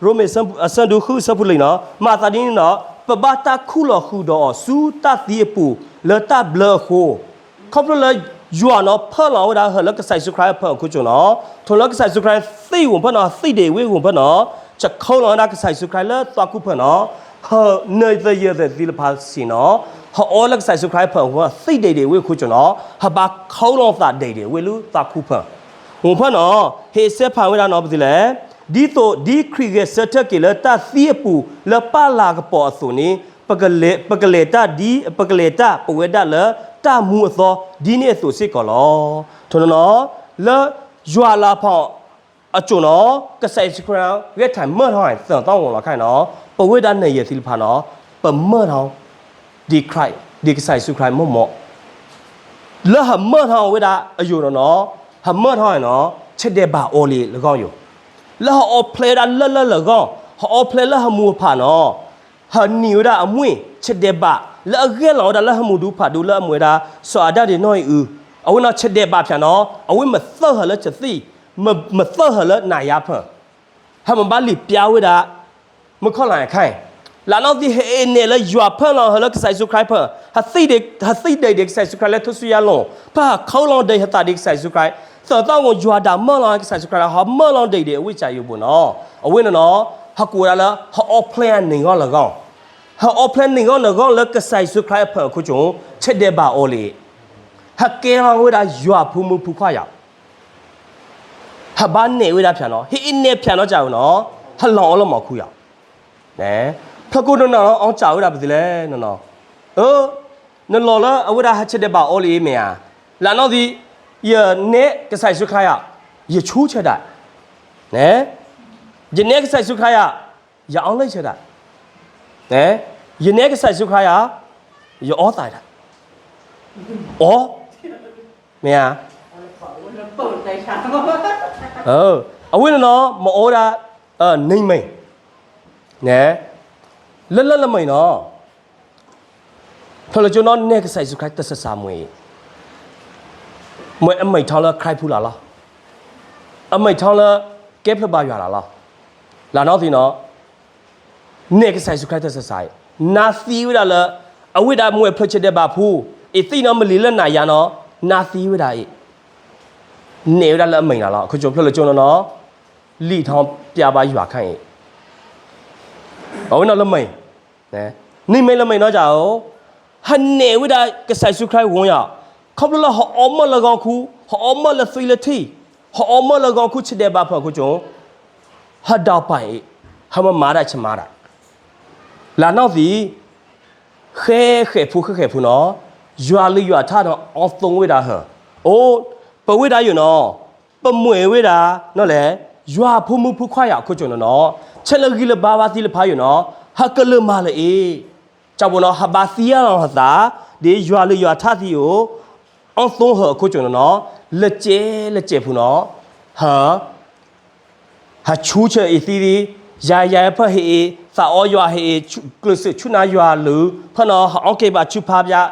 ရိမ့ၤအဆၢဒိၣ်ဃုအဆၢဖိလံၤနီၤ, မၤသးဒ်န့ၣ်နီၤ ပဘၣ်တၢ်ခူၣ်လီၤဃုာ်ဒီးအီၤဆူတၢ်သံအပူၤလၢတၢ်ဘျၢအဃိ, ခီဖျိလၢယွၤနီၤဖၢၣ်လီၤဝဲဒၣ်ဟၢၣ်လၢကစၢ်ယ့ၣ်ၡူးခရံာ်အဖၢၣ်အခိၣ်ကၠိနီၤ, ထိၣ်လၢကစၢ်ယ့ၣ်ၡူးခရံာ်သံဝံၤဖဲနီၤ သံဒံးဝံၤဖဲနီၤ, ဆဲးခီလီၤဝဲဒၣ်ကစၢ်ယ့ၣ်ၡူးခရံာ်လၢသွၣ်ခိၣ်ဖၢၣ်နီၤ, ဟၢၣ်နၢၤသယၢၢ်သ့ၣ်တဖၣ်စ့ၢ်နီၤ, ဟဲအီလၢကစၢ်ယ့ၣ်ၡူးခရံာ်အဖၢၣ်အဃိ သံဒံးဒံးဝံၤအခိၣ်ကၠိနီၤ, ဟဲဘၣ်ခီလီၤသးဒံးဒံးဝံၤလၢသွၣ်ခိၣ်ဖၢၣ်, ဝံၤဖဲနီၤ ဟ့ၣ်စဲးဖးဝဲဒၣ်နီၤပသ့လဲၣ်, ဒ်သိးဒ်ခရံာ်ဂဲၤဆၢထၢၣ်က့ၤလၢတၢ်သံအပူၤလၢပၢ်လၤကပီၤအသိးန့ၣ်, ပကလဲၤတၢ်ဒ် ပကလဲၤတၢ်ပဝဲဒၣ်လၢတၢ်မူအသီ ဒ်န့ၣ်အသိးစ့ၢ်ကီးလီၤ. ထိၣ်နီၤနီၤ လၢယွၤလၤဖီအစိၤနီၤ ကစၢ်ယ့ၣ်ၡူးခရံာ်ဂဲၤထၢၣ်မၢထီၣ်သၢသီဝီၤလီၤခါနီၤ, ပဝဲဒၣ်နၢၤယဲၢ်သ့ၣ်တဖၣ်နီၤ ပမၢထီၣ် ဒ်ခရံာ် ဒ်ကစၢ်ယ့ၣ်ၡူးခရံာ်မိၢ်မိၢ် လၢဟးမၢထီၣ်ဝဲဒၣ်အယိာ်နီၤနီၤ, ဟးမၢထီၣ်နီၤ ဆၢဒဲးဘးအီၤလံလၢဂီၢ်ယိာ်, လၢဟးအီဖျဲးဝဲဒၣ်လၢလၢလၢဂီၢ်, ဟးအီဖျဲးလၢဟးမူဟးဖးနီၤ, ဟးနံၤဝဲဒၣ်အမှံ ဆၢဒဲးဘး လၢအဂဲၤလီၤဝဲဒၣ်လၢဟးမူဒူဖးဒူလၢအမ့ၢ်ဝဲဒၣ် စီၤအၤဒၣ်ဒ်နီၢ်အံၣ်အု, အဝဲနီၤဆၢဒဲးဘးဖၠးနီၤ အဝဲမၤသၢၣ်ဟၢၤလၢစသံၣ်, မၤသၢၣ်ဟၢၤလၢနၤယၤဖၢၣ် ဟဲမၤဘၣ်လံာ်ပျါဝဲဒၣ် မုၢ်ခီၣ်လါခါအံၤ, လၢနီၢ်သံဟဲအ့ၣ်နဲၣ်လၢယွၤဖၢၣ်လီၤဟၢၣ်လၢကစၢ်ယ့ၣ်ၡူးခရံာ်ဖၢၣ်, ဟးသံဒံးဒံးကစၢ်ယ့ၣ်ၡူးခရံာ်လၢထူၣ်စုညါလိၤ, ပဟးခီလီၤဒံးဟးသးဒံးကစၢ်ယ့ၣ်ၡူးခရံာ်, သၢသီဝီၤယွၤဒၣ်မၢလီၤကစၢ်ယ့ၣ်ၡူးခရံာ် ဟးမၢလီၤဒံးဒံးအဝဲကစၢ်ယိၤဘိၣ်နီၤ, အဝဲနီၤနီၤ ဟးကိးဝဲဒၣ်လၢ ဟးအီဖျဲးန့ၢ်ဂီၢ်လၢဂီၢ်, ဟးအီဖျဲးန့ၢ်ဂီၢ်လၢဂီၢ်လၢကစၢ်ယ့ၣ်ၡူးခရံာ်အဖၢၣ်အခိၣ်ကၠိ ဆၢဒဲးဘးအီၤလံ ဟဲကဲလီၤဝဲဒၣ်ယွၤဖိမုၣ်ဖိခွါယၤ ဟးဘၣ်နဲၣ်ဝဲဒၣ်ဖၠးနီၤ, ဟ့ၣ်အ့ၣ်နဲၣ်ဖၠးနီၤကၢ်ဝဲနီၤ, ဟးလီၤအီၤလၢမီၢ်ခူယၤ, ဖျၢၣ်ကိးနီၤနီၤ အီၣ်ကၢ်ဝဲဒၣ်ပသ့လဲၣ်, နလီၤလၢအဝဲဒၣ်ဟးဆၢဒဲးဘးအီၤလံမ့ၢ်ဧါ, လၢနီၢ်သံ ယနဲၣ်ကစၢ်ယ့ၣ်ၡူးခရံာ်ယၤ, ယဆူၣ်ဆၢဒၣ်, ယနဲၣ်ကစၢ်ယ့ၣ်ၡူးခရံာ်ယၤ, ယအီၣ်လၢဆၢဒၣ်, ယနဲၣ်ကစၢ်ယ့ၣ်ၡူးခရံာ်ယၤ, ယအီၣ်သးဒၣ်, အီၣ်, မ့ၢ်ဧါ, အဝဲနီၤနီၤ မ့ၢ်အီၣ်ဝဲဒၣ် န့ၣ်မ့ၢ်, လၢလၢလၢမ့ၢ်နီၤ ဖျၢၣ်လၢကၠိနီၤ နဲၣ်ကစၢ်ယ့ၣ်ၡူးခရံာ်တစးစးမ့ၢ်အံၤ, မ့ၢ်အမဲာ်ထီလၢခရံာ်ဖိလၢ်လီၤ, အမဲာ်ထီလၢကဲဖျၢၣ်ဘါယွၤလၢ်လီၤ, လၢနီၢ်သံနီၤ, နဲၣ်ကစၢ်ယ့ၣ်ၡူးခရံာ်တစးစးအံၤ, နါသံဝဲဒၣ်လၢ အဝဲဒၣ်မ့ၢ်ဖျၢၣ်ဆၢဒဲးဘးဖိ, အံၤသံနီၤမ့ၢ်လံလၢနၤယၤနီၤ, နါသံဝဲဒၣ်အံၤ နဲၣ်ဝဲဒၣ်လၢအမဲာ်လီၤလီၤ. အခိၣ်ကၠိ ဖျိလၢကၠိနီၢ်နီၢ်, လံာ်ထီပျၢ်ဘါယွၤခါအံၤ, အဝဲနီၢ်လၢမဲာ်, နံၤမဲာ်လၢမဲာ်နီၢ်ကအိၣ်, ဟနဲၣ်ဝဲဒၣ်ကစၢ်ယ့ၣ်ၡူးခရံာ်ဝံၤယၤ, ခီဖျိလၢဟအီမၢၢ်လၢဂီၤခူ, ဟအီမၢၢ်လၢသွံလၢထံ, ဟအီမၢၢ်လၢဂီၤခူဆံးဒဲးဘးဖၢၣ်အခိၣ်ကၠိ ဟဒီးပၢ်အံၤ, ဟမၤမၤဒၣ်ဆမါဒၣ်, လၢနီၢ်သံ, ဃဲဃဲၣ်ဖိဃဲဃဲၣ်ဖိနီၢ်, ယွၤလုၢ်ယွၤထါနီၢ် အီသိဝဲဒၣ်ဟၢ, အိၣ်, ပဝဲဒၣ်ယိာ်နီၢ်, ပမ့ၢ်ဝဲဒၣ်နီၢ်လဲၣ်, ယွၤဖိမုၣ်ဖိခွါယၤအခိၣ်ကၠိနီၢ်နီၢ်, ဆဲးလၢဂံၢ်လၢဘါဘၣ်သံလၢဖးယိာ်နီၢ်, ဟကလုၢ်မၤလၢအံၤ, ကၠီဘိနီၢ် ဟဘါသံယၤလီၤဟသး, ဒ်ယွၤလုၢ်ယွၤထါသံအိၣ်, အီသိဟၢအခိၣ်ကၠိနီၢ်နီၢ်, လၢကဲလၢကဲဖိနီၢ်, ဟ ဟဆူၣ်ဆၢအံၤသံ, ယၤယၤဖၢၣ်ဟ့ၣ်အံၤ, သးအီယွၤဟ့ၣ်အံၤ, ကျၢၤစၢၤဆူၣ်နၤယွၤလုၢ်, ဖၢၣ်နီၢ် ဟအီၣ်က့ၤဘၣ်ဆူဖးပၠး,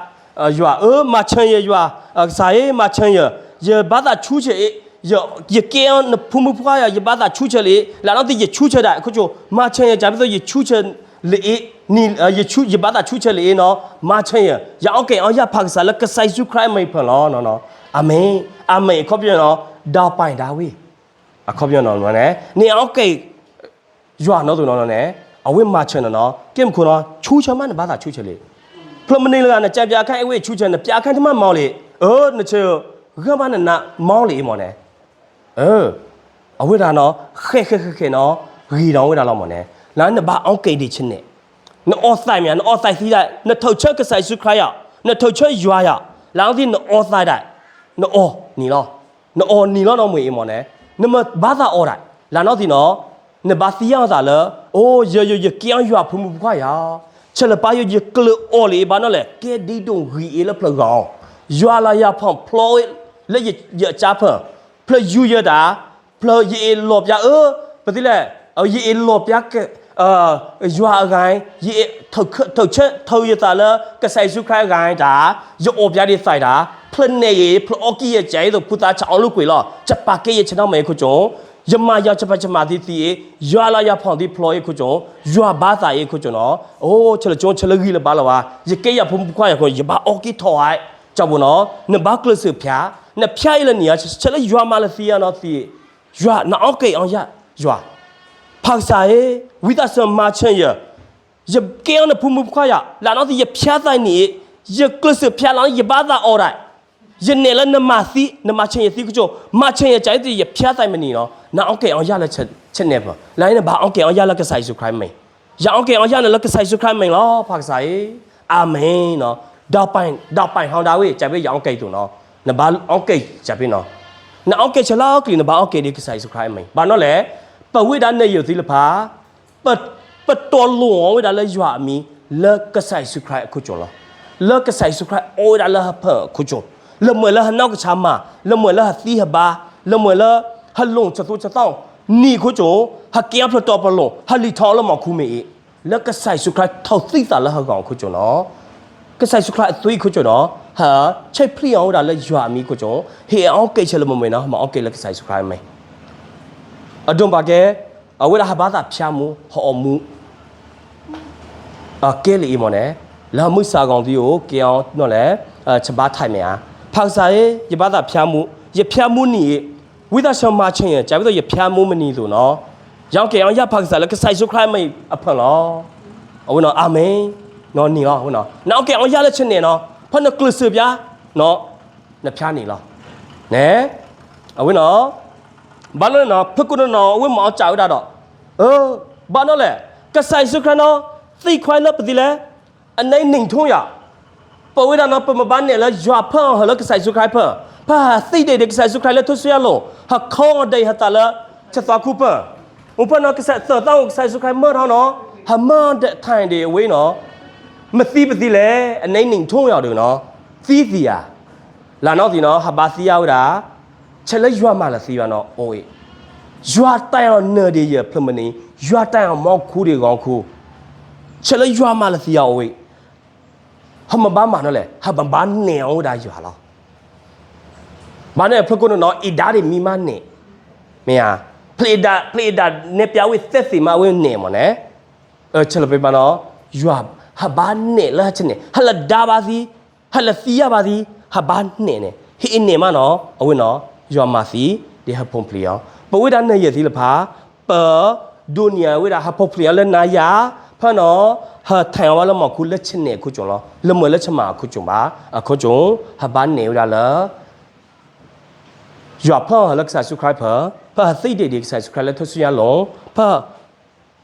ယွၤဧၢ, မၤဆၢယၤယွၤ, ကစၢ်ဧၢ, မၤဆၢယၤ, ယဘၣ်သးဆူၣ်ဆၢအံၤ, ယကဲအီၤနဖိမုၣ်ဖိခွါယၤ, ယဘၣ်သးဆူၣ်ဆၢလၢအံၤ, လၢနီၢ်သံယဆူၣ်ဆၢဒၣ်အခိၣ်ကၠိ, မၤဆၢယၤ, ကၢ်ပသီယဆူၣ်ဆၢလၢအံၤ, ယဘၣ်သးဆူၣ်ဆၢလၢအံၤနီၢ်, မၤဆၢယၤ, ယအီၣ်က့ၤအီယၢ်ဖးကစၢ်လၢကစၢ်ယ့ၣ်ၡူးခရံာ်အမံၤဖၢၣ်လီၤနီၢ်နီၢ်, အၤမ့ၣ်, အၤမ့ၣ်, အခီပညီနီၢ်, ဒီးပၢ်ဒၣ်ဝဲ အခီပညီနီၢ်နီၢ်န့ၣ်, နအီၣ်က့ၤယွၤနီၢ်သိးနီၢ်နီၢ်န့ၣ်, အဝဲမၤဆၢနီၢ်နီၢ်, ကဲမုၢ်ခိၣ်နီၢ်, ဆူၣ်ဆၢမးနဘၣ်သးဆူၣ်ဆၢလံ, ဖျၢၣ်မနုၤလၢဂၤ နကၢ်ပၠးအခါအဝဲဆူၣ်ဆၢ, နပၠးအခါတမၤမီလံ, အၢ နဆၢ, ဂၢၢ်မးနနးမီလံအံၤမ့ၢ်န့ၣ်, အဝဲဒၣ်နီၢ်, ဃဲဃဲဃဲဃဲနီၢ်, ဂ့ၤဒီးဝဲဒၣ်လီၤမ့ၢ်န့ၣ်, လၢနဘၣ်အီၣ်က့ၤဒံးဆဲးနဲၣ်, နအီၣ်သးမ့ၢ်ဧါ, နအီၣ်သးသံဒၣ်, နထုးဆၢကစၢ်ယ့ၣ်ၡူးခရံာ်ယၤ, နထုးဆၢယွၤယၤ, လၢနီၢ်သံနအီၣ်သးဒၣ်, နအီၣ်နံၤလီၤ, နအီၣ်နံၤလီၤနီၢ်မ့ၢ်အံၤမ့ၢ်န့ၣ်, နမ့ၢ်ဘၣ်သးအီၣ်ဒၣ်, လၢနီၢ်သံနီၢ်, နဘၣ်သံယၤအသးလၢ, အိၣ် ယယိာ်ယကဲအီၤယွၤဖိမုၣ်ဖိခွါယၤ, ဆဲးလၢပၢ်ယိာ်ယကျၢၤအီၤလၢအံၤဘၣ်နီၢ်လဲၣ်, ကဲဒ်ဒိၣ်ဂံၢ်အ့လၢဖျၢၣ်ဂီၤ, ယွၤလၢယဖီၣ်ဖျီဝဲ, လၢယအကၢဖၢၣ်, ဖျၢၣ်ယူၤယၤတၢ်, ဖျၢၣ်ယအ့ၣ်လီၤပၠးအၢ, ပသံလဲၣ်, ယအ့ၣ်လီၤပၠး ယွၤအဂၤ, ယအ့ၣ်, ထုးဆၢ ထုးယသးလၢကစၢ်ယ့ၣ်ၡူးခရံာ်အဂၤတၢ်, ယအီၣ်ပၠးဒ်သးတၢ်, ဖျၢၣ်နဲၣ်အံၤ ဖျၢၣ်အီၣ်ကံယဲၢ်ကဲအံၤသိး ဖိသၣ်ဆးအီၤလိာ်ကွံာ်လီၤ, ယပာ်ကဲယဆဲးနီၢ်မ့ၢ်အခိၣ်ကၠိ, ယမၤယၤယပာ်ယမၤသံသံအံၤ, ယွၤလၢယဖီၣ်သံဖျီအံၤအခိၣ်ကၠိ, ယွၤဘၣ်သးအံၤအခိၣ်ကၠိနီၢ်, အိၣ် ဆဲးလၢကၠိ ဆဲးလၢဂံၢ်လၢဘါလၢၤဘၣ်, ယကဲယၤဖိမုၣ်ဖိခွါယၤအခိၣ် ယဘၣ်အီၣ်က့ၤထီၣ်အါ, ကၠီဘိနီၢ်, နဘၣ်ကျၢၤစၢၤဖၠါ, နဖၠါအံၤလၢနံၤဧါ, ဆဲးလၢယွၤမၤလၢသံယၤနီၢ်သံ, ယွၤ နအီၣ်က့ၤအီၤယၢ်, ယွၤ, ဖးကစၢ်ဧၢ, ဝံသးစူၤမၤဆၢယၤ, ယကဲအီၤနဖိမုၣ်ဖိခွါယၤ, လၢနီၢ်သံယဖၠါသးနံၤအံၤ, ယကျၢၤစၢၤဖၠါလီၤ ယဘၣ်သးအီၣ်ဒၣ်, ယနဲၣ်လၢနမၤသံ, နမၤဆၢယၤသံခိၣ်ကၠိ, မၤဆၢယၤကၢ်အံၤသ့ၣ်ယဖၠါသးမနံၤနီၢ်, နအီၣ်က့ၤအီၤယၢ်လၢဆဲးနဲၣ်ဖျၢၣ်, လၢနဘၣ်အီၣ်က့ၤအီၤယၢ်လၢကစၢ်ယ့ၣ်ၡူးခရံာ်မံၤ, ယအီၣ်က့ၤအီၤယၢ်န့ၣ်လၢကစၢ်ယ့ၣ်ၡူးခရံာ်မံၤလီၤ ဖးကစၢ်ဧၢ, အၤမ့ၣ်နီၢ်, ဒီးပၢ်, ဒီးပၢ်ဟီဒၣ်ဝဲ ကၢ်ဖဲယအီၣ်က့ၤအသိးနီၢ်, နဘၣ်အီၣ်က့ၤကၢ်ဖဲနီၢ်, နအီၣ်က့ၤဆဲးလၢအီၣ်ကလံၤ နဘၣ်အီၣ်က့ၤဒ်ကစၢ်ယ့ၣ်ၡူးခရံာ်အမံၤ, ဘၣ်နီၢ်လဲၣ်, ပဝဲဒၣ်နယိာ်သံလၢဖး ပ, ပတီၤလိာ်အီၤဝဲဒၣ်လၢယွၤအမံၤ လၢကစၢ်ယ့ၣ်ၡူးခရံာ်အခိၣ်ကၠိလီၤ, လၢကစၢ်ယ့ၣ်ၡူးခရံာ်အီၣ်ဝဲဒၣ်လၢဟၢဖၢၣ်အခိၣ်ကၠိ, လၢမ့ၢ်လၢဟနီၢ်ကဆါမၤ, လၢမ့ၢ်လၢဟသံဟဘါ, လၢမ့ၢ်လၢဟလိၣ်ဆၢသိဆၢသီ, နံၤခိၣ်ကၠိ, ဟကဲအီၤဖျၢၣ်တီၤပလိာ်, ဟလံၣ်ထီၣ်လၢမီၤခူမ့ၢ်အံၤ, လၢကစၢ်ယ့ၣ်ၡူးခရံာ်ထုးသံသးလၢဟဂီၤအခိၣ်ကၠိနီၢ် ကစၢ်ယ့ၣ်ၡူးခရံာ်အသွံအခိၣ်ကၠိနီၢ်, ဟး, ဆဲးဖျံအီၤဝဲဒၣ်လၢယွၤအမံၤအခိၣ်ကၠိ, ဟ့ၣ်အီၣ်က့ၤဆဲးလၢမ့ၢ်မ့ၢ်နီၢ်, မၤအီၣ်က့ၤလၢကစၢ်ယ့ၣ်ၡူးခရံာ်အမံၤ, အဒိၣ်ဘၣ်ကဲ, အဝဲဒၣ်ဟဘါသးဖၠါမူ, ဟအီၣ်မူ, ကဲလၢအံၤမ့ၢ်န့ၣ်, လၢမုၢ်ဆါဂီၤသံအိၣ် ကဲအီၤနီၢ်လဲၣ်, ဆဘါထဲးမ့ၢ်ဧါ, ဖးကစၢ်ဧၢ, ယဘါသးဖၠါမူ, ယဖၠါမူနံၤအံၤ, ဝံသးစူၤမၤဆၢယၤ, ကၢ်ဖဲသိးယဖၠါမူမနံၤအသိးနီၢ်, ယအီၣ်က့ၤအီၤယၢ်ဖးကစၢ်လၢကစၢ်ယ့ၣ်ၡူးခရံာ်အမံၤအဖၢၣ်လီၤ, အဝဲနီၢ်, အၤမ့ၣ်, နီၢ်နံၤလီၤ, နအီၣ်က့ၤအီၤယၢ်လၢဆဲးနဲၣ်နီၢ်, ဖဲနကျၢၤစၢၤဖၠါ, နီၢ်, နဖၠါနံၤလီၤ, န့ၣ်, အဝဲနီၢ် ဘၣ်နီၢ်န့ၣ်နီၢ် ဖုကိးနီၢ်နီၢ် အဝဲမၤအီၣ်စးဝဲဒၣ်ဒီး, ဘၣ်နီၢ်လဲၣ်, ကစၢ်ယ့ၣ်ၡူးခရံာ်နီၢ်, သံခွါလၢပသံလဲၣ်, အနံၣ်နံၣ်ထိၣ်ယၤ, ပဝဲဒၣ်နီၢ် ပမ့ၢ်ဘၣ်နဲၣ်လၢယွၤဖၢၣ်အီၤဟၢလၢကစၢ်ယ့ၣ်ၡူးခရံာ်ဖၢၣ်, ပဟးသံဒံးဒီးကစၢ်ယ့ၣ်ၡူးခရံာ်လၢထူၣ်စုညါအလိၤ, ဟးခီအီၤဒံးဟးသးလၢ ဆၢသီခူဖၢၣ်, အိၣ်ဖဲနီၢ် ကစၢ်သၢသီအိၣ်ကစၢ်ယ့ၣ်ၡူးခရံာ်မၢထီၣ်နီၢ်, ဟးမၢဒဲးထဲးဒံးအဝဲနီၢ်, မ့ၢ်သံပသံလဲၣ်, အနံၣ်နံၣ်ထိၣ်ယၤဒီးနီၢ်, သံသံယၤ လၢနီၢ်သံနီၢ် ဟဘါသံယၤဝဲဒၣ်, ဆဲးလၢယွၤမၤလၢသံယၤနီၢ်အိၣ်အံၤ, ယွၤတၢ်အီၤနၢၤဒံးယဖျၢၣ်မနံၤ, ယွၤတၢ်အီၤမီၢ်ခူဒံးဂီၤခူ, ဆဲးလၢယွၤမၤလၢသံယၤအိၣ်အံၤ, ဟမ့ၢ်ဘၣ်မၤနီၢ်လဲၣ်, ဟဘၣ်ဘၣ်နဲၣ်အီၤဝဲဒၣ်ယွၤလီၤ. ဘၣ်န့ၣ် ဖုကိးနီၢ်နီၢ် အ့ၣ်ဒၣ်ဒံးမံမးနဲၣ်, မ့ၢ်ဧါ, ဖျဲးအ့ၣ်ဒၣ် ဖျဲးအ့ၣ်ဒၣ်နဲၣ်ပျးဝဲသဲသ့ၣ်မး အဝဲနဲၣ်မးန့ၣ်, ဆဲးလၢပဘၣ်နီၢ်, ယွၤ ဟဘၣ်နဲၣ်လၢဟဲဆဲးနဲၣ် ဟဲလၢဒါဘၣ်သံ, ဟဲလၢသံယၤဘၣ်သံ, ဟဘၣ်နဲၣ်န့ၣ် ဟ့ၣ်အ့ၣ်နဲၣ်မးနီၢ် အဝဲနီၢ် ယွၤမၤသံ ဒ်ဟၢဖှိၣ်ဖျဲးအီၤ, ပဝဲဒၣ်နၢ်ယဲၢ်သံလၢဖး ပဒိးန့ၢ်ဝဲဒၣ်ဟၢဖှိၣ်ဖျဲးအီၤလၢနၤယၤ, ဖဲနီၤ ဟၢထၢၣ်ဝဲလၢမီၢ်ခိလၢဆနဲၣ်အခိၣ်ကၠိၣ်လီၤ. လၢမ့ၢ်လၢဆမၣ်အခိၣ်ကၠိၣ်ဘၣ်, အခိၣ်ကၠိၣ် ဟဘၣ်န့ၢ်ဝဲဒၣ်လၢ ယွၤဖၢအီၤလၢကစၢ်ယ့ၣ်ၡူးခရံာ်ဖၢ, ဖၢဟသံဒံးဒံးကစၢ်ယ့ၣ်ၡူးခရံာ်လၢထူၣ်စုညါလိၤ, ဖၢ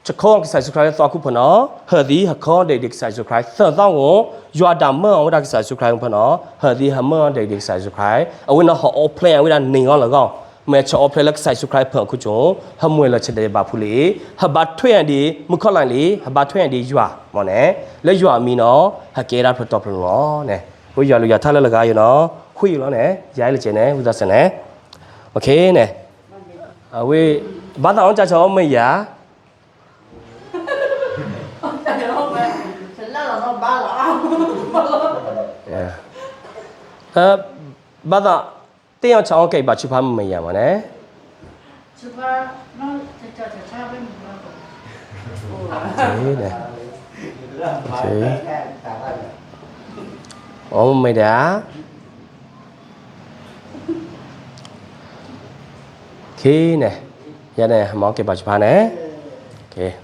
ဆခီကစၢ်ယ့ၣ်ၡူးခရံာ်လၢသီခူၣ်ဖၢနီၤ, ဟၢသံဟခီဒံးဒံးကစၢ်ယ့ၣ်ၡူးခရံာ်, သၢသီဂီၢ် ယွၤဒၣ်မၢအီၤဝဲဒၣ်ကစၢ်ယ့ၣ်ၡူးခရံာ်ဖၢနီၤ, ဟၢသံဟမၢဒံးဒံးကစၢ်ယ့ၣ်ၡူးခရံာ်, အဝဲနီၤဟအိၣ်ဖျဲၣ်ဝဲဒၣ်န့ၢ်ဂီၢ်လၢဂီၢ်, မ့ၢ်ဆအိၣ်ဖျဲၣ်လၢကစၢ်ယ့ၣ်ၡူးခရံာ်ဖၢအခိၣ်ကၠိၣ်, ဟမူလၢဆဲးဒဲးဘးဖူလံ, ဟဘၣ်ထွဲဒံး မုၣ်ခီလၢ်လံ, ဟဘၣ်ထွဲဒံးယွၤ, မ့ၢ်န့ၣ်, လၢယွၤအမံၤနီၤ, ဟကဲဒၣ်ဖျၢၣ်တီဖျၢၣ်လီၤန့ၣ်, ဝဲယွၤလူၤယွၤထါလၢလဂၤယိၤနီၤ, ဃုယိၤလီၤန့ၣ်, ယၤလၢကဲန့ၣ် ဝံသးစူၤန့ၣ်, အဝဲ ဘၣ်သးအီၣ်ကၢ်ဆီမ့ၢ်ယၤ ဘၣ်သး သ့ၣ်ညါဆၢအီၣ်ကဲအံၤဘၣ်ဆူဖါမ့ၢ်ယၤမ့ၢ်န့ၣ်, အမ့ၢ်ဒၣ် န့ၣ်, ယန့ၣ် ဟမၤအီၣ်ကဲဘၣ်ဆူဖါန့ၣ်,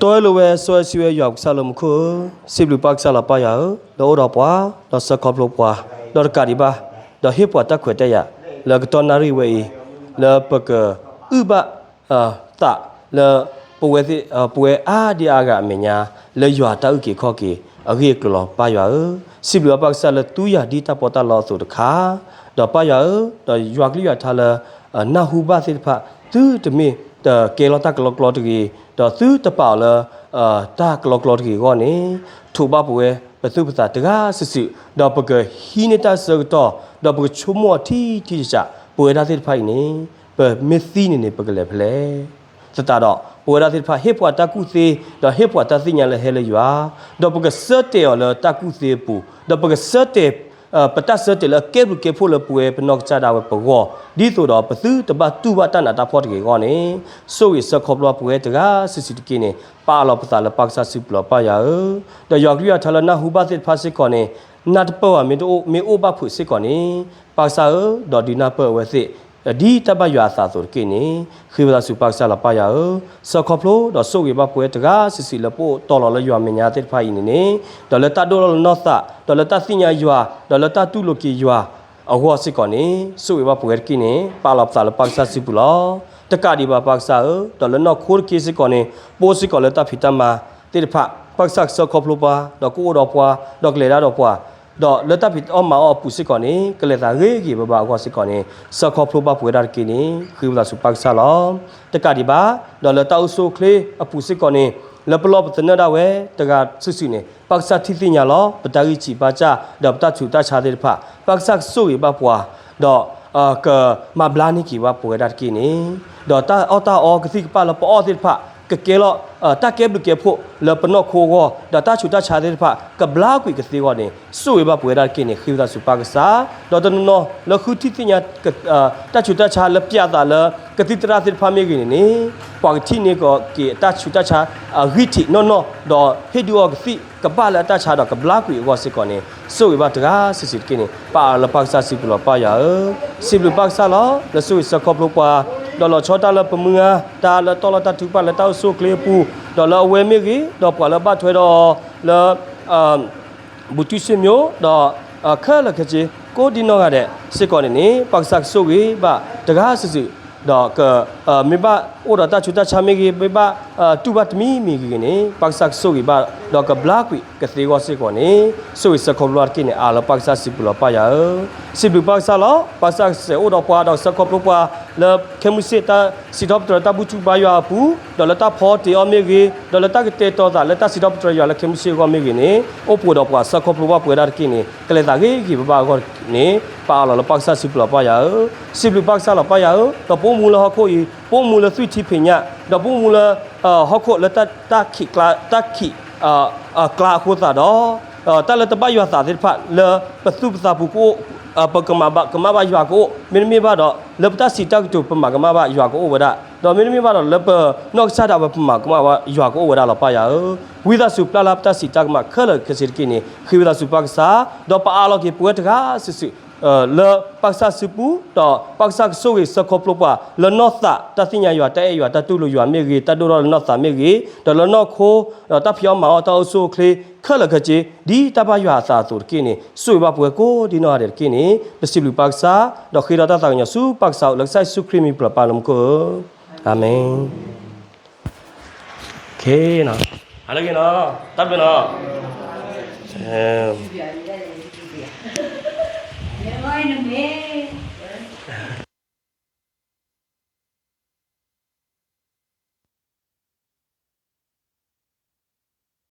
တီလိၤဝဲ စီဝဲစံးဝဲ ယွၤပကစၢ်လၢမူခိၣ်ဧၢ, စံးဘျုးပၢ်ကစၢ်လီၤပၢ်ယွၤဧၢ, လၢအိၣ်ဒီးပှၤ, ဒီးစၢခီဖျိပှၤ, ဒီးတကးဒံးဘၣ်, ဒီးဟ့ၣ်ပှၤတၢ်ခွဲးတၢ်ယာ် လၢကတီၢ်နၣ်ရံၣ်ဝဲအံၤ, လၢပကအုၣ်ဘၣ် သးလၢ ပဝဲသ့ၣ် ပဝဲအါဒံအါဂၤအမဲာ်ညါ လၢယွၤတၢ်အုၣ်က့ၤခီၣ်က့ၤအဂ့ၢ်အကျိၤလီၤ ပၢ်ယွၤဧၢ, စံးဘျုးအပၢ်ကစၢ်လၢသူယၤဒ်တၢ်ပီးတၢ်လီအသိးတခါ, ဒီးပၢ်ယွၤဧၢ, ဒီးယွၤကလုၢ်ယွၤထါလၢ နၢ်ဟူဘၣ်သ့ၣ်တဖၣ် သုတမ့ၢ်တကဲလီၤတၢ်ကလီကလီတဂ့ၤ, ဒီးသုတပာ်အီၤလၢ တၢ်ကလီကလီတဂ့ၤအဂီၢ်န့ၣ်, ထိးဘၣ်ပဝဲပသူၣ်ပသးတဂၤစုာ်စုာ်, ဒီးပကဟံးန့ၢ်တၢ်ဆၢကတီၢ်, ဒီးပကဆိကမိၣ်အီၤထံထံဆးဆး, ပဝဲဒၣ်သ့ၣ်တဖၣ်အံၤန့ၣ် ပမ့ၢ်သံန့ၣ်န့ၣ် ပကလဲၤဖဲလဲၣ်. သတးဒီး ပဝဲဒၣ်သ့ၣ်တဖၣ် ဟ့ၣ်ပှၤတၢ်ကူၣ်သ့, ဒီးဟ့ၣ်ပှၤတၢ်သ့ၣ်ညါလၢဟဲလၢယွၤ, ဒီးပကဆၢတဲာ်အီၤလၢတၢ်ကူၣ်သ့အပူၤ, ဒီးပကဆၢတဲာ် ပတၢ်ဆၢတဲာ်လၢအကဲဘျုးကဲဖှိၣ်လၢပဝဲပနီၢ်ကစၢ်ဒၣ်ဝဲပဂီၢ်, ဒ်သိးဒီးပသုတဘၣ်တူၢ်ဘၣ်တၢ်နးတၢ်ဖှီၣ်တဂ့ၤအဂီၢ်န့ၣ်, ဆိၣ်ဂ့ၤစၢခီဖျိပဝဲတဂၤစုာ်စုာ်တက့ၢ်န့ၣ်, ပာ်အလီၤပသးလၢပၢ်ကစၢ်စုပူၤလီၤ ပၢ်ယွၤဧၢ, ဒီးယွၤကလုၢ်ယွၤထါလၢနၢ်ဟူဘၣ်သ့ၣ်တဖၣ်စ့ၢ်ကီးန့ၣ်, နၢ်တပၢၢ်ဘၣ်မ့ၢ်တအိၣ် မ့ၢ်အိၣ်ဘၣ်ဖုးစ့ၢ်ကီးန့ၣ်, ပၢ်ကစၢ်ဧၢ, ဒီးဒုးနၢ်ပၢၢ်အဝဲသ့ၣ် ဒ်တၢ်ဘၣ်ယွၤအသးအသိးတက့ၢ်န့ၣ်, ဃ့ဝံသးစူၤပၢ်ကစၢ်လီၤ ပၢ်ယွၤဧၢ, စၢခီဖျိ ဒီးဆိၣ်ဂ့ၤဘၣ်ပဝဲတဂၤစုာ်စုာ် လၢပအိၣ်တီလီၤလၢယွၤမဲာ်ညါသ့ၣ်တဖၣ်အံၤန့ၣ်န့ၣ်, ဒီးလၢတၢ်ဒိၣ်ထီၣ်လၢနီၢ်သး, ဒီးလၢတၢ်သ့ၣ်ညါယွၤ, ဒီးလၢတၢ်တူၢ်လိာ်က့ၤယွၤအဂီၢ်စ့ၢ်ကီးန့ၣ်, ဆိၣ်ဂ့ၤဘၣ်ပဝဲတက့ၢ်န့ၣ်, ပာ်လီၤပသးလၢပၢ်ကစၢ်စုပူၤလီၤ. တကးဒံးဘၣ်ပၢ်ကစၢ်ဧၢ, ဒီးလၢနီၢ်ခိတက့ၢ်စ့ၢ်ကီးန့ၣ်, ပအိၣ်စ့ၢ်ကီးလၢတၢ်ဖံးတၢ်မၤသ့ၣ်တဖၣ်, ပၢ်ကစၢ်ကစၢခီဖျိပှၤ, ဒီးကအိၣ်ဒီးပှၤ, ဒီးကလဲၤတၢ်ဒီးပှၤ, ဒီးလၢတၢ်ဖံးအီၣ်မၤအီၣ်အပူၤစ့ၢ်ကီးန့ၣ်, ကလဲၤသးဂ့ၤဂ့ၤဘၣ်ဘၣ်အဂီၢ်စ့ၢ်ကီးန့ၣ်, စၢခီဖျိဘၣ်ပဝဲဒၣ်တက့ၢ်န့ၣ်, ဃ့ဝံသးစူၤပၢ်ကစၢ်လီၤ. တကးဒံးဘၣ်, ဒီးလၢတၢ်အိၣ်ဆူၣ်အိၣ်ချ့အပူၤစ့ၢ်ကီးန့ၣ်, လၢပလီၢ်ပသနၢၣ်ဒၣ်ဝဲတဂၤစုာ်စုာ်န့ၣ်, ပၢ်ကစၢ်ထံၣ်သ့ၣ်ညါလီၤ. ပတၢ်ဂံၢ်ဆံးဘါစၢ်, ဒီးပတၢ်ဆူးတၢ်ဆါသ့ၣ်တဖၣ်, ပၢ်ကစၢ်ကဆိၣ်ဂ့ၤဘၣ်ပှၤ, ဒီး ကမၤဘျါန့ၢ်က့ၤဘၣ်ပဝဲဒၣ်တက့ၢ်န့ၣ်, ဒီးတၢ်အီၣ်တၢ်အီကသံၣ်ကပၣ်လၢပအီၣ်သ့ၣ်တဖၣ်, ကကဲလီၤ တၢ်ကဲဘျုးကဲဖှိၣ်လၢပနီၢ်ခိအဂီၢ်, ဒီးတၢ်ဆူးတၢ်ဆါသ့ၣ်တဖၣ် ကဘျါကွံာ်ကသ့အဂီၢ်န့ၣ်, ဆိၣ်ဂ့ၤဘၣ်ပဝဲဒၣ်တက့ၢ်န့ၣ်, ဃ့ဝံသးစူၤပၢ်ကစၢ်, ဒီးတနီၤနီၤလၢဃုထံၣ်သ့ၣ်ညါ တၢ်ဆူးတၢ်ဆါလၢပၠးသးလၢကသံၣ်သရၣ်သ့ၣ်တဖၣ်မ့ၢ်ဂ့ၤန့ၣ်န့ၣ်, ပှၤကထံၣ်န့ၢ်က့ၤတၢ်ဆူးတၢ်ဆါအဂံၢ်ထံးနီၢ်နီၢ်, ဒီးဟ့ၣ်ဒုးအီကသံၣ်ကဘၣ်လၢအတၢ်ဆါဒီးကဘျါကွံာ်အဂီၢ်စ့ၢ်ကီးန့ၣ်, ဆိၣ်ဂ့ၤဘၣ်တဂၤစုာ်စုာ်တက့ၢ်န့ၣ်, ပာ်အီၤလၢပၢ်ကစၢ်စုပူၤလီၤ ပၢ်ယွၤဧၢ, စံးဘျုးပၢ်ကစၢ်လီၤ. လၢဆိၣ်ဂ့ၤစၢခီဖျိပှၤ, ဒီးလီၤဆီတၢ်လၢပမုၢ်ဂၤ, တၢ်လၢတီၢ်လီၤတၢ်ထုကဖၣ်လၢတၢ်အိၣ်ဆူၣ်အိၣ်ချ့အပူၤ, ဒီးလၢအဝဲမ့ၢ်ဂ့ၤ, ဒီးပှၤလၢအဘၣ်ထွဲဒီးအီၤလၢ ဘူၣ်တူၢ်စ့ၣ်မျိ, ဒီးခဲလၢာ်ခဲဆ့ ကိးဒံနီၢ်ဂၤဒဲးစ့ၢ်ကီးန့ၣ်န့ၣ်, ပၢ်ကစၢ်ကဆိၣ်ဂ့ၤဘၣ်တဂၤစုာ်စုာ်, ဒီးက မ့ၢ်ဘၣ်အိၣ်ဒီးတၢ်ဆူးတၢ်ဆါမ့ၢ်ဂ့ၤ, မ့ၢ်ဘၣ်တူၢ်ဘၣ်တမံၤမံၤဂ့ၤဂ့ၤန့ၣ်, ပၢ်ကစၢ်ကဆိၣ်ဂ့ၤဘၣ်, ဒီးကဘျါကွံာ်ကသ့အဂီၢ်စ့ၢ်ကီးန့ၣ်, ဆိၣ်ဂ့ၤစၢခီဖျိတက့ၢ်န့ၣ်, အၢၣ်လီၤပၢ်ကစၢ်စုပူၤလီၤ ပၢ်ယွၤဧၢ, စံးဘျုးပၢ်ကစၢ်လီၤ. ပၢ်ကစၢ်ကစဲးအိၣ်ဒီးပှၤ, ဒီးကစၢ်ခီဖျိပှၤ, လၢခဲမုၢ်ဆ့ၣ်တၢ်စံးထီၣ်ပတြၢၤတၢ်ဘူၣ်ထီၣ်ဘါယွၤအပူၤ, ဒီးလၢတၢ်ဖီတ့ၢ်အီၤမ့ၢ်ဂ့ၤ, ဒီးလၢတၢ်ကတဲာ်ကတီၤသးလၢတၢ်စံးထီၣ်ပတြၢၤယွၤလၢခဲမုၢ်ဆ့ၣ်အဂီၢ်မ့ၢ်ဂ့ၤန့ၣ်, အိၣ်ဖှိၣ်ဒီးပှၤစၢခီဖျိဘၣ်ပဝဲဒၣ်တက့ၢ်န့ၣ်, ကလဲၤသးဂ့ၤဂ့ၤဘၣ်ဘၣ်အဂီၢ်န့ၣ်, ပၢ်အၢၣ်လီၤလၢပၢ်ကစၢ်စုပူၤလီၤ ပၢ်ယွၤဧၢ, စံးဘျုးပၢ်ကစၢ်လီၤ ပၢ်ယွၤဧၢ, ဒီးပအိၣ်မူလၢဟီၣ်ခိၣ်အံၤ, ပအိၣ်မူလၢသွံၣ်ထံဖံးညၣ်, ဒီးပအိၣ်မူလၢ ဟီၣ်ခိၣ်လၢတၢ်ခံးကျါ, တၢ်ခံး ကျါအဃိသတးဒီး, တၢ်လၢတဘၣ်ယွၤသးသ့ၣ်တဖၣ်လၢပသူၣ်ပသးပူၤကအိၣ် ပကမၤဘၣ်ကမၣ်ဘၣ်ယွၤကအိၣ်, မ့တမ့ၢ်ဘၣ်ဒီး လၢပတၢ်စံးတၢ်ကတိၤပမၤကမၣ်ဘၣ်ယွၤကအိၣ်ဝဲဒၣ်, ဒီးမ့တမ့ၢ်ဘၣ်ဒီးလၢပနီၢ်ကစၢ်ဒၣ်ဝဲပမၤကမၣ်ဘၣ်ယွၤကအိၣ်ဝဲဒၣ်လီၤပၢ်ယွၤဧၢ. ဝံသးစူၤပျၢ်လၢပတၢ်စံးတၢ်ကမၣ်ခဲလၢာ်ခဲဆ့တက့ၢ်န့ၣ် ဃ့ဝံသးစူၤပၢ်ကစၢ်, ဒီးပအးလီၤက့ၤပဝဲတဂၤစုာ်စုာ် လၢပၢ်ကစၢ်စုပူၤ, ဒီးပၢ်ကစၢ်ကဆိၣ်ဂ့ၤဆၢခီဖျိပှၤ လၢနီၢ်သးတၢ်သ့ၣ်ညါယွၤ တၢ်အဲၣ်ယွၤ တၢ်တူၢ်လိာ်ယွၤမ့ၢ်ဂ့ၤ, တၢ်ဒိၣ်ထီၣ်လၢနီၢ်သးမ့ၢ်ဂ့ၤ, ဒီးလၢနီၢ်ခိ, ဒီးတၢ်ဖံးအီၣ်မၤအီၣ်တၢ်အိၣ်ဆူၣ်အိၣ်ချ့ခဲလၢာ်ခဲဆ့ ဒ်တၢ်ဘၣ်ယွၤအသးအသိးတက့ၢ်န့ၣ် ဆိၣ်ဂ့ၤဘၣ်ပဝဲကိးဒ်နီၢ်ဂၤဒဲးတက့ၢ်န့ၣ် ပစံးဘျုးပၢ်ကစၢ်, ဒီးဃ့ဒီးတၢ်သးကညီၤဆူပၢ်ကစၢ်အအိၣ် လၢကစၢ်ယ့ၣ်ၡူးခရံာ်မံၤပူၤလီၤပၢ်လၢမူခိၣ်ဧၢ, အၤမ့ၣ်. ဟါလၢအဂ့ၤနီၤ, တၢ်ဘျုးနီၤ, အၤမ့ၣ်.